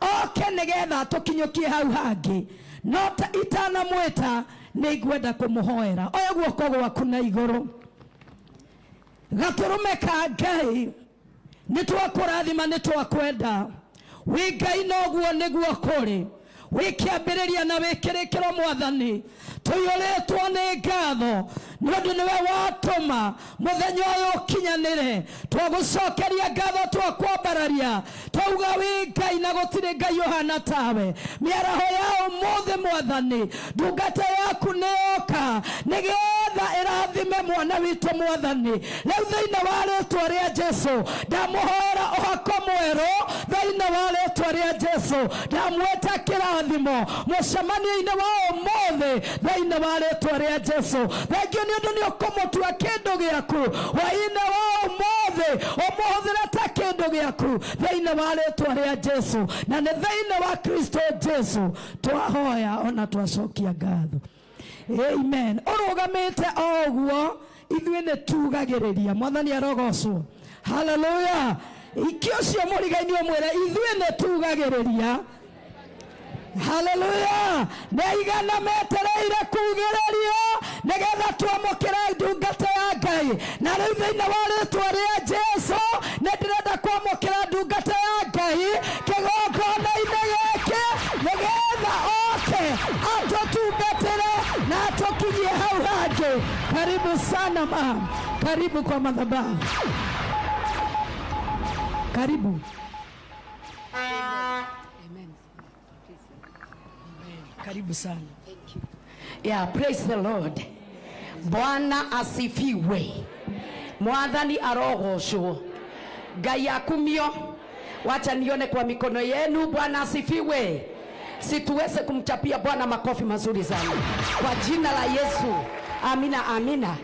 oke nĩgetha tũkinyũkie hau hangĩ. No itanamwĩta nĩ ngwenda kũmũhoera. Oya guoko gwaku na igũrũ. Gatũrũme ka Ngai, nĩ twakũrathima, nĩ twakwenda. Wĩ Ngai noguo nĩguo kũrĩ. Wĩ kĩambĩrĩria na wĩ kĩrĩkĩro Mwathani. Tũiyũrĩtwo nĩ ngatho nĩ ũndũ nĩwe watũma mũthenya ũyũ ũkinyanĩre. Twagũcokeria ngatho, twakwambararia, twauga wĩ Ngai na gũtirĩ Ngai ũhana tawe. Mĩaraho ya ũmũthĩ Mwathani, ndungata yaku nĩyoka nĩgetha ĩrathime mwana witũ Mwathani. Rĩu thĩinĩ wa rĩtwa rĩa Jesu ndamũhoera ũhako mwerũ thĩinĩ wa rĩtwa rĩa Jesu. Ndamwĩta kĩrathimo mũcemanio-inĩ wa ũmũthĩ thĩinĩ wa rĩtwa rĩa Jesu. Thengiũ nĩ ũndũ nĩ ũkũmũtua kĩndũ gĩaku hwaĩ-inĩ wa ũmũthĩ, ũmũhũthĩre ta kĩndũ gĩaku thĩinĩ wa rĩtwa rĩa Jesu. Na nĩ thĩinĩ wa Kristo Jesu twahoya ona twacokia ngatho. Amen. Ũrũgamĩte o ũguo, ithuĩ nĩ tugagĩrĩria. Mwathani arogocwo. Hallelujah. Ikĩ ũcio mũrigainĩ ũmwĩre, ithuĩ nĩ tugagĩrĩria. Hallelujah. Nĩ aigana metereire kugĩrĩrio nĩgetha twamũkĩre ndungata ya Ngai. Na rĩu thĩinĩ wa rĩtwa rĩa Jesu nĩ ndĩrenda kwamũkĩra ndungata ya Ngai kĩgongona-inĩ gĩkĩ nĩgetha oke atũtungatĩre na atũkinyie hau hangĩ. Karibu sana mama, karibu kwa madhabahu, karibu. Karibu sana. Thank you. Yeah, praise the Lord. Bwana asifiwe. Mwathani arogocwo. Ngai akumio. Wacha nione kwa mikono yenu. Bwana asifiwe. Situweze kumchapia Bwana makofi mazuri sana. Kwa jina la Yesu. Amina, amina.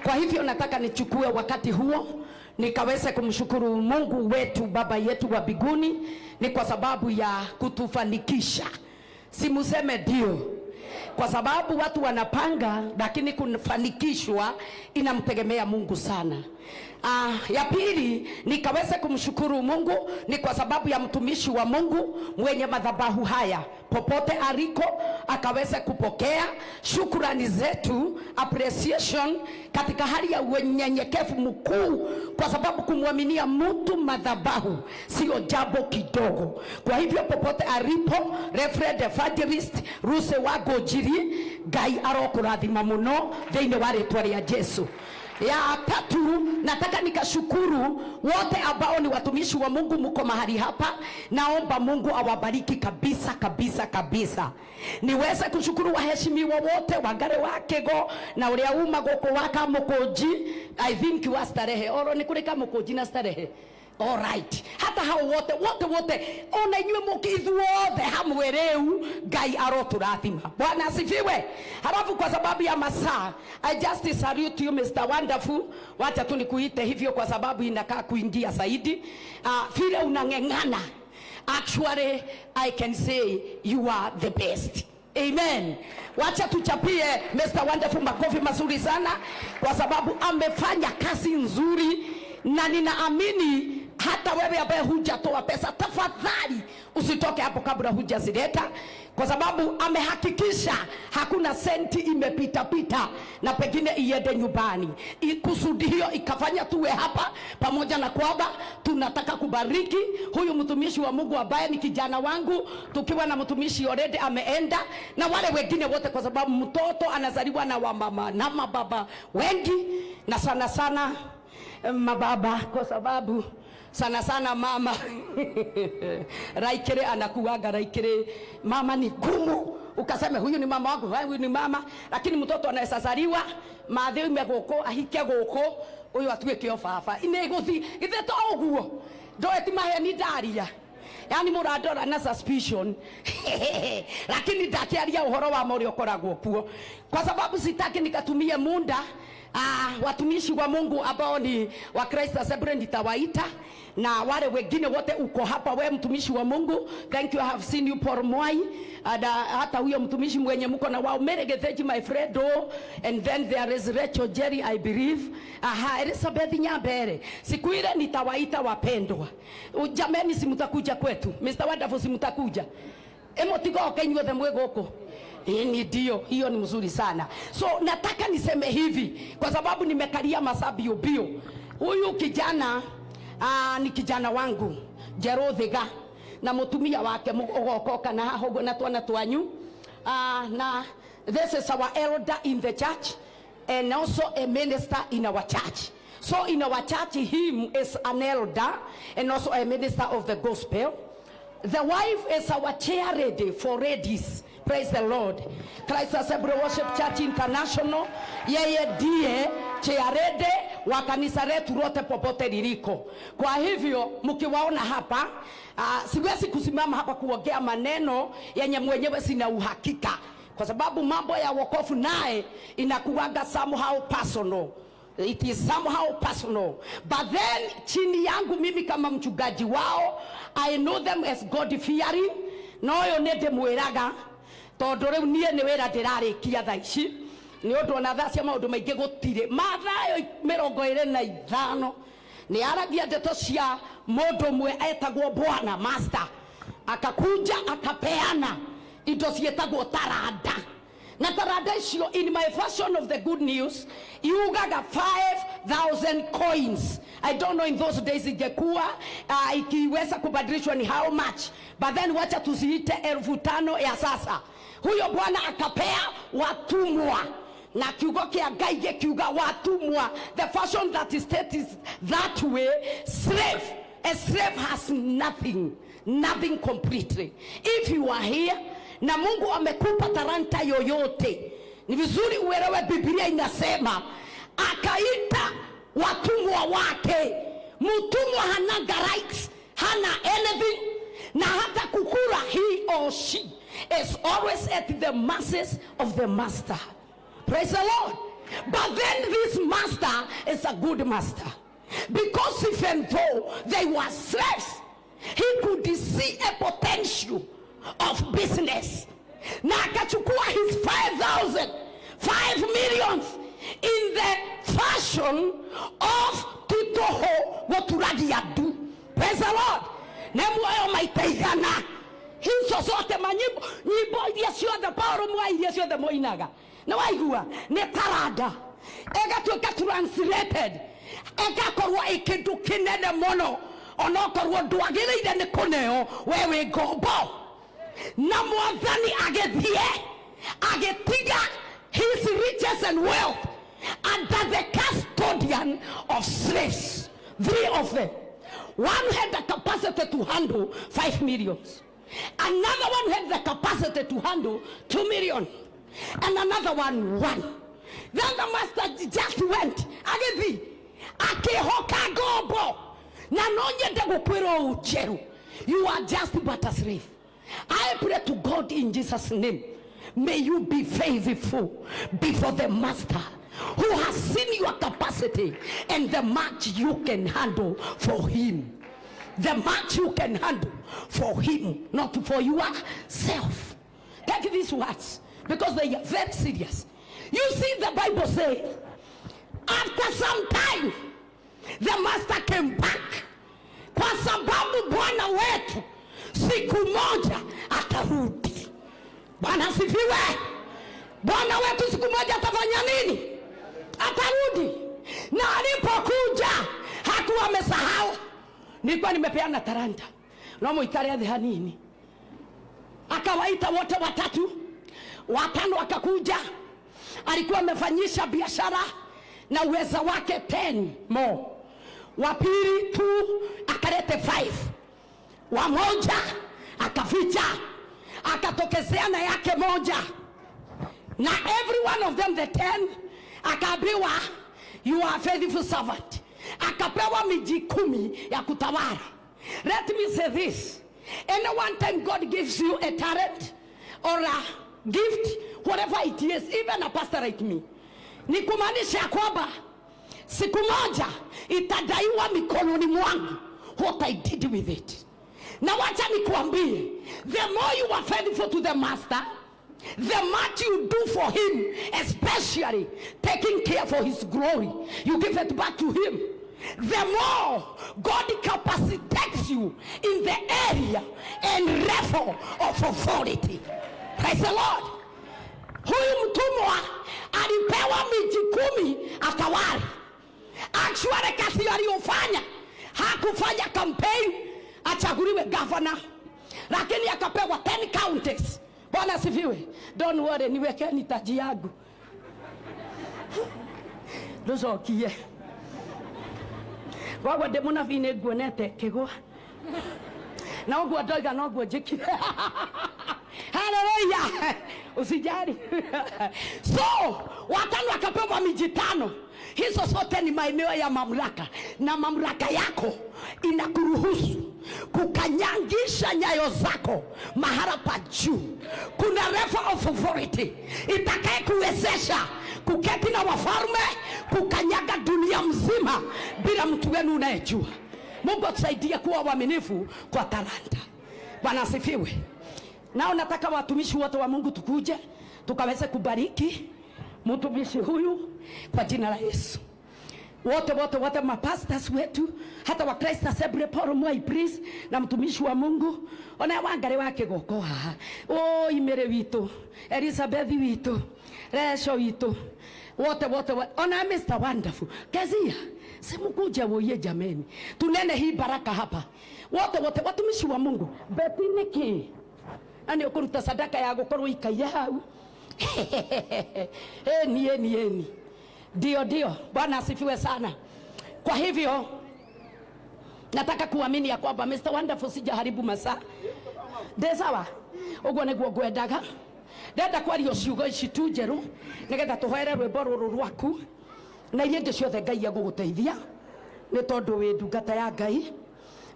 Kwa hivyo nataka nichukue wakati huo nikaweze kumshukuru Mungu wetu, Baba yetu wa mbinguni, ni kwa sababu ya kutufanikisha. Simuseme ndio, kwa sababu watu wanapanga, lakini kufanikishwa inamtegemea Mungu sana. Ya pili nikaweze kumshukuru Mungu ni kwa sababu ya mtumishi wa Mungu mwenye madhabahu haya, popote aliko akaweze kupokea shukrani zetu, appreciation katika hali ya unyenyekevu mkuu, kwa sababu kumwaminia mtu madhabahu sio jambo kidogo. Kwa hivyo popote alipo Reverend Evangelist Ruse wa Ngũnjiri, Ngai arokũrathima mũno thĩinĩ wa rĩtwa rĩa Jesu. Ya tatu, nataka nikashukuru wote ambao ni watumishi wa Mungu mko mahali hapa. Naomba Mungu awabariki kabisa kabisa kabisa. Niweze kushukuru waheshimiwa wote wangare wa Kĩgo na uria uma gũkũ wa Kamũkũnji, I think wa Starehe oro nĩ kũrĩ Kamũkũnji na Starehe. All right. Hata hao wote wote wote, ona inyuĩ mũki ithuothe hamwe rĩu, Ngai arotũrathima. Bwana asifiwe. Halafu kwa sababu ya masaa, I just salute you Mr. Wonderful. Wacha tu nikuite hivyo kwa sababu inakaa kuingia zaidi. Vile unang'eng'ana, actually I can say you are the best. Amen. Wacha tuchapie Mr. Wonderful makofi mazuri sana kwa sababu amefanya kazi nzuri, na ninaamini hata wewe ambaye hujatoa pesa, tafadhali usitoke hapo kabla hujazileta, kwa sababu amehakikisha hakuna senti imepita pita na pengine iende nyumbani. Kusudi hiyo ikafanya tuwe hapa, pamoja na kwamba tunataka kubariki huyu mtumishi wa Mungu ambaye ni kijana wangu, tukiwa na mtumishi already ameenda na wale wengine wote, kwa sababu mtoto anazaliwa na wamama na mababa wengi, na sana sana mababa, kwa sababu sana sana mama raikere anakuaga raikere, mama ni gumu, ukaseme huyu ni mama wangu, huyu ni mama, lakini mtoto anaweza zaliwa mathi ume guku ahike guku uyu atuike o baba ine guthi ithe to uguo ndoe ti maheni ndaria, yani mũrandora na suspicion lakini ndakiaria uhoro wa ma ũrĩa ũkoragwo kuo, kwa sababu sitaki nikatumie muda. Watumishi wa Mungu ambao ni wa Christ Assembly nitawaita, na wale wengine wote uko hapa, we mtumishi wa Mungu, thank you, I have seen you Paul Mwai, and hata huyo mtumishi mwenye mko na wao Mary Getheji, my friend, oh, and then there is Rachel Jerry, I believe, aha, Elizabeth Nyambere. Siku ile nitawaita wapendwa. Jameni, simtakuja kwetu Mr. Wonderful, simtakuja emotigoke inyuothe mwĩ gũkũ. Ni ndio, hiyo ni mzuri sana. So nataka niseme hivi kwa sababu nimekalia masaa bio bio. Huyu kijana ni kijana wangu Njerũ Thiga na mutumia wake ugokoka na haho na twana twanyu. Na this is our elder in the church and also a minister in our church. So in our church him is an elder and also a minister of the gospel. The wife is our chair lady for ladies. Praise the Lord. Christ Assembly Worship Church International. Yeye ndiye chair lady wa kanisa letu lote popote liliko. Kwa hivyo mkiwaona hapa, siwezi kusimama hapa kuongea maneno yenye mwenyewe sina uhakika, kwa sababu mambo ya wokovu naye inakuwaga somehow personal. It is somehow personal. But then chini yangu mimi kama mchungaji wao, I know them as God fearing. Noyo nĩ ndĩmwĩraga tondũ rĩu niĩ nĩ wĩra ndĩrarĩkia thaa ici, nĩ ũndũ ona thaa cia maũndũ maingĩ gũtirĩ. Mathayo 25 nĩ aragia ndeto cia mũndũ ũmwe etagwo Bwana Master, akakuja akapeana indo ciĩtagwo taranda. Na taranda icio, in my version of the good news, iugaga 5,000 coins. I don't know in those days ingekuwa ikiweza kubadilishwa ni how much, but then wacha tusiite 5,000 ya sasa. Huyo bwana akapea watumwa, na kiugo kia Ngai gĩkiuga watumwa. The version that is stated is that way, slave. A slave has nothing, nothing completely. If you are here na Mungu amekupa talanta yoyote, ni vizuri uelewe Biblia inasema akaita watumwa wake. Mtumwa hana rights, hana anything, na hata kukula, he or she is always at the mercies of the master. Praise the Lord. But then this master is a good master, because even though they were slaves, he could see a potential of business. Na akachukua his 5,000, 5 millions in the fashion of titoho goturagia ndu. Praise the Lord. Ne muoyo maita igana. Hizo zote manyimbo, nyimbo iria ciothe Paulo mwa iria ciothe moinaga. Na waigua nĩ taranda ĩgatuĩka translated ĩgakorwo ĩ kĩndũ kĩnene mũno, onokorwo ndwagĩrĩire nĩ kũneo we wĩ ngombo. Na mwathani agĩthiĩ agĩtiga his riches and wealth under the custodian of slaves, 3 of them. One had the capacity to handle 5 millions, another one had the capacity to handle 2 million, and another one 1. Then the master just went agĩthiĩ akĩhoka ngombo. Na no nyende gũkwĩra ũũ njerũ, you are just but a slave. I pray to God in Jesus' name, may you be faithful before the master who has seen your capacity and the much you can handle for him. The much you can handle for him, not for yourself. Take these words, because they are very serious. You see, the Bible says, after some time, the master came back. Kwa sababu Bwana wetu siku moja atarudi. Bwana asifiwe. Bwana wetu siku moja atafanya nini? Atarudi. Na alipokuja hakuwa amesahau. Nilikuwa nimepeana talanta. No muikare thĩ hanini. Akawaita wote watatu, watano akakuja. Alikuwa amefanyisha biashara na uweza wake 10 more. Wa pili 2 akalete 5. Wa moja akaficha, akatokezea na yake moja. Na every one of them, the 10, akaambiwa you are a faithful servant. Akapewa miji 10 ya kutawala. Let me say this. Any one time God gives you a talent or a gift, whatever it is, even a pastor like me, ni kumaanisha kwamba siku moja itadaiwa mikononi mwangu what I did with it. Na wacha nikuambie, the more you are faithful to the master, the much you do for him, especially taking care for his glory, you give it back to him. The more God capacitates you in the area and level of authority. Praise the Lord. Huyu mtumwa alipewa miji 10 atawale. Actually kazi aliyofanya, hakufanya campaign achaguliwe governor, lakini akapewa 10 counties. Bwana asifiwe. Don't worry, niwekeni taji yangu nducokie. Koguo ndĩ mũnabii nĩ nguonete kĩgwa na ũguo ndoiga noguo njĩkire. Haleluya, usijali. So watano akapewa miji 5. Hizo zote ni maeneo ya mamlaka, na mamlaka yako inakuruhusu kukanyangisha nyayo zako mahala pa juu. Kuna level of authority itakayekuwezesha kuketi na wafalme, kukanyaga dunia mzima bila mtu wenu unayejua. Mungu atusaidie kuwa waaminifu kwa talanta. Bwana asifiwe. Nao nataka watumishi wote wa Mungu tukuje tukaweze kubariki mtumishi huyu kwa jina la Yesu. Wote wote wote mapastors wetu, hata wa Christ Assembly Paul Mwai please, na mtumishi wa Mungu ona wangare wake goko haha. O imere witu, Elizabeth witu, Resho witu, wote wote ona Mr Wonderful Kezia, simukuja woye jameni, tunene hii baraka hapa. Wote wote watumishi wa Mungu. Beti niki ani ukuruta sadaka ya gukorwo ikaire hau. Eni eni eni. Ndio ndio, Bwana asifiwe sana. Kwa hivyo nataka kuamini ya kwamba Mr Wonderful sijaharibu masaa. Ndĩ sawa? Ũguo nĩguo ngwendaga. Ndenda kwaria ciugo ici tu njerũ nĩgetha tũhoere rwĩmbo rũrũ rwaku na iria ingĩ ciothe Ngai egũgũteithia, nĩ tondũ wĩ ndungata ya Ngai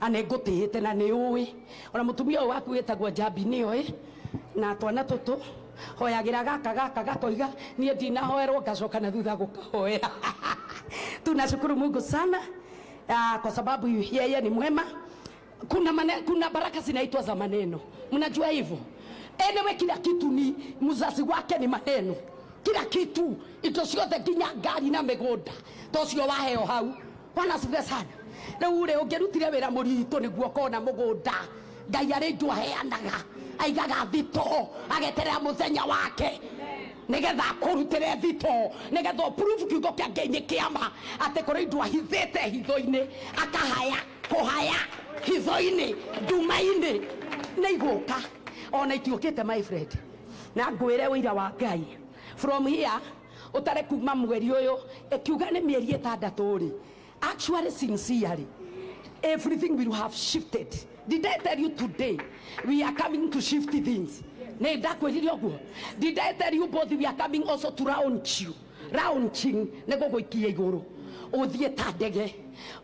na nĩ ngũtĩĩte na nĩ ũĩ. Ona mũtumia ũyũ waku wĩtagwo Njambi nĩ oĩ, na twana tũtũ Hoyagĩra gaka gaka gakoiga niĩ ndinahoerwo, ngacoka na thutha gũkahoera. Tunashukuru Mungu sana kwa sababu yeye ni mwema. Kuna baraka zinaitwa za maneno, mnajua hivyo. Anyway, kila kitu ni mzazi wake ni maneno, kila kitu indo ciothe nginya ngari na mĩgũnda tocio waheo hau. Bwana asifiwe sana. Rĩu rĩ, ũngĩrutire wĩra mũritũ nĩguo ũkona mũgũnda, Ngai arĩ indo aheanaga, aigaga thito, ageterera mũthenya wake nigetha akũrutĩre thito, nigetha ũprove kiugo kĩa Ngai nĩ kĩama, atĩ kũrĩ indo ahithĩte hitho-inĩ, akahaya kũhaya hitho-inĩ, nduma-inĩ, nĩ igũka. Ona itiũkĩte my friend, na ngwĩre ũira wa Ngai from here ũtare kuma mweri ũyũ, ĩkiuga nĩ mĩeri 6 rĩ, actually sincerely everything will have shifted. Did I tell you today we are coming to shift things? Nĩ ndakwĩrire ũguo. Did I tell you both we are coming also to launch you? Launching nĩ gũgũikia igũrũ, ũthiĩ ta ndege,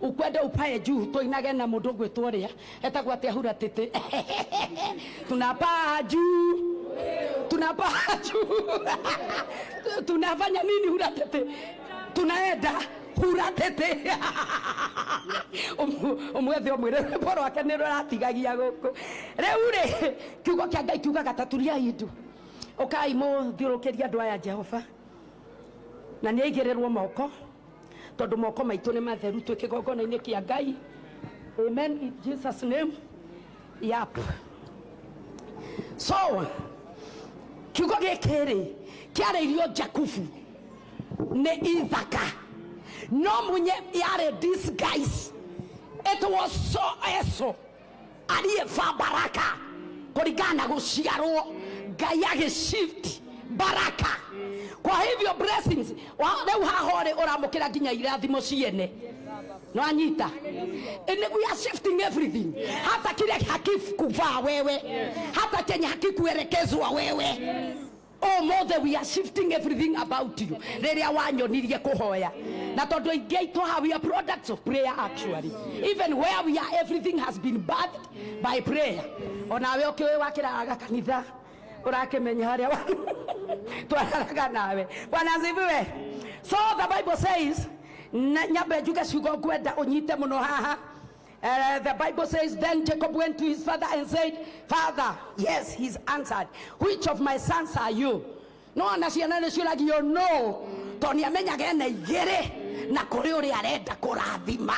ukwenda upae juu, tũinage na mũndũ ũgwĩtwo ũrĩa etagwo atĩa, hura tĩtĩ. Tunapaa juu, tunapaa juu, tunafanya nini hura tĩtĩ? Tunaenda hura tĩtĩ. Ũmwethe ũmwĩre rwĩmbo rwake nĩ rũratigagia gũkũ. Rĩu rĩ, kiugo kĩa Ngai kiugaga ta turiai ndu, ũkai mũthiũrũrũkĩrie andũ aya Jehova, na nĩ aigĩrĩrwo moko, tondũ moko maitũ nĩ matheru, twĩ kĩgongona-inĩ kĩa Ngai. Amen, in Jesus name. Yep. So kiugo gĩkĩ rĩ, kĩarĩirio Jakubu nĩ Ithaka, no munye yarĩ disguise. It was so eso aliyevaa baraka kũringana na gũciarwo, Ngai agĩshift baraka. Kwa hivyo blessings rĩu haha rĩ, ũramũkĩra nginya irathimo ciene, no anyita. And we are shifting everything, hata kile hakikuvaa wewe, hata chenye hakikuelekezwa wewe. Ũmũthĩ we are shifting everything about you. Rĩrĩa wanyonirie kũhoya, na tondũ aingĩ aitũ haha we are products of prayer actually. Even where we are, everything has been birthed by prayer. Onawe ũkĩũĩ wakĩraraga kanitha, ũrakĩmenya harĩa twararaga nawe. Bwana asifiwe. So the Bible says, nyambe njuge ciugo ngwenda ũnyite mũno haha. The Bible says, then Jacob went to his father and said, Father, yes, he answered, which of my sons are you? No, na ciana nĩ ciũragio no, tondũ nĩ amenyaga ena igĩrĩ na kũrĩ ũrĩa arenda kũrathima,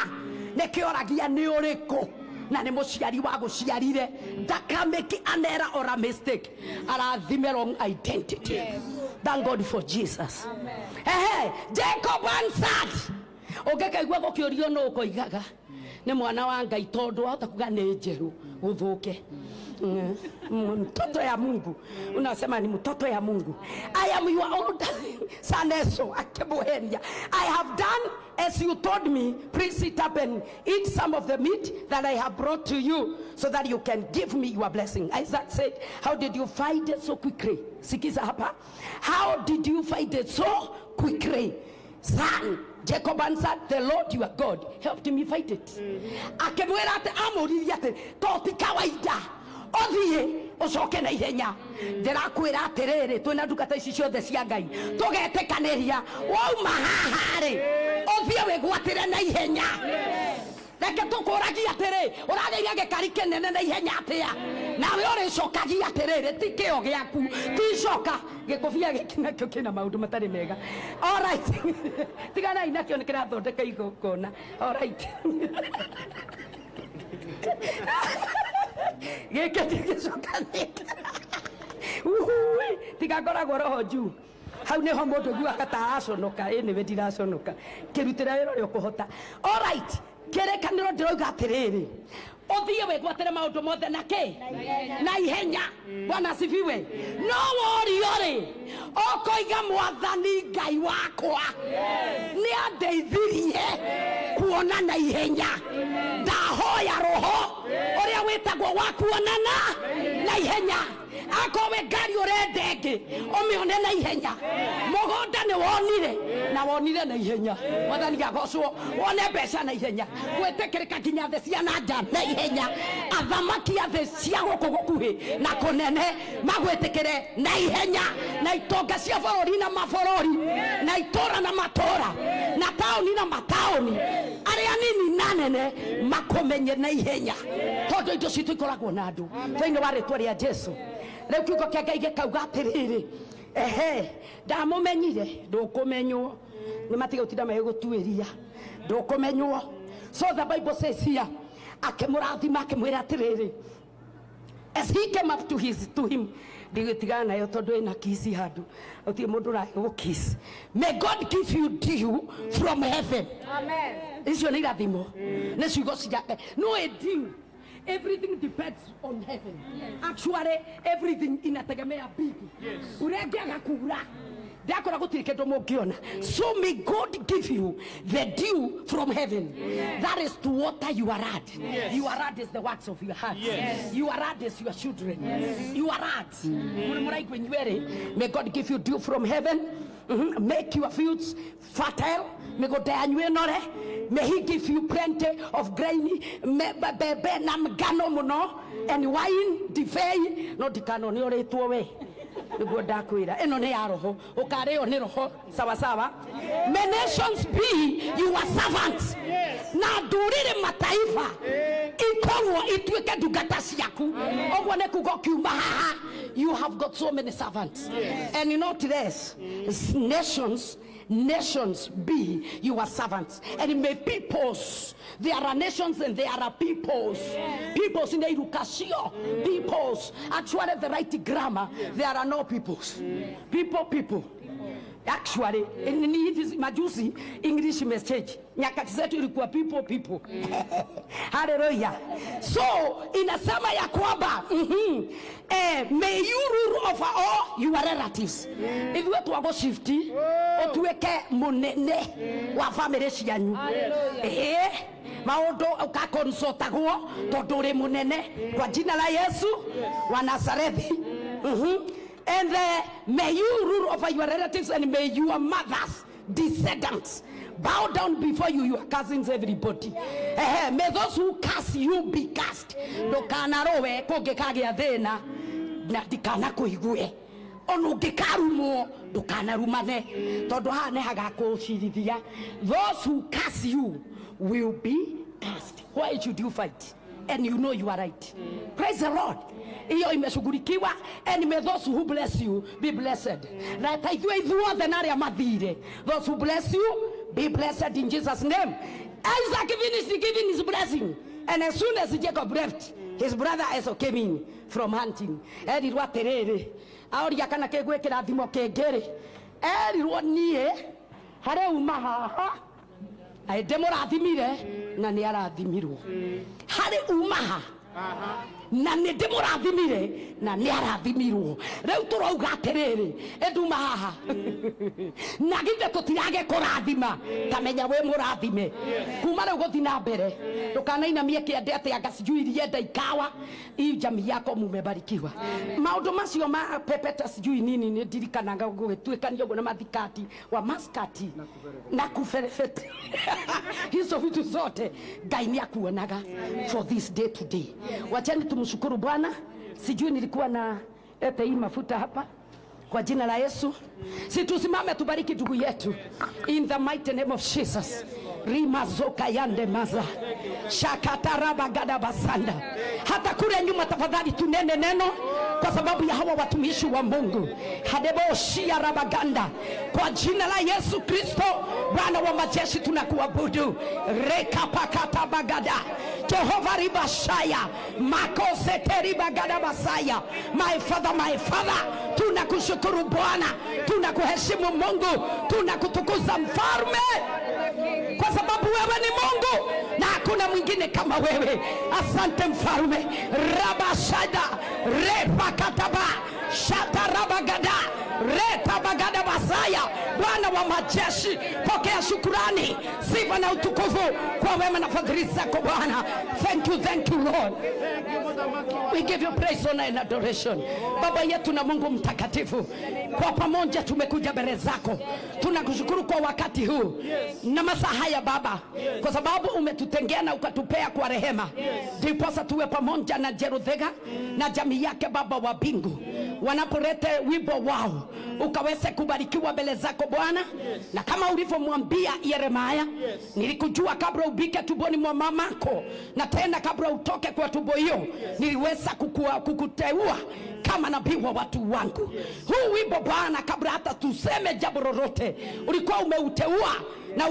nĩkĩo oragia nĩ ũrĩkũ, na nĩ mũciari wa gũciarire, ndakamake an error or a mistake, arathime wrong identity. Yes. Thank God for Jesus. Amen. Hey, Jacob answered. Ũngĩkaigua gũkĩũrio nũ ũkoigaga nĩ mwana wa Ngai, tondũ wahota kuga nĩ njerũ gũthũke. Mtoto ya Mungu, unasema ni mtoto ya Mungu. I am your old son Esau, akĩmũheria. I have done as you told me. Please sit up and eat some of the meat that I have brought to you, so that you can give me your blessing. Isaac said, how did you find it so quickly? Sikiza hapa. How did you find it so quickly? Son, Jacob answered, the Lord your God helped me fight it. Akĩmwĩra atĩ, amũririe atĩ to ti kawaida ũthiĩ ũcoke na ihenya. Ndĩrakwĩra atĩrĩrĩ, twĩna ndungata ici ciothe cia Ngai, tũgetĩkanĩria wauma haha rĩ, ũthiĩ wĩgwatĩre na ihenya. Reke tũkũragie atĩrĩ, ũragĩire gĩkari kĩnene na ihenya atĩa? Nawe ũrĩcokagia atĩrĩrĩ, ti kĩo gĩaku, ti coka gĩkũbia gĩkĩ nakĩo kĩna maũndũ matarĩ mega. All right. Tiganai nakĩo, nĩ kĩrathondeka igongona. All right. Gĩkĩ ndigĩcokanĩte. Uhui, tiga ngoragwo roho juu. Hau nĩho mũndũ aiguaga ta araconoka. Ĩ nĩwe ndiraconoka, kĩrutĩra wĩra ũrĩa ũkũhota. All right. Kĩrĩkanĩro ndĩrauga atĩrĩrĩ, ũthiĩ wĩgwatĩre maũndũ mothe na kĩ? Na ihenya. Bwana asifiwe. No worio rĩ, ũkoiga Mwathani Ngai wakwa nĩ andeithirie kuona na ihenya, ndahoya roho ũrĩa wĩtagwo wa kuonana na ihenya. Akorwo wĩ ngari ũrenda ĩngĩ, ũmĩone na ihenya. Mũgũnda Mũgũnda nĩ wonire na wonire na ihenya. Mwathani agocwo, wone mbeca na ihenya, gwĩtĩkĩrĩka nginya thĩ cia na nja na ihenya, athamaki a thĩ cia gũkũ gũkuhĩ na kũnene magwĩtĩkĩre na ihenya, na itonga cia bũrũri na mabũrũri, na itũra na matũra, na taũni na mataũni, arĩa nini na nene makũmenye na ihenya, tondũ indo citũ ikoragwo na andũ thĩinĩ wa rĩtwa rĩa Jesu. Rĩu kiugo kĩa Ngai gĩkauga atĩrĩrĩ, ehe, ndamũmenyire ndũkũmenywo, nĩ matige gũtinda magĩgũtuĩria, ndũkũmenywo. So the Bible says here, akĩmũrathima akĩmwĩra atĩrĩrĩ, as he came up to his to him, ndigĩtigana nayo tondũ ĩna kisi handũ gũtirĩ mũndũ ũragũkiss. May God give you dew from heaven. Amen. Icio nĩ irathimo, nĩ ciugo ciake. No a dew, everything depends on heaven. Actually everything inategemea mbingu. Ũrĩa ngĩaga kura ndakora gũtirĩ kĩndũ mũngĩona. So may God give you the dew from heaven. That is to water your land. Your land is the works of your heart. Your land is your children. Your land. Mũrĩ mũraigua inyuerĩ. May God give you dew from heaven. Make your fields fertile. Mĩgũnda yanyu ĩnore. May he give you plenty of grain, mbembe na ngano mũno, and wine, ndibei, no ndikanone ũrĩtwo we. Nĩguo ndakwĩra ĩno nĩ ya roho, ũkarĩo nĩ roho sawa sawa. May nations be your servants, na ndũrĩrĩ mataifa ikorwo ituĩke ndungata ciaku. Ũguo nĩ kuga ũkiuma haha, you have got so many servants. And not less nations, nations be your servants, and may peoples. There are nations and there are peoples. Peoples in the Irukashio, peoples. Actually, the right grammar, there are no peoples. People, people. Actually, in majuzi English message, nyakati zetu ilikuwa people, people. Hallelujah. So inasema ya kwamba may you rule over all your relatives. Ithuĩ twagũshifti ũtuĩke mũnene wa family cianyu. Maũndũ ũkakonsultagwo tondũ ũrĩ mũnene kwa jina la Yesu wa Nazarethi. And may you rule over your relatives, and may your mothers' descendants bow down before you, your cousins, everybody. May those who curse you be cursed. Ndũkanarowe kũngĩkagĩa thĩna na ndikanakũigue, ona ũngĩkarumwo ndũkanarumane, tondũ haha nĩ hagakũcirithia. Those who curse you will be cursed. Why should you fight? And you know you are right. Praise the Lord. Iyo imeshughulikiwa. And may those who bless you be blessed. Na ta ithuĩ ithuothe na arĩa mathire, those who bless you be blessed in Jesus' name. Isaac finished giving his blessing, and as soon as Jacob left, his brother Esau came in from hunting. Erirwo atĩrĩrĩ, aoria kana kĩgwĩ kĩrathimo kĩngĩ-rĩ, erirwo niĩ harĩ uma haha na ndĩmũrathimire na nĩ arathimirwo. Harĩ uma haha na nĩ ndĩmũrathimire na nĩ arathimirwo. Rĩu tũrauga atĩrĩrĩ, ĩnduma haha na githĩ tũtirage kũrathima, ta menya wĩ mũrathime kuma rĩu gũthiĩ na mbere. Ndũkanainamie kĩande atĩ anga sijui ilienda ikawa. Hii jamii yako mumebarikiwa. Maũndũ macio ma pepeta sijui nini nĩ ndirikanaga gũgĩtuĩkania ũguo na mathikati wa maskati na kuferefete hizo vitu zote Ngai nĩ akuonaga for this day today. Wacheni tumshukuru Bwana. Sijui nilikuwa na ete hii mafuta hapa. Kwa jina la Yesu, si tusimame tubariki ndugu yetu in the mighty name of Jesus. Rimazoka yande maza shakataraba gada basanda. Hata kule nyuma tafadhali tunene neno kwa sababu ya hawa watumishi wa Mungu. Hadebo shia rabaganda. Kwa jina la Yesu Kristo Bwana wa majeshi tunakuabudu. Rekapakata bagada Jehova ribashaya makoseteri bagada basaya. My father, my father, tunakushukuru Bwana, tunakuheshimu Mungu, tunakutukuza mfalme, kwa sababu wewe ni Mungu na hakuna mwingine kama wewe. Asante mfalme. Rabashada repakataba shatarabagada retabagada basaya. Bwana wa majeshi, pokea shukurani, sifa na utukufu kwa wema na fadhili zako Bwana. Thank you, thank you Lord. We give you praise, honor and adoration. Baba yetu na Mungu mtakatifu, kwa pamoja tumekuja mbele zako, tunakushukuru kwa wakati huu na masaa haya Baba, kwa sababu umetutengea na ukatupea kwa rehema, ndiposa tuwe pamoja na Jeruthiga na jamii yake Baba wa mbingu, wanapoleta wimbo wao ukaweze kubarikiwa mbele zako Bwana. Na kama ulivyomwambia Yeremia, nilikujua kabla ubike tumboni mwa mamako, na tena kabla utoke kwa tumbo hiyo niliweza kukuteua kama nabii wa watu wangu. Huu wimbo Bwana, kabla hata tuseme jambo lolote, ulikuwa umeuteua na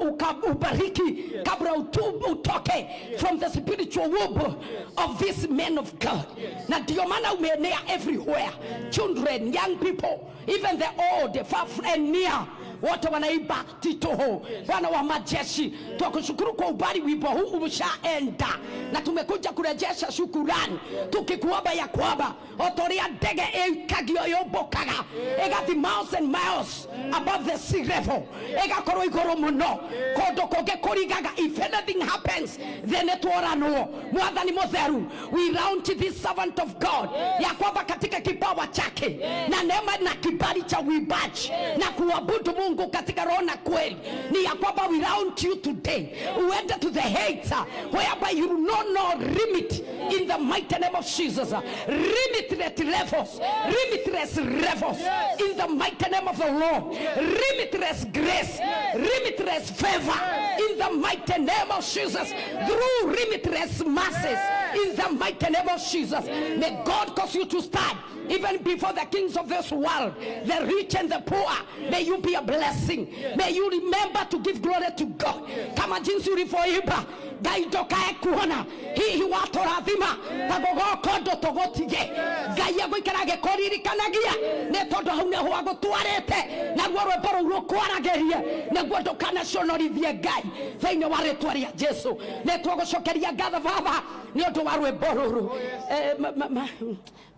ukaubariki kabla utoke from the spiritual womb of this man of God. Na ndio maana umeenea everywhere, children, young people, even the old, far and near, wote wanaimba titoho. Bwana wa majeshi, twakushukuru kwa ubali wimbo huu umeshaenda, na tumekuja kurejesha shukurani tukikuomba ya kwamba otoria ndege ĩikagio yũmbũkaga ĩgathi miles and miles above the sea level, ĩgakorwo igũrũ mũno kũndũ kũngĩ kũrigaga. If anything happens then nĩtworanwo. Mwathani mũtheru, we launch this servant of God ya kwamba katika kipawa chake na neema na kibali cha uimbaji na kuabudu Mungu katika roho na kweli, ni ya kwamba we launch you today, uende to the heights whereby you know no limit in the mighty name of Jesus. Limitless levels, limitless levels in the mighty name of the Lord. Limitless grace, limitless favor in the mighty name of Jesus, through limitless masses in the mighty name of Jesus. May God cause you to stand even before the kings of this world, the rich and the poor. May you be a blessing. May you remember to give glory to God. Kama jinsi ulivyoimba, Ngai ndokae kuona hihi watũrathima ta gũgoka ũndũ tũgũtige. Ngai egũikara agĩkũririkanagia nĩ tondũ hau nĩho agũtwarĩte, naruo rwĩmbo rũu rũkwaragĩrie nĩguo ndũkanaconorithie Ngai thĩinĩ wa rĩtwa rĩa Jesu. Nĩ tũgũcokeria ngatho Baba nĩ ũndũ wa rwĩmbo rũrũ.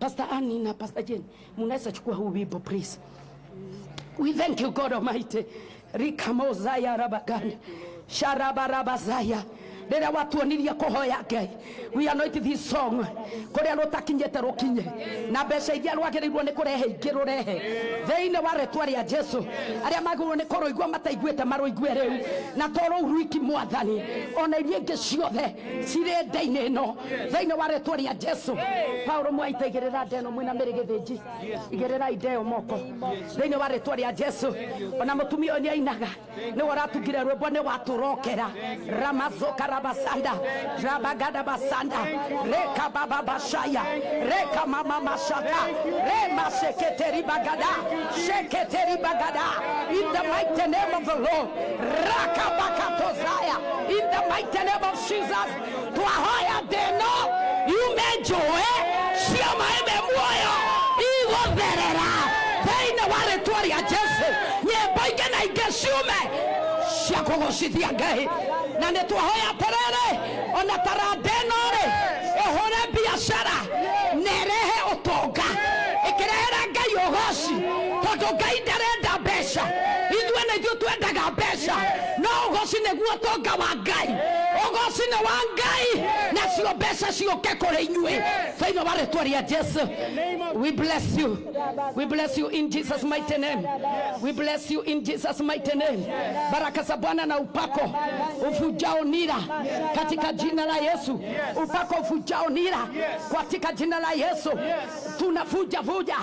Pastor Annie na Pastor Jane, munaweza chukua huu wimbo please. We thank you God Almighty. Rikamozaya rabagana sharabarabazaya rĩrĩa watuonirie kũhoya Ngai, we anoint this song kũrĩa rũtakinyĩte rũkinye, na mbeca iria rwagĩrĩirwo nĩ kũrehe ingĩ rũrehe thĩinĩ wa rĩtwa rĩa Jesu. Arĩa magĩrĩirwo nĩ kũrũigua mataiguĩte marũigue rĩu, na to rũu rwiki Mwathani, ona iria ingĩ ciothe cirĩ nda-inĩ ĩno thĩinĩ wa rĩtwa rĩa Jesu. Paulo mwaita igĩrĩra nda ĩno mwĩna mĩrĩ gĩthĩnji, igĩrĩrai nda ĩyo moko thĩinĩ wa rĩtwa rĩa Jesu. Ona mũtumia ũyũ nĩainaga, nĩwe ũratungire rwĩmbo nĩ watũrokera ramazoka rabasanda rabagada basanda reka baba bashaya reka mama mashata rema sheketeri bagada sheketeri bagada in the mighty name of the Lord. Rakabakatozaya in the mighty name of Jesus. Twahoya deno yumejoe cia maeme muoyo igũtherera thĩinĩ wa rĩtwa rĩa Jesu. Nyĩmbo ingĩ na ingĩ ciume cia kũgocithia Ngai, na nĩ twahoya atĩrĩrĩ, ona taranda ĩno rĩ ĩhũre biacara na ĩrehe ũtonga, ĩkĩrehera Ngai ũgoci, tondũ Ngai ndarenda mbeca, ithuĩ nĩ ithuĩ twendaga mbeca, no ũgoci nĩguo ũtonga wa Ngai. Ũgoci nĩ wa Ngai, nacio mbeca ciũke kũrĩ inyuĩ thĩinĩ wa rĩtwa rĩa Jesu. We bless you, we bless you in Jesus mighty name. We bless you in Jesus mighty name. Baraka za Bwana na upako ufujao nira katika jina la Yesu. Upako ufujao nira katika jina la Yesu. Tunavuja vuja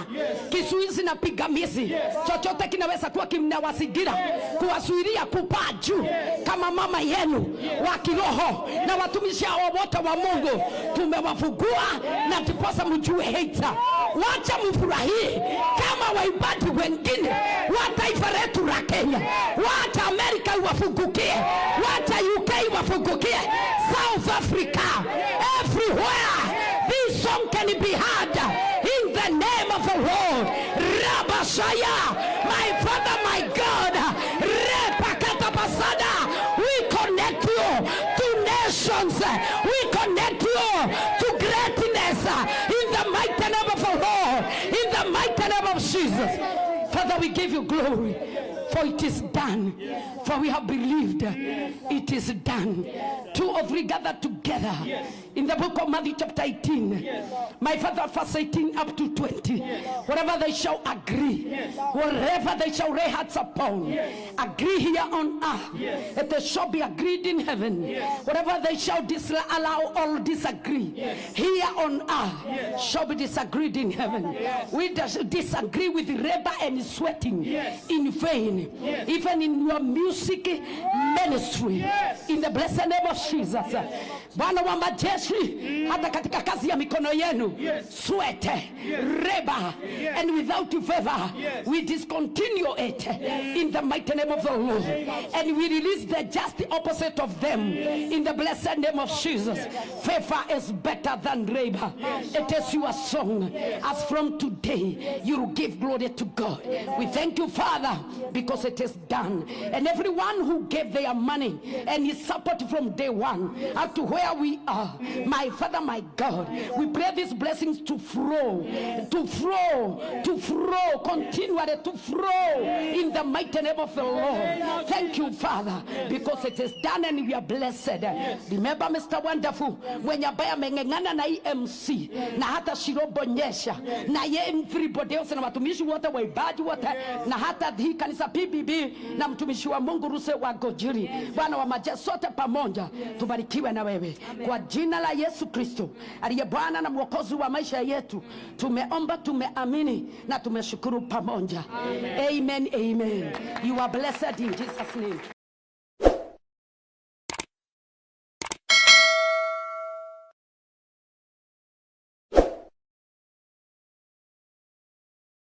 kisuizi na pingamizi, chochote kinaweza kuwa kimnawazingira kuwazuilia kupaa juu kama mama yenu wa kiroho na watumishi hao wote wa Mungu, tumewafungua na ndiposa mjue hater. Wacha mfurahie kama waimbaji wengine wa taifa letu la Kenya. Wacha Amerika iwafungukie, wacha UK iwafungukie, South Africa, everywhere this song can be heard in the name of the Lord. Rabashaya, my Father, my God, Repakatabasada, we connect you to nations, we connect you to greatness in the mighty name of the Lord, in the mighty name of Jesus. Father, we give you glory. For it is done. For we have believed. It is done. 2 or 3 gathered together. In the book of Matthew chapter 18. My Father, verse 18 up to 20. Whatever they shall agree, whatever they shall lay hands upon, agree here on earth, that they shall be agreed in heaven. Whatever they shall disallow or disagree here on earth shall be disagreed in heaven. We disagree with labor and sweating in vain, even in your music ministry, in the blessed name of Jesus. Bwana wa majeshi, hata katika kazi ya mikono yenu, sweat, labor, and without favor, we discontinue it in the mighty name of the Lord, and we release the just opposite of them in the blessed name of Jesus. Favor is better than labor. It is your song. As from today, you will give glory to God. We thank you, Father, because it is done. And everyone who gave their money and his support from day one up to where we are, my Father, my God, we pray these blessings to flow, to flow, to flow, continually to flow in the mighty name of the Lord. Thank you, Father, because it is done and we are blessed. Remember, Mr. Wonderful, mwenye ambaye ameng'ang'ana na EMC na hata Shirobonyesha na ye everybody else na watumishi wote waimbaji wote na hata hii kanisa PBB na mtumishi wa Mungu Ruse wa Gojiri, Bwana wa majeshi, sote pamoja tubarikiwe na wewe kwa jina la Yesu Kristo aliye Bwana na Mwokozi wa maisha yetu. Tumeomba, tumeamini na tumeshukuru pamoja. Amen, amen. You are blessed in Jesus name.